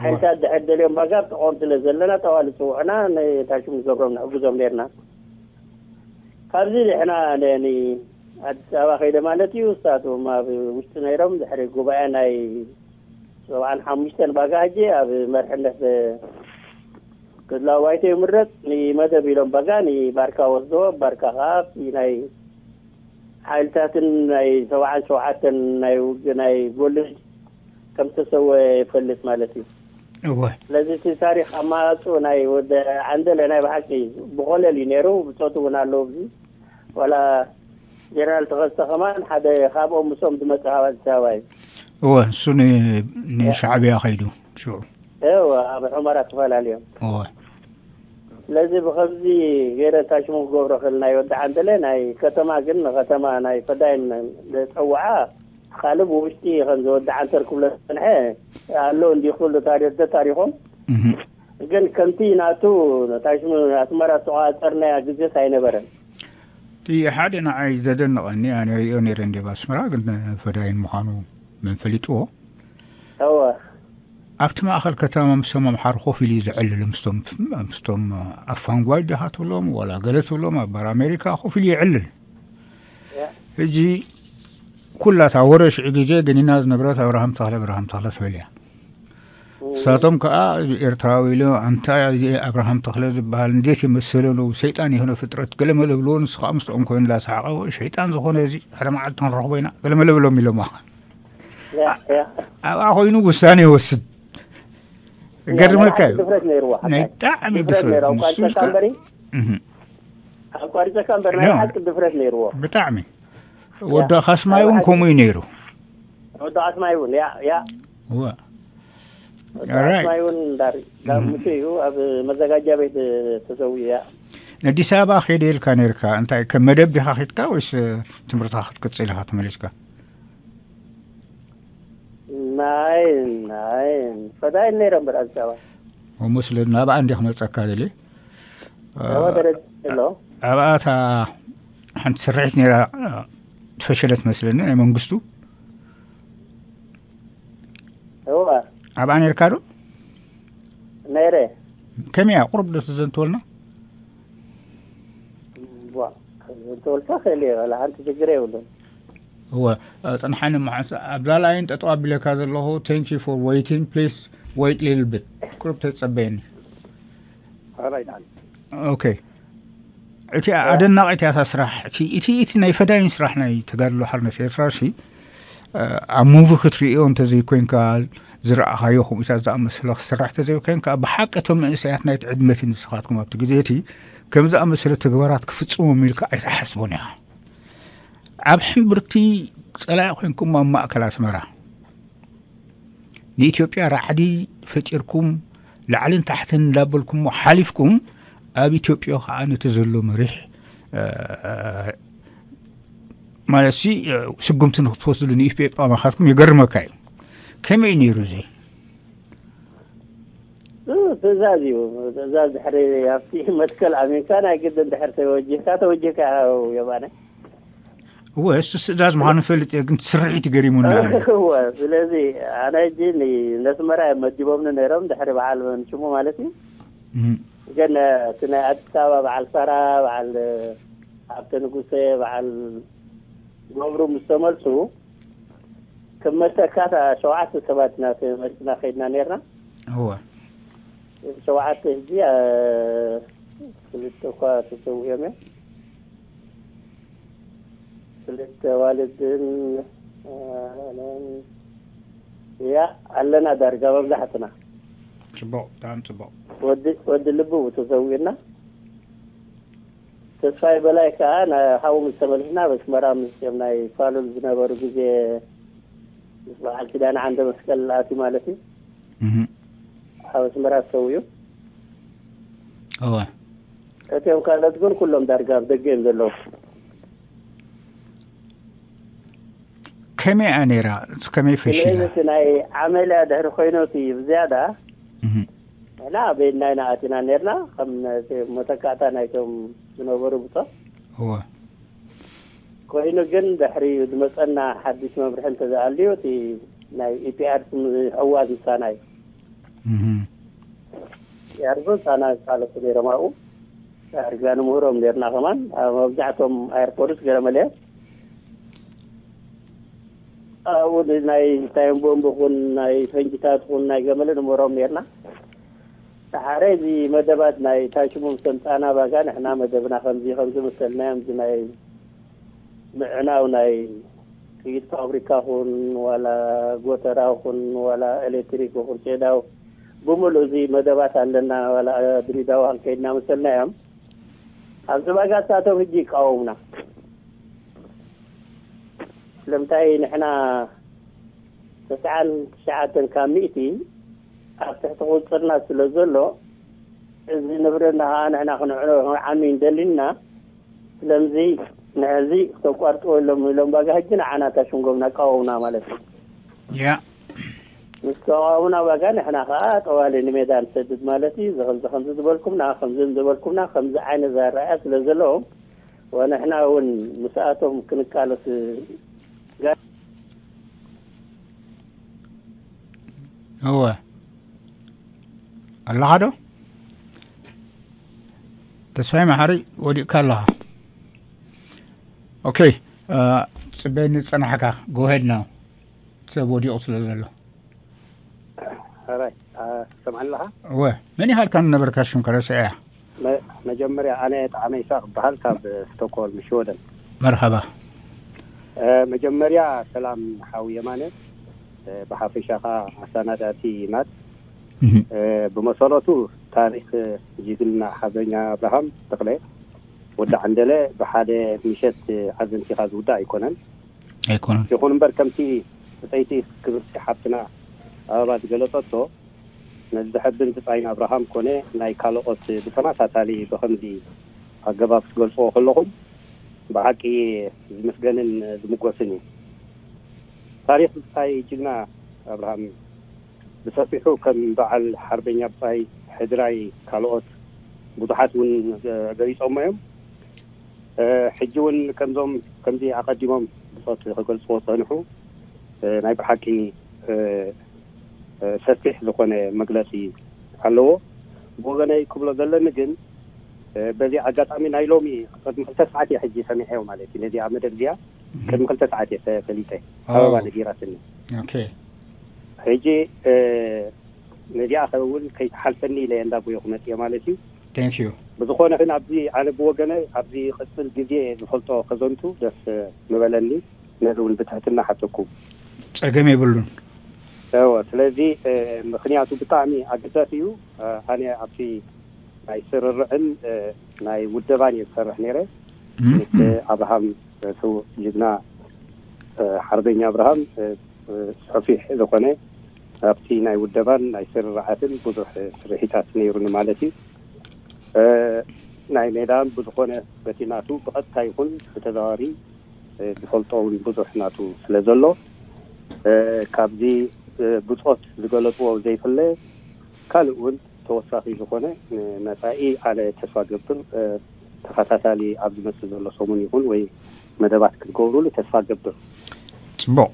ሓይልታት ድሕር ደልዮም ባጋ ብጥቆም ስለ ዘለና ጠዋሊ ፅውዕና ንታሽም ንገብሮም ንሕግዞም ነርና። ካብዚ ድሕና ኣዲስ ኣበባ ከይደ ማለት እዩ። እሳቶም ኣብ ውሽጢ ነይሮም ድሕሪ ጉባኤ ናይ ሰብዓን ሓሙሽተን ባጋ ሕጂ ኣብ መርሕነት ክድላዋይቶ ይምረፅ ንመደብ ኢሎም ባጋ ንባርካ ወስዶ ባርካ ከዓ ናይ ሓይልታትን ናይ ሰብዓን ሸውዓተን ናይ ውግ ናይ ጎልድ ከም ተሰወ ይፈልጥ ማለት እዩ። እወ ስለዚ እቲ ታሪክ ኣማራፅኡ ናይ ወደ ዓንደለ ናይ ብሓቂ ብቆለል እዩ ነይሩ። ብፆቱ እውን ኣለዉ እዚ ዋላ ጀነራል ተኸስተ ከማን ሓደ ካብኦም ምስኦም ዝመፀ ካብ ኣዲስ ኣበባ እዩ። እወ እሱ ን- ንሻዕብያ ከይዱ ሽዑ እወ ኣብ ሑመራ ተፈላለዮም። እወ ስለዚ ብከምዚ ገይረ እንታይ ሽሙ ክገብሮ ክእል ናይ ወዲ ዓንደለ ናይ ከተማ ግን ንከተማ ናይ ፈዳይን ዝፀውዓ ካልእ ብውሽጢ ከም ዝወዲ ዓንተር ክብሎ ዝፀንሐ ኣሎ እንዲ ክብሉ ታሪክ ተታሪኮም እህ። ግን ከምቲ ናቱ እንታይ ሽሙ ኣስመራ ዝተቆፃፀርናያ ግዜስ ኣይነበረን። እቲ ሓደ ንዓይ ዘደንቐኒ ኣነ ርእዮ ነይረ እንዲ ኣስመራ ግን ፈዳይን ምዃኑ መን ፈሊጥዎ እወ ኣብቲ ማእኸል ከተማ ምስቶም ኣምሓሩ ኮፍ ኢሉ እዩ ዝዕልል ምስቶም ምስቶም ኣፋንጓይ ድኻ ትብሎም ዋላ ገለ ትብሎም ኣብ ባር ኣሜሪካ ኮፍ ኢሉ ይዕልል ሕጂ ኩላታ ወረ ሽዑ ግዜ ገኒና ዝነበረት ኣብርሃም ተኽለ ኣብርሃም ተኽለ ትብል እያ ንሳቶም ከዓ እዚ ኤርትራዊ ኢሉ ኣንታ እዚ ኣብርሃም ተኽለ ዝበሃል እንዴት የመሰለ ነው ሰይጣን የሆነ ፍጥረት ገለመለ ብልዎ ንሱ ከዓ ምስኦም ኮይኑ ላሰሓቀ ሸይጣን ዝኾነ እዚ ሓደ መዓልቲ ክንረኽቦ ኢና ገለመለ ብሎም ኢሎም ኣብኣ ኮይኑ ውሳኔ ይወስድ ገርመካ እዩ ድፍረት ነይርዎ ናይ ብጣዕሚ ድፍረት ድፍረት ነይሩ ንሱ ኣቋሪፀካ እምበሪ እህ። ኣቋሪፀካ እምበር ናይ ሓቂ ድፍረት ነይርዎ ብጣዕሚ ወዲ ካስማይ እውን ከምኡ እዩ ነይሩ ወዲ ካስማይ እውን ያ ያ እዋ ወዲ Alright. ካስማይ እውን ዳር ዳር ምቹ እዩ ኣብ መዘጋጃ ቤት ተሰዊኡ ያ ንኣዲስ ኣበባ ከይደ ኢልካ ነርካ እንታይ ከም መደብ ዲኻ ኪድካ ወይስ ትምህርትኻ ክትቅፅል ኢኻ ተመሊስካ ናይ ናይ ፈዳይ ነይረ እምበር ኣዲስ ኣበባ ወሙስሊም ናብኣ እንዲ ክመፀካ ደሊ እዋ ደረጃ ኣሎ ኣብኣታ ሓንቲ ስርሒት ነይራ ትፈሸለት መስለኒ ናይ መንግስቱ እዋ ኣብኣ ነርካ ዶ ነይረ ከመይ እያ ቁሩብ ዶ ትዘንትወልና ዋ ዘንተወልካ ክእል እየ ዋላ ሓንቲ ሽግር የብሉን እወ፣ ጽንሓኒ መዓስ ኣብዛ ላይን ጠጠው ኣቢለካ ዘለኹ thank you for waiting please wait little bit ቁሩብ ተጸበየኒ። Alright. Okay እቲ ኣደናቒት እያ እታ ስራሕ እቲ እቲ እቲ ናይ ፈዳይን ስራሕ ናይ ተጋድሎ ሓርነት ኤርትራ ሲ ኣብ ሙቪ ክትርእዮ እንተዘይኮይንካ ዝረኣኻዮ ከምኡታት ዝኣመሰለ ክስራሕ ተዘይኮይንካ ብሓቂ እቶም መንእሰያት ናይቲ ዕድመቲ ንስኻትኩም ኣብቲ ግዜ እቲ ከም ዝኣመሰለ ተግባራት ክፍጽሞም ኢልካ ኣይትሓስቦን ኢኻ። ኣብ ሕምብርቲ ጸላኢ ኮይንኩም ኣብ ማእከል ኣስመራ ንኢትዮጵያ ራዕዲ ፈጢርኩም ላዕልን ታሕትን እንዳበልኩሞ ሓሊፍኩም ኣብ ኢትዮጵያ ከዓ ነቲ ዘሎ መሪሕ፣ እ፣ ማለት ሲ፣ እ፣ ስጉምቲ ንክትወስድሉ ንኢትዮጵያ ምኻድኩም የገርመካ እዩ። ከመይ ነይሩ እዚ? እ፣ ትእዛዝ እዩ። ትእዛዝ ድሕሪ ኣብቲ መትከል ኣሚንካ ናይ ግድን ድሕሪ ተወጅህካ፣ ተወጅህካ ያው የማነ። እወ፣ እሱ ትእዛዝ ምዃኑ እፈልጥ እየ፣ ግን ስርሒት ገሪሙና ኣሎ። እወ፣ ስለዚ ኣነ ሕጂ ን-፣ ነስመራ እዮም መዲቦምኒ ነይሮም፣ ድሕሪ በዓል መንሽሙ ማለት እዩ። እም። ግን እቲ ናይ ኣዲስ ኣበባ በዓል ሳራ፣ በዓል ሃብተ ንጉሰ፣ በዓል ገብሩ ምስ ተመልሱ፣ ክመሰካ እታ ሸውዓተ ሰባት ኢና ተመሪጽና ከይድና ነይርና። እወ። ሸውዓተ ሕጂ፣ እ፣ ክልተ እኳ ተሰዊኦም እዮም። ክልተ ዋልድን፣ እ፣ ያ ኣለና ዳርጋ መብዛሕትና። ጽቡቕ፣ ብጣዕሚ ጽቡቕ። ወዲ፣ ወዲ ልቡ ተሰዊእና። ተስፋይ በላይ ከኣ ና-፣ ሓው ምስ ተመልስና ኣብ ኣስመራ ምስ እቶም ናይ ፋሉል ዝነበሩ ግዜ ምስ በዓል ኪዳነ ዓንደ መስቀል ኣትዩ ማለት እዩ። እህ። ኣብ ኣስመራ ተሰዊኡ። እወ። እቶም ካልኦት ግን ኩሎም ዳርጋ ኣብ ደገ እዮም ዘለዉ። ከመይ እያ ነይራ? ከመይ ፈሺላ? ስለዚ እቲ ናይ ዓመል እያ ድሕሪ ኮይኑ እቲ ብዝያዳ እህ። ንሕና ኣብ ቤድና ኢና ኣቲና ነርና፣ ከም እቲ መተካእታ ናይቶም ዝነበሩ ብጾት። እወ። ኮይኑ ግን ድሕሪ ዝመጸና ሓድሽ መምርሒ እንተዝኣልዩ፣ እቲ ናይ ኢ ፒ ኣር ሲ ምሕዋዝ ምሳና እዩ። እህ። ፒ ኣር ሲ ምሳና ዝቃለሱ ነይሮም ኣብኡ። ዳርጋ ንምህሮም ነርና ከማን፣ ኣብ መብዛሕቶም ኣየርፖርት ገለ መለ ኣብኡ ናይ ታይም ቦምብ ኹን ናይ ፈንጅታት ኹን ናይ ገመለ ንምህሮም ነርና። ደሓረ እዚ መደባት ናይ ታሽሙ ምስ ተምጻና ባጋ ንሕና መደብና ከምዚ ከምዚ መሰልናዮም፣ እዚ ናይ ምዕናው ናይ ጥይት ፋብሪካ ኹን ዋላ ጎተራ ኹን ዋላ ኤሌክትሪክ ኹን ጨዳው ብምሉእ እዚ መደባት ኣለና፣ ዋላ ድሪዳዋ ክንከይድና መሰልናዮም። ኣብዚ ባጋ እሳቶም ሕጂ ይቃወሙና። ስለምንታይ ንሕና ተስዓን ትሽዓተን ካብ ሚእቲ ኣብ ትሕቲ ቁጽርና ስለ ዘሎ፣ እዚ ንብረትና ኸዓ ንሕና ክንዕኖ፣ ክንዓኑ እንደሊና። ስለምዚ ንሕዚ ክተቋርጥዎ ኢሎም፣ ኢሎም ባጋ ሕጂ ንዓና እታ ሽንጎም እናቃወሙና ማለት እዩ። ያ። ምስ ተቃወሙና ባጋ ንሕና ኸዓ ጠዋሊ ንሜዳ ንሰድድ ማለት እዩ። እዚ ከምዚ ከምዚ ዝበልኩምና፣ ከምዚ ዝበልኩምና፣ ከምዚ ዓይነት ዘረኣያ ስለ ዘለዎም፣ ወንሕና እውን ምስኣቶም ክንቃለስ ጋ-፣ እወ። ኣለኻ ዶ? ተስፋይ መሓሪ ወዲቕካ ኣለኻ። ኦኬ፣ እ፣ ጽበየኒ ዝጸናሕካ። Go ahead now። ሰብ ወዲቑ ስለ ዘሎ። ሕራይ፣ እ፣ ትሰምዓኒ ኣለኻ? እወ። መን ኢኻ ኢልካ ነበርካ ሽምካ ረሲዐያ? መ-፣ መጀመርያ ኣነ ጣዕመ ይስሐቅ እበሃል ካብ ስቶክሆልም ሽወደን። መርሓባ። እ፣ መጀመርያ ሰላም ሓው የማነ፣ እ፣ ብሓፈሻ ኸኣ ኣሰናዳእቲ ናት። እህ። እ፣ ብመሰረቱ ታሪኽ ጅግና ሓርበኛ ኣብርሃም ተኽለ ወዲ ዓንደለ ብሓደ ምሸት ዓዘንቲኻ ዝውዳእ ኣይኮነን። ኣይኮነን። ይኹን እምበር ከምቲ ብጸይቲ ክብርቲ ሓብትና ኣበባ ዝገለጸቶ፣ ነዚ ዘሐብን ብጻይን ኣብርሃም ኮነ ናይ ካልኦት ብተመሳሳሊ ብኸምዚ ኣገባብ ክትገልጽዎ ከለኹም ብሓቂ ዝምስገንን ዝምጎስን እዩ። ታሪኽ ብጻይ ጅግና ኣብርሃም ብሰፊሑ ከም በዓል ሓርበኛ ብጻይ ሕድራይ ካልኦት ብዙሓት እውን ገሊጾሞ እዮም። እ፣ ሕጂ እውን ከምዞም፣ ከምዚ ኣቐዲሞም ብጾት ክገልጽዎ ዝጸንሑ፣ እ፣ ናይ ብሓቂ፣ እ፣ እ፣ ሰፊሕ ዝኾነ መግለጺ ኣለዎ። ብወገነይ ክብሎ ዘለኒ ግን፣ እ፣ በዚ ኣጋጣሚ ናይ ሎሚ ቅድሚ ክልተ ሰዓት እየ ሕጂ ሰሚዐዮ ማለት እዩ። ነዚኣ መደብ እዚኣ ቅድሚ ክልተ ሰዓት እየ ፈ-፣ ፈሊጠ። ኣበባ ነጊራትኒ። ኦኬ። ሕጂ፣ እ፣ ነዚኣ ከ እውን ከይትሓልፈኒ ኢለ እየ እንዳጎየኹ መፅየ ማለት እዩ። Thank you። ብዝኾነ ግን ኣብዚ ኣነ ብወገነ ኣብዚ ቅፅል ግዜ ዝፈልጦ ከዘንቱ ደስ ምበለኒ። ነዚ እውን ብትሕትና ሓተኩም። ጸገም የብሉን። እወ፣ ስለዚ፣ እ፣ ምኽንያቱ ብጣዕሚ ኣገዳሲ እዩ። እ፣ ኣነ ኣብቲ ናይ ስርርዕን፣ እ፣ ናይ ውደባን እየ ዝሰርሕ ነይረ። እም፣ ምስ እም። ኣብርሃም፣ እ፣ ስዉእ ጅግና፣ እ፣ ሓርበኛ ኣብርሃም፣ እ፣ እ፣ ሰፊሕ ዝኾነ ኣብቲ ናይ ውደባን ናይ ስርርዓትን ብዙሕ ስርሒታት ነይሩኒ ማለት እዩ። ናይ ሜዳን ብዝኾነ በቲ ናቱ ብቐጥታ ይኹን ብተዘዋዋሪ ዝፈልጦ እውን ብዙሕ ናቱ ስለ ዘሎ ካብዚ ብፆት ዝገለፅዎ ዘይፍለ ካልእ እውን ተወሳኺ ዝኾነ ንመፃኢ ኣነ ተስፋ ገብር ተኸታታሊ ኣብ ዝመፅእ ዘሎ ሰሙን ይኹን ወይ መደባት ክትገብሩሉ ተስፋ ገብር። ፅቡቕ።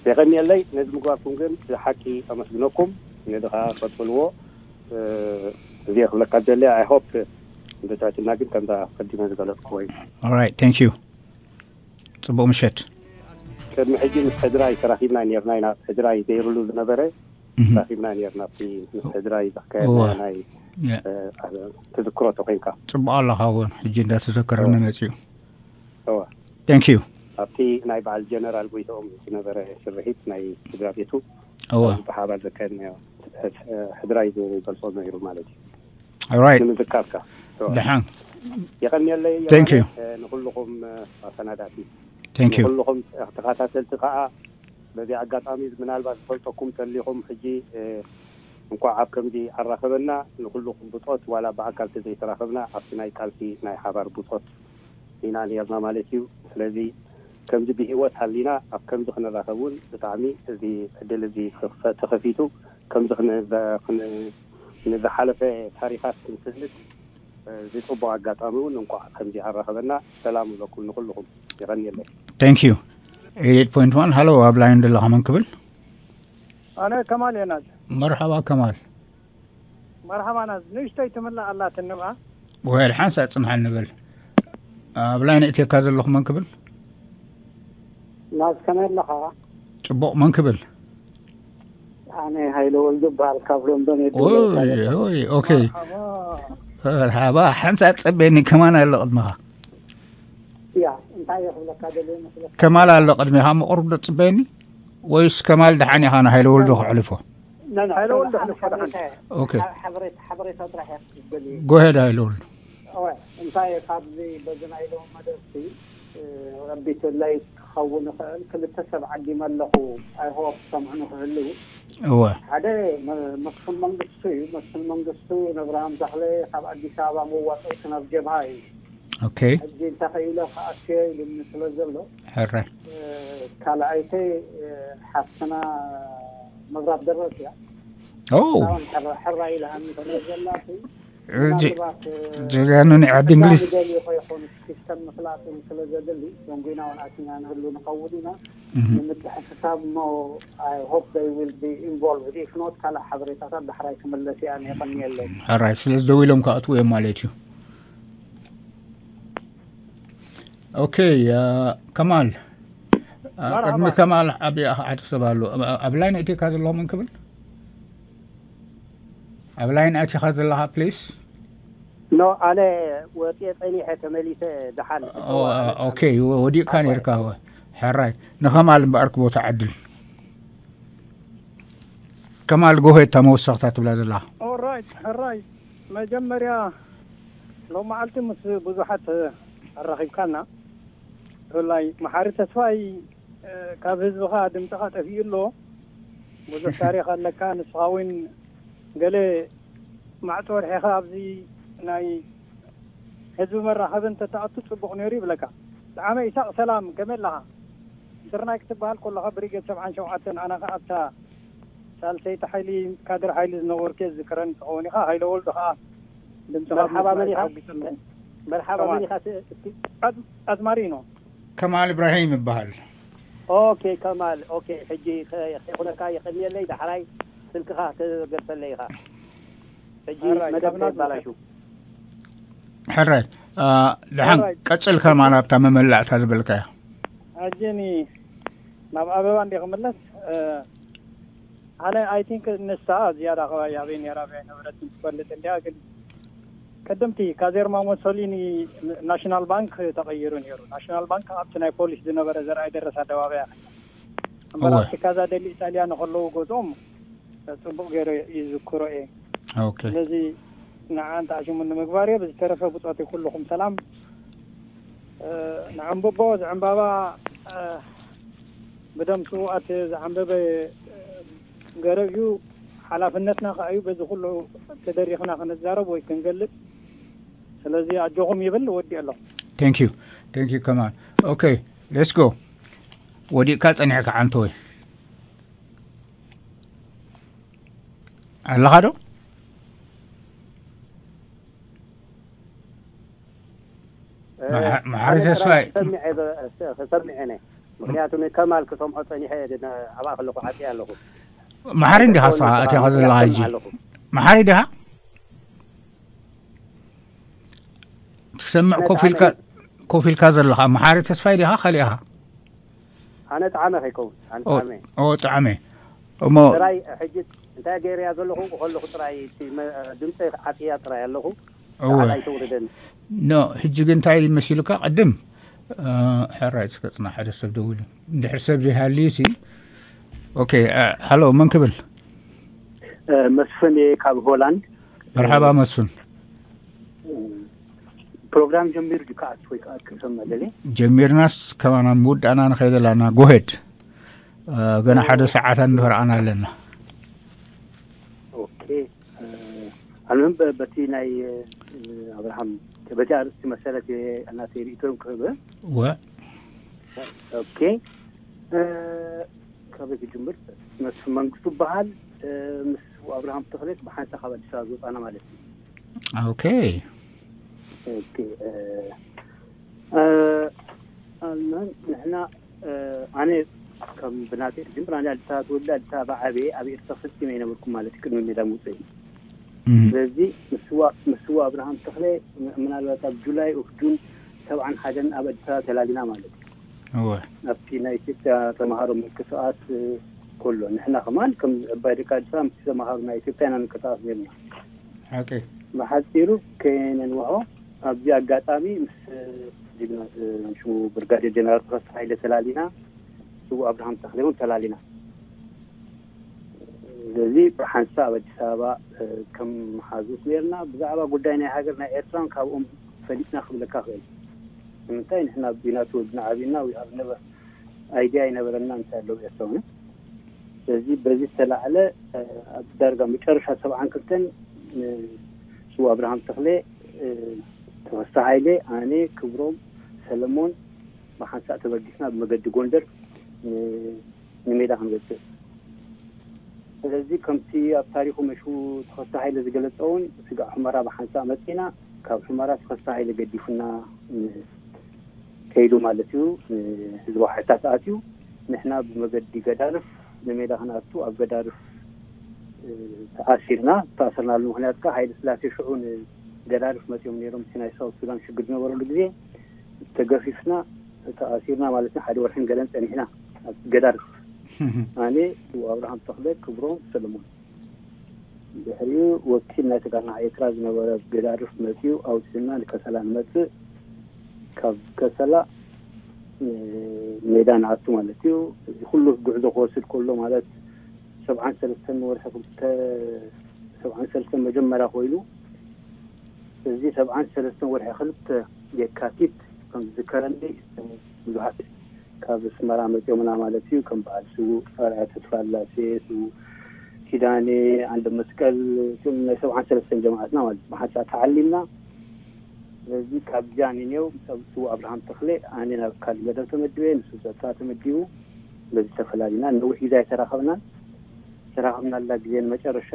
የቐንየለይ ነዚ ምግባርኩም ግን ብሓቂ ኣመስግነኩም። ነዚ ከዓ ቀፅልዎ። እዚ ክብለካ ደሊ I hope ብትሕትና ግን ከምዛ ቀዲመ ዝገለፅኩዎ እዩ። Alright, thank you። ፅቡቕ ምሸት። ቅድሚ ሕጂ ምስ ሕድራይ ተራኺብና ነርና ኢና። ሕድራይ ዘይርሉ ዝነበረ ተራኺብና ነርና። ኣብቲ ምስ ሕድራይ ዘካየድና ናይ ትዝክሮ ተኮይንካ ፅቡቕ ኣለኻ እውን ሕጂ እንዳተዘከረኒ መፅዩ። እወ Thank you። ኣብቲ ናይ በዓል ጀነራል ጎይትኦም ዝነበረ ስርሒት ናይ ስድራ ቤቱ እወ ብሓባር ዘካየድናዮ ሕድራይ ዝገልጾ ነይሩ ማለት እዩ። Alright፣ ንምዝካርካ ደሓን። የቐንየለይ Thank you። ንኩልኹም ኣሰናዳቲ Thank you። ንኩልኹም ተኸታተልቲ ከዓ በዚ ኣጋጣሚ ምናልባት ዝፈልጠኩም ተሊኹም ሕጂ እንኳዕ ኣብ ከምዚ ኣራኸበና። ንኩልኹም ብፆት ዋላ ብኣካል ተዘይተራኸብና ኣብቲ ናይ ቃልሲ ናይ ሓባር ብፆት ኢና ነርና ማለት እዩ። ስለዚ ከምዚ ብህይወት ሃሊና ኣብ ከምዚ ክንራኸብ እውን ብጣዕሚ እዚ ዕድል እዚ ተኸፊቱ ከምዚ ንዝሓለፈ ታሪኻት ክንስንድ እዚ ፅቡቅ ኣጋጣሚ እውን እንኳዕ ከምዚ ኣራኸበና። ሰላም ይብለኩም ንኩልኹም። የቐንየለይ። Thank you። Eight point one፣ ሃሎ፣ ኣብ ላይን ዘለኻ መን ክብል? ኣነ ከማል እየ ናዝ። መርሓባ ከማል። መርሓባ ናዝ። ንእሽተይ ትምላእ ኣላትኒ ብኣ። ወይል ሓንሳ ጽንሓ ንበል። ኣብ ላይን እትየካ ዘለኹ መን ክብል? ናዝ ከመይ ኣለኻ? ጽቡቕ፣ መን ክብል? ኣነ ሃይለ ወልዱ በሃል ካብ ሎንዶን እየ ኦይ ደውለካ። ኦይ ኦኬ። መርሓባ። ሓንሳ ጸበየኒ፣ ከማን ኣሎ ቅድመኻ። ያ እንታይ እየ ክብለካ ደልየ መስለካ? ከማል ኣሎ ቅድሜኻ፣ ምቕሩብ ዶ ጽበየኒ? ወይስ ከማል ደሓን ኢኻ ንሃይለ ወልዱ ክሕልፎ? ኖ፣ ኖ፣ ሃይለ ወልዱ ሓ- ሕልፎ ደሓን። ሓበሬታ- ኦኬ። ሓበሬታ ጥራሕ እየ ክብል እየ። ጎሄድ ሃይለ ወልዱ። እወ፣ እንታይ እየ ካብዚ በዚ ናይ ሎም መደብሲ ረቢትለይ ክኸውን ይኽእል። ክልተ ሰብ ዓዲመ ኣለኹ። I hope ሰምዑ ንክህልው። እወ። ሓደ መ- መስፍን መንግስቱ እዩ። መስፍን መንግስቱ ነብርሃም ተኽለ ካብ ኣዲስ ኣበባ መዋጠይቱ ናብ ጀብሃ እዩ። ኦኬ። ሕጂ እንተኸኢለ ክኣትዮ ኢሉኒ ስለ ዘሎ ሕራይ። ካልኣይተይ ሓፍትና መብራት ደረስ እያ። ኦ ሕራ ኢልሃኒ ተዘላሲ ጀጋኑ ናይ ዓዲ እንግሊዝ። ደልዩ ከይኮኑ ሲስተም ምፍላጥ ስለ ዘድሊ ደንጉና እውን ኣትና ንህሉ ንኸውን ኢና ንምትሕስሳብ ሞ I hope they will be involved if not ካልእ ሓበሬታታት ዳሕራይ ክምለስ እያ። የቐንየለይ። ሕራይ ስለዚ ደው ኢሎም ክኣትዉ እዮም ማለት እዩ። ኦኬ። ከማል ቅድሚ ከማል ዓብዪ ሓደ ሰብ ኣሎ። ኣብ ላይን ኣቲካ ዘለኹም እንክብል ኣብ ላይን ኣቲኻ ዘለኻ ፕሊስ። ኖ ኣነ ወፅየ ፀኒሐ ተመሊሰ ደሓን ኦኬ። ወዲቕካ ነርካ። ሕራይ ንኸማል እምበኣርክ ቦታ ዕድል ከማል ጎሄ እታ መወሰኽታ ትብላ ዘላ። ኦራይት ሕራይ መጀመርያ ሎም መዓልቲ ምስ ብዙሓት ኣራኺብካና ብፍላይ መሓሪ ተስፋይ ካብ ህዝብኻ ድምፅኻ ጠፊኡ ኣሎ። ብዙሕ ታሪኽ ኣለካ። ንስኻ እውን ገለ ማዕፆ ርሒኻ ኣብዚ ናይ ህዝቢ መራኸቢ እንተትኣቱ ፅቡቕ ነይሩ ይብለካ። ዝዓመ ኢሳቕ ሰላም ከመይ ኣለኻ? ስርናይ ክትበሃል ከለኻ ብሪጌድ ሰብዓን ሸውዓተን ኣነ ኸዓ ኣብታ ሳልሰይቲ ሓይሊ ካድር ሓይሊ ዝነበርኩ እየ ዝዝክረኒ ትኸውን ኢኻ። ሃይለ ወልዱ ኸዓ ድምፅኻ መርሓባ መን ኢኻ? ሓጒሰ ኣለኹ። መርሓባ መን ኢኻ? እስኪ ኣዝማሪኖ ከማል እብራሂም ይበሃል። ኦኬ ከማል ኦኬ። ሕጂ ከይኹነካ የቐንየለይ። ዳሕራይ ስልክኻ ክትገልጸለይ ኢኻ። ሕጂ ሕራይ፣ መደብ ካብ ናዝሬት። ከየባላሹ። ሕራይ ደሓን ሕራይ። ቀጽል ከማል ኣብታ መመላእታ ዝበልካያ። ሕጂ ኒ ናብ ኣበባ እንዲ ክምለስ ኣነ I think ንሳ ዝያዳ ከባቢ ኣበይ ነራ ኣበይ ነበረት ትፈልጥ እንዲያ። ግን ቅድምቲ ካዜርማ ሞሶሊኒ ናሽናል ባንክ ተቐይሩ ነይሩ። ናሽናል ባንክ ኣብቲ ናይ ፖሊስ ዝነበረ ዘርኣይ ደረስ ኣደባባያ እምበር እወ። ኣብቲ ካዛ ደሊ ኢጣልያ ንከለዉ ገዝኦም ጽቡቕ ገይረ ይዝክሮ እየ። ኦኬ። ስለዚ ንዓ እንተ ኣሽሙ ንምግባር እየ። ብዝተረፈ ብጾተይ ኩልኹም ሰላም። ንዕንብቦ ዝዕንባባ ብደም ስውኣት ዝዓንበበ ገረብ እዩ። ሓላፍነትና ከዓ እዩ በዚ ኩሉ ተደሪኽና ክንዛረብ ወይ ክንገልጽ። ስለዚ ኣጆኹም ይብል፣ ወዲ ኣለኹ። Thank you, thank you ከማል። Okay, let's go። ወዲእካ ጸኒሕካ ዓንተወይ ኣለኻ ዶ? መሓሪ ተስፋይ። ተሰሚዐ ነ ምክንያቱ ንከማል ክሰምዖ ጸኒሐ። ኣብኣ ከለኹ ዓፂ ኣለኹ። መሓሪ እንዲኻ ስኻ ኣትኻ ዘለኻ ሕጂ? መሓሪ ዲኻ ትሰምዕ? ኮፍ ኢልካ ዘለኻ መሓሪ ተስፋይ ዲኻ? ካሊእኻ? ኣነ ጣዕመ ከይከውን ኣነ ጣዕመ ኦ ጣዕመ እሞ ጥራይ ሕጂ እንታይ ገይረያ ዘለኹ ከለኹ ጥራይ ድምፀ ዓፅያ ጥራይ ኣለኹ። ኣይተውርደኒ። ኖ ሕጂ ግን እንታይ መሲሉካ? ቅድም ሕራይ እስከ ፅና ሓደ ሰብ ደውሉ። እንድሕር ሰብ ዘይሃልዩ ሲ ኦኬ። ሃሎ መን ክብል? መስፍን እየ ካብ ሆላንድ። መርሓባ መስፍን። ፕሮግራም ጀሚሩ ድዩ? ከኣት ወይ ከኣት ክሰም መደለ ጀሚርናስ ከማና ምውዳእና ንኸይድ ኣለና። ጎሄድ ገና ሓደ ሰዓት እንፈርዓና ኣለና። ኦኬ። ኣልምም በቲ ናይ ኣብርሃም በቲ ኣርእስቲ መሰረት ናተይ ርእቶም ክህብ። ወ ኦኬ። ካበይ ክጅምር? መስፍን መንግስቱ በሃል። ምስ ኣብርሃም ተኽሌት ብሓንሳ ካብ ኣዲስ ኣበባ ዝወፃና ማለት እዩ። ኦኬ። ኦኬ። ኣልመን ንሕና ኣነ ከም ብናተይ ክጅምር ኣነ ኣዲስ ኣበባ ተወልደ ኣዲስ ኣበባ ዓበየ ኣብ ኤርትራ ፈፂመ ኣይነበርኩም ማለት እዩ ቅድሚ ሜዳ ምውፀይ። ስለዚ ምስዋ ኣብርሃም ተኽለ ምናልባት ኣብ ጁላይ ኦፍ ጁን ሰብዓን ሓደን ኣብ ኣዲስ ኣበባ ተላሊና ማለት እዩ። ኣብቲ ናይ ኢትዮጵያ ተምሃሮ ምንቅስቃስ ከሎ ንሕና ከማን ከም ዕባይ ደቂ ኣዲስ ኣበባ ምስቲ ተምሃሮ ናይ ኢትዮጵያ ኢና ንንቀሳቀስ ነርና። ብሓፂሩ ከየነንውሖ ኣብዚ ኣጋጣሚ ምስ ጅግና ሽሙ ብርጋዴር ጀነራል ተኸስተ ሃይለ ተላሊና፣ ስዉእ ኣብርሃም ተኽለ እውን ተላሊና። ስለዚ ብሓንሳእ ኣብ ኣዲስ ኣበባ ከም መሓዙት ነርና። ብዛዕባ ጉዳይ ናይ ሃገር ናይ ኤርትራን ካብኦም ፈሊጥና ክብለካ ክእል። ንምንታይ ንሕና ቢናቱ ወድና ዓቢና ኣብነበ ኣይዲያ ኣይነበረና እንታይ ኣለዉ ኤርትራውያን። ስለዚ በዚ ዝተላዕለ ኣብ ዳርጋ መጨረሻ ሰብዓን ክልተን ስው ኣብርሃም ተኽለ፣ ተኸስተ ሃይለ፣ ኣነ፣ ክብሮም፣ ሰለሞን ብሓንሳእ ተበጊስና ብመገዲ ጎንደር ንሜዳ ክንወፅእ። ስለዚ ከምቲ ኣብ ታሪኹ መሹ ተኸስተ ሃይለ ዝገለፀ እውን ስጋዕ ሑመራ ብሓንሳእ መፂና። ካብ ሑመራ ተኸስተ ሃይለ ገዲፉና ከይዱ ማለት እዩ። ህዝባዊ ሓይልታት ኣትዩ ንሕና ብመገዲ ገዳርፍ ንሜዳ ክንኣቱ ኣብ ገዳርፍ ተኣሲርና። ዝተኣሰርናሉ ምክንያት ከዓ ሃይለ ስላሴ ሽዑ ንገዳርፍ መፂኦም ነይሮም። እቲ ናይ ሳውት ሱዳን ሽግር ዝነበረሉ ግዜ ተገፊፍና ተኣሲርና ማለት እዩ። ሓደ ወርሕን ገለን ፀኒሕና ኣብ ገዳርፍ። ኣነ ኣብርሃም ተኽለ፣ ክብሮም ሰለሞን። ድሕሪኡ ወኪል ናይ ተጋና ኤርትራ ዝነበረ ገዳርፍ መፂኡ ኣውፅእና ንከሰላ ንመፅእ። ካብ ከሰላ ሜዳ ንኣቱ ማለት እዩ። እዚ ኩሉ ጉዕዞ ክወስድ ከሎ ማለት ሰብዓን ሰለስተን ወርሒ ክልተ ሰብዓን ሰለስተን መጀመርያ ኮይኑ እዚ ሰብዓን ሰለስተን ወርሒ ክልተ የካቲት ከም ዝዝከረኒ ብዙሓት ካብ ኣስመራ መፂኦምና ማለት እዩ። ከም በዓል ስዉእ ኣርኣያ ተስፋላሴ፣ ስዉእ ኪዳነ፣ ዓንደ መስቀል፣ እቶም ናይ ሰብዓን ሰለስተን ጀማዓትና ማለት እዩ። ብሓንሳእ ተዓሊምና። ስለዚ ካብዚኣ ንኔው ምስ ስዉእ ኣብርሃም ተኽለ ኣነ ናብ ካልእ መደብ ተመዲበ፣ ንሱ ጸጥታ ተመዲቡ። በዚ ተፈላሊና። ነዊሕ ግዜ ኣይተራኸብናን። ዝተራኸብናላ ግዜ ንመጨረሻ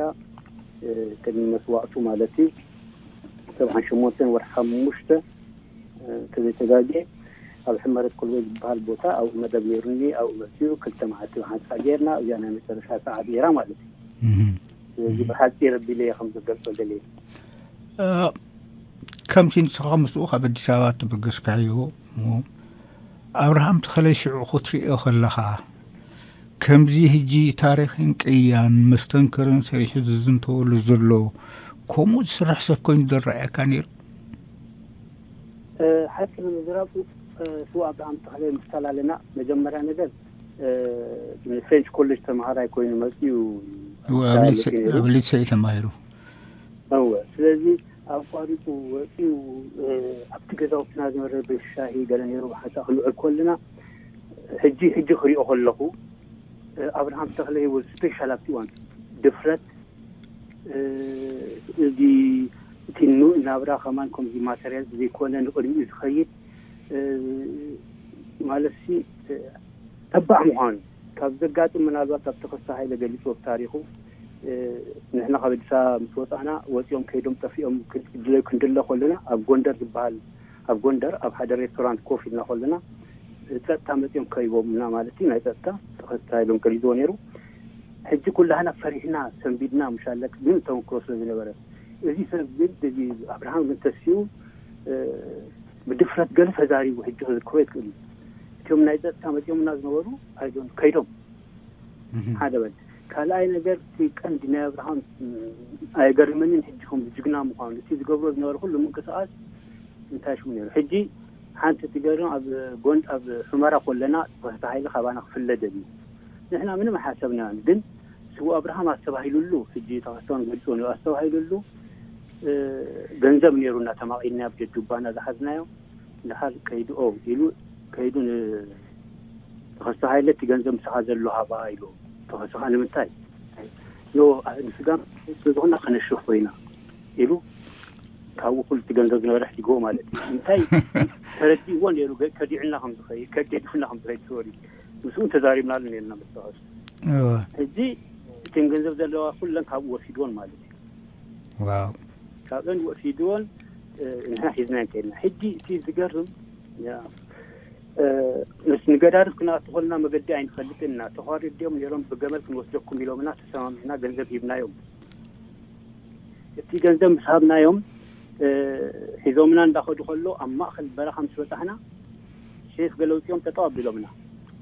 ቅድሚ መስዋእቱ ማለት እዩ ሰብዓን ሸሞንተን ወርሒ ሓሙሽተ ተዘይተጋግየ ኣብ ሕመረት ኮልቦ ዝበሃል ቦታ ኣብኡ መደብ ነይሩኒ። ኣብኡ መፅኡ ክልተ መዓልቲ ብሓንሳእ ጌርና። እዚኣ ናይ መጨረሻ ሰዓት ነይራ ማለት እዩ። ስለዚ ብሓፂር ኣቢለ እየ ከም ዝገልፆ ደልየ። ከምቲ ንስኻ ምስኡ ካብ ኣዲስ ኣበባ እተበገስካዮ እሞ ኣብርሃም ተኽለ ሽዑ ክትርእዮ ከለኻ ከምዚ ህጂ ታሪኽን ቅያን መስተንክርን ሰሪሑ ዝዝንተወሉ ዘሎ ከምኡ ዝስራሕ ሰብ ኮይኑ ዝረኣየካ ነይሩ? ሓቂ ንምዝራብ ስው ኣብርሃም ተኽለ ምስ ተላለና መጀመርያ ነገር ንፍሬንች ኮሌጅ ተምሃራይ ኮይኑ መፅኡ ኣብ ሊድሰ እዩ ተማሂሩ። እወ ስለዚ ኣቋሪፁ ወፂኡ ኣብቲ ገዛውትና ዝነበረ ቤት ሻሂ ገለ ነይሩ ብሓንሳእ ክንውዕል ከለና ሕጂ ሕጂ ክሪኦ ከለኹ ኣብርሃም ተኽለ was special ኣብቲ እዋን ድፍረት እዚ እቲ ኑ ናብራ ከማን ከምዚ ማተርያል ዘይኮነ ንቕድሚኡ ዝኸይድ ማለት ሲ ተባዕ ምዃኑ ካብ ዘጋጥም ምናልባት ኣብ ተኸስተ ሃይለ ገሊፅዎ ብታሪኹ ንሕና ካብ ኣዲስ ኣበባ ምስ ወፃና ወፂኦም ከይዶም ጠፊኦም ድለ ክንድለ ከለና ኣብ ጎንደር ዝበሃል ኣብ ጎንደር ኣብ ሓደ ሬስቶራንት ኮፍ ኢልና ከለና ጸጥታ መፂኦም ከይቦምና ማለት እዩ። ናይ ጸጥታ ተኸስተ ሃይሎም ገሊፅዎ ነይሩ። ሕጂ ኩላህና ፈሪሕና ሰንቢድና ምሻለክ ግን ተመክሮ ስለ ዝነበረ እዚ ሰብ ግን እዚ ኣብርሃም ግን ተሲኡ ብድፍረት ገለ ተዛሪቡ ሕጂ ክዝክሮ ይትክእል እዩ። እቲኦም ናይ ጸጥታ መፂኦምና ዝነበሩ ኣይዶን ከይዶም ሓደ በል ካልኣይ ነገር እቲ ቀንዲ ናይ ኣብርሃም ኣይገርመንን ሕጂ ከም ጅግና ምዃኑ እቲ ዝገብሮ ዝነበረ ኩሉ ምንቅስቃስ እንታይ ሽሙ ነይሩ ሕጂ ሓንቲ ትገርም ኣብ ጎን ኣብ ሑመራ ኮለና ተኸስተ ሃይለ ካባና ክፍለ ደልዩ ንሕና ምንም ሓሰብና ግን ስው ኣብርሃም ኣስተባሂሉሉ ሕጂ ተኸስተውን ገልጹ ኣስተባሂሉሉ ገንዘብ ነይሩና ተማቒልና ኣብ ጀጁባና ዝሓዝናዮ ድሓር ከይድኦ ኢሉ ከይዱ ተኸስተ ሃይለ እቲ ገንዘብ ምሳኻ ዘሎ ሃባ ኢሉ ተኸስኻ ንምንታይ ንስጋም ዝኾና ከነሽፍ ኮይና ኢሉ ካብኡ ኩሉ እቲ ገንዘብ ዝነበረ ሕቲግዎ ማለት እዩ እንታይ ተረዲእዎ ነይሩ ከዲዕና ከምዝኸይድ ከዲዕና ከምዝኸይድ ትወሪ ምስኡ ተዛሪብናሉ ነርና መስተዋስ ሕጂ እተን ገንዘብ ዘለዋ ኩለን ካብኡ ወሲድዎን ማለት እዩ ዋው ካብአን ወሲድዎን ንሕና ሒዝና እንከልና ሕጂ እቲ ዝገርም ምስ ንገዳርፍ ክነኣቱ ከለና መገዲ ኣይንፈልጥን ኢና ተዃሪድ ድዮም ነይሮም ብገመል ክንወስደኩም ኢሎምና ተሰማሚዕና ገንዘብ ሂብናዮም እቲ ገንዘብ ምስ ሃብናዮም ሒዞምና እንዳኸዱ ከሎ ኣብ ማእኸል በረኻ ምስ በፃሕና ሴፍ ገለ ውፅኦም ጠጠው ኣቢሎምና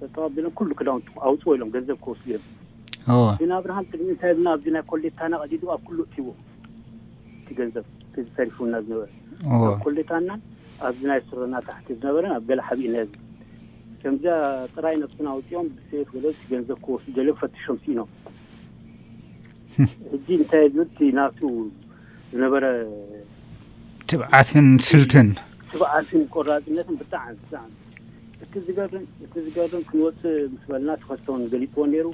ጠጠው ኣቢሎም ኩሉ ክዳውንቲ ኣውፅዎ ኢሎም ገንዘብ ክወስዱ እዮም እወ ግን ኣብርሃም ቅድሚ እንታይ ብና ኣብዚ ናይ ኮሌታና ቀዲዱ ኣብ ኩሉ እትዎ እቲ ገንዘብ እቲ ተሪፉና ዝነበረ እወ ኣብ ኮሌታና ኣብዚ ናይ ስረና ታሕቲ ዝነበረን ኣብ ገለ ሓቢእና እዚ ከምዚኣ ጥራይ ነብስና ኣውፂኦም ብሴፍ ገለ እቲ ገንዘብ ክወስዱ ደልዮም ፈትሾም ስኢኖም ሕጂ እንታይ ዝብል እቲ ናቱ ዝነበረ ትብዓትን ስልትን ትብዓትን ቆራፅነትን ብጣዕሚ ብጣዕሚ እቲ ዝገርም እቲ ዝገርም ክንወፅእ ምስ በልና ተኸስተውን ገሊፅዎ ነይሩ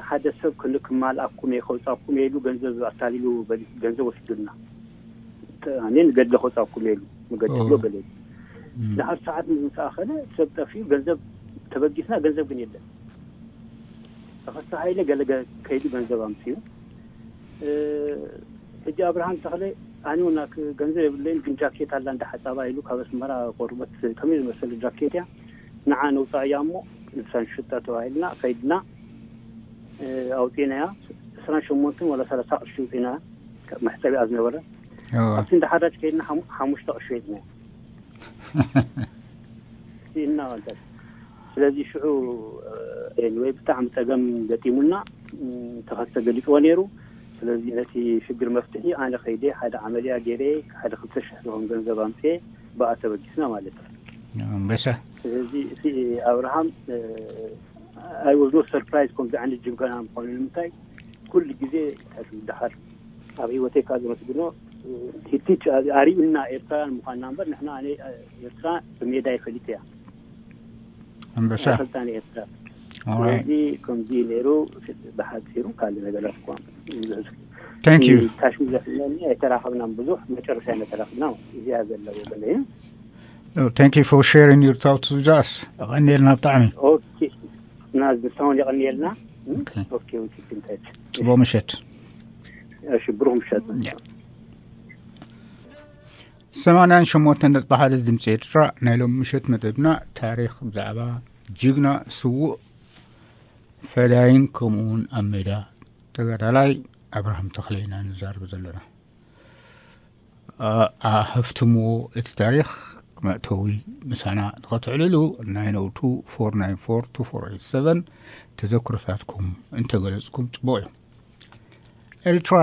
ሓደ ሰብ ክንክማልኣኩም እየ ከውፃኩም እየ ኢሉ ገንዘብ ኣታሊሉ ገንዘብ ወሲዱልና ኣነ ንገድለ ከውፃኩም እየ ኢሉ ንገድሎ ገለ ድሓር ሰዓት ምስ ኣኸለ ሰብ ጠፊኡ ገንዘብ ተበጊስና ገንዘብ ግን የለን ተኸስተ ሃይለ ገለ ከይዱ ገንዘብ ኣምፅኡ ሕጂ ኣብርሃም ተኽለ ኣነ እውን ገንዘብ የብለይን ግን ጃኬት ኣላ እንዳ ሓፃባ ኢሉ ካብ ኣስመራ ቆርበት ከመይ ዝመሰለ ጃኬት እያ ንዓ ነውፃእያ እሞ ንሳ ንሽጣ ተባሂልና ከይድና ኣውፂእናያ ዕስራን ሸሞንተን ወላ ሰላሳ ቅርሺ ውፂእና መሕፀቢኣ ዝነበረ ኣብቲ እንዳ ሓዳጅ ከይድና ሓሙሽተ ቅርሺ ሒዝና ስኢና ማለት ስለዚ ሽዑ ኤኒወይ ብጣዕሚ ፀገም ገጢሙና ተኸስተ ገሊፅዎ ነይሩ ስለዚ ነቲ ሽግር መፍትሒ ኣነ ከይደ ሓደ ዓመልያ ገይረ ሓደ ክልተ ሽሕ ዝኸውን ገንዘብ ኣምፅየ ብኣ ተበጊስና ማለት እዩ ኣንበሳ ስለዚ እቲ ኣብርሃም I was not surprised ከምዚ ዓይነት ጅንከና ምኳኑ ንምንታይ ኩሉ ግዜ ድሓር ኣብ ህይወተይ ካብ ዘመስግኖ ቲቲች ኣሪኡና ኤርትራውያን ምኳንና እምበር ንሕና ኣነ ኤርትራ ብሜዳ ይፈልጥ እያ ኣንበሳ ፈልጣን ኤርትራ Alright. ስለዚ ከምዚ ነይሩ ብሓፂሩ ካልእ ነገራት እኳ Thank you. ታሽሙ ዘፍለኒ ኣይተራኸብናን ብዙሕ መጨረሻ ነተራኽብና እዚኣ ዘለዎ በለ Oh, thank you for sharing your thoughts with us. ኣቐኒልና ብጣዕሚ ኦኬ እና ንሳውን የቐንየልና Okay. ኦኬ ውፅት እንታይ ጽቡቕ ምሸት እሺ ብሩኽ ምሸት ሰማንያን ሸሞንተን ነጥቢ ሓደ ድምፂ ኤርትራ ናይ ሎም ምሸት መደብና ታሪክ ብዛዕባ ጅግና ስዉእ ፈዳይን ከምኡውን ኣብ ሜዳ ተጋዳላይ ኣብርሃም ተኽለ ኢና ንዛረብ ዘለና ኣህፍትምዎ እቲ ታሪክ መእተዊ ምሳና ንኸትዕልሉ ናይን ኦ ቱ ፎር ናይን ፎር ቱ ፎር ኤይት ሰቨን ተዘክሮታትኩም እንተገለፅኩም ፅቡቕ እዩ ኤርትራ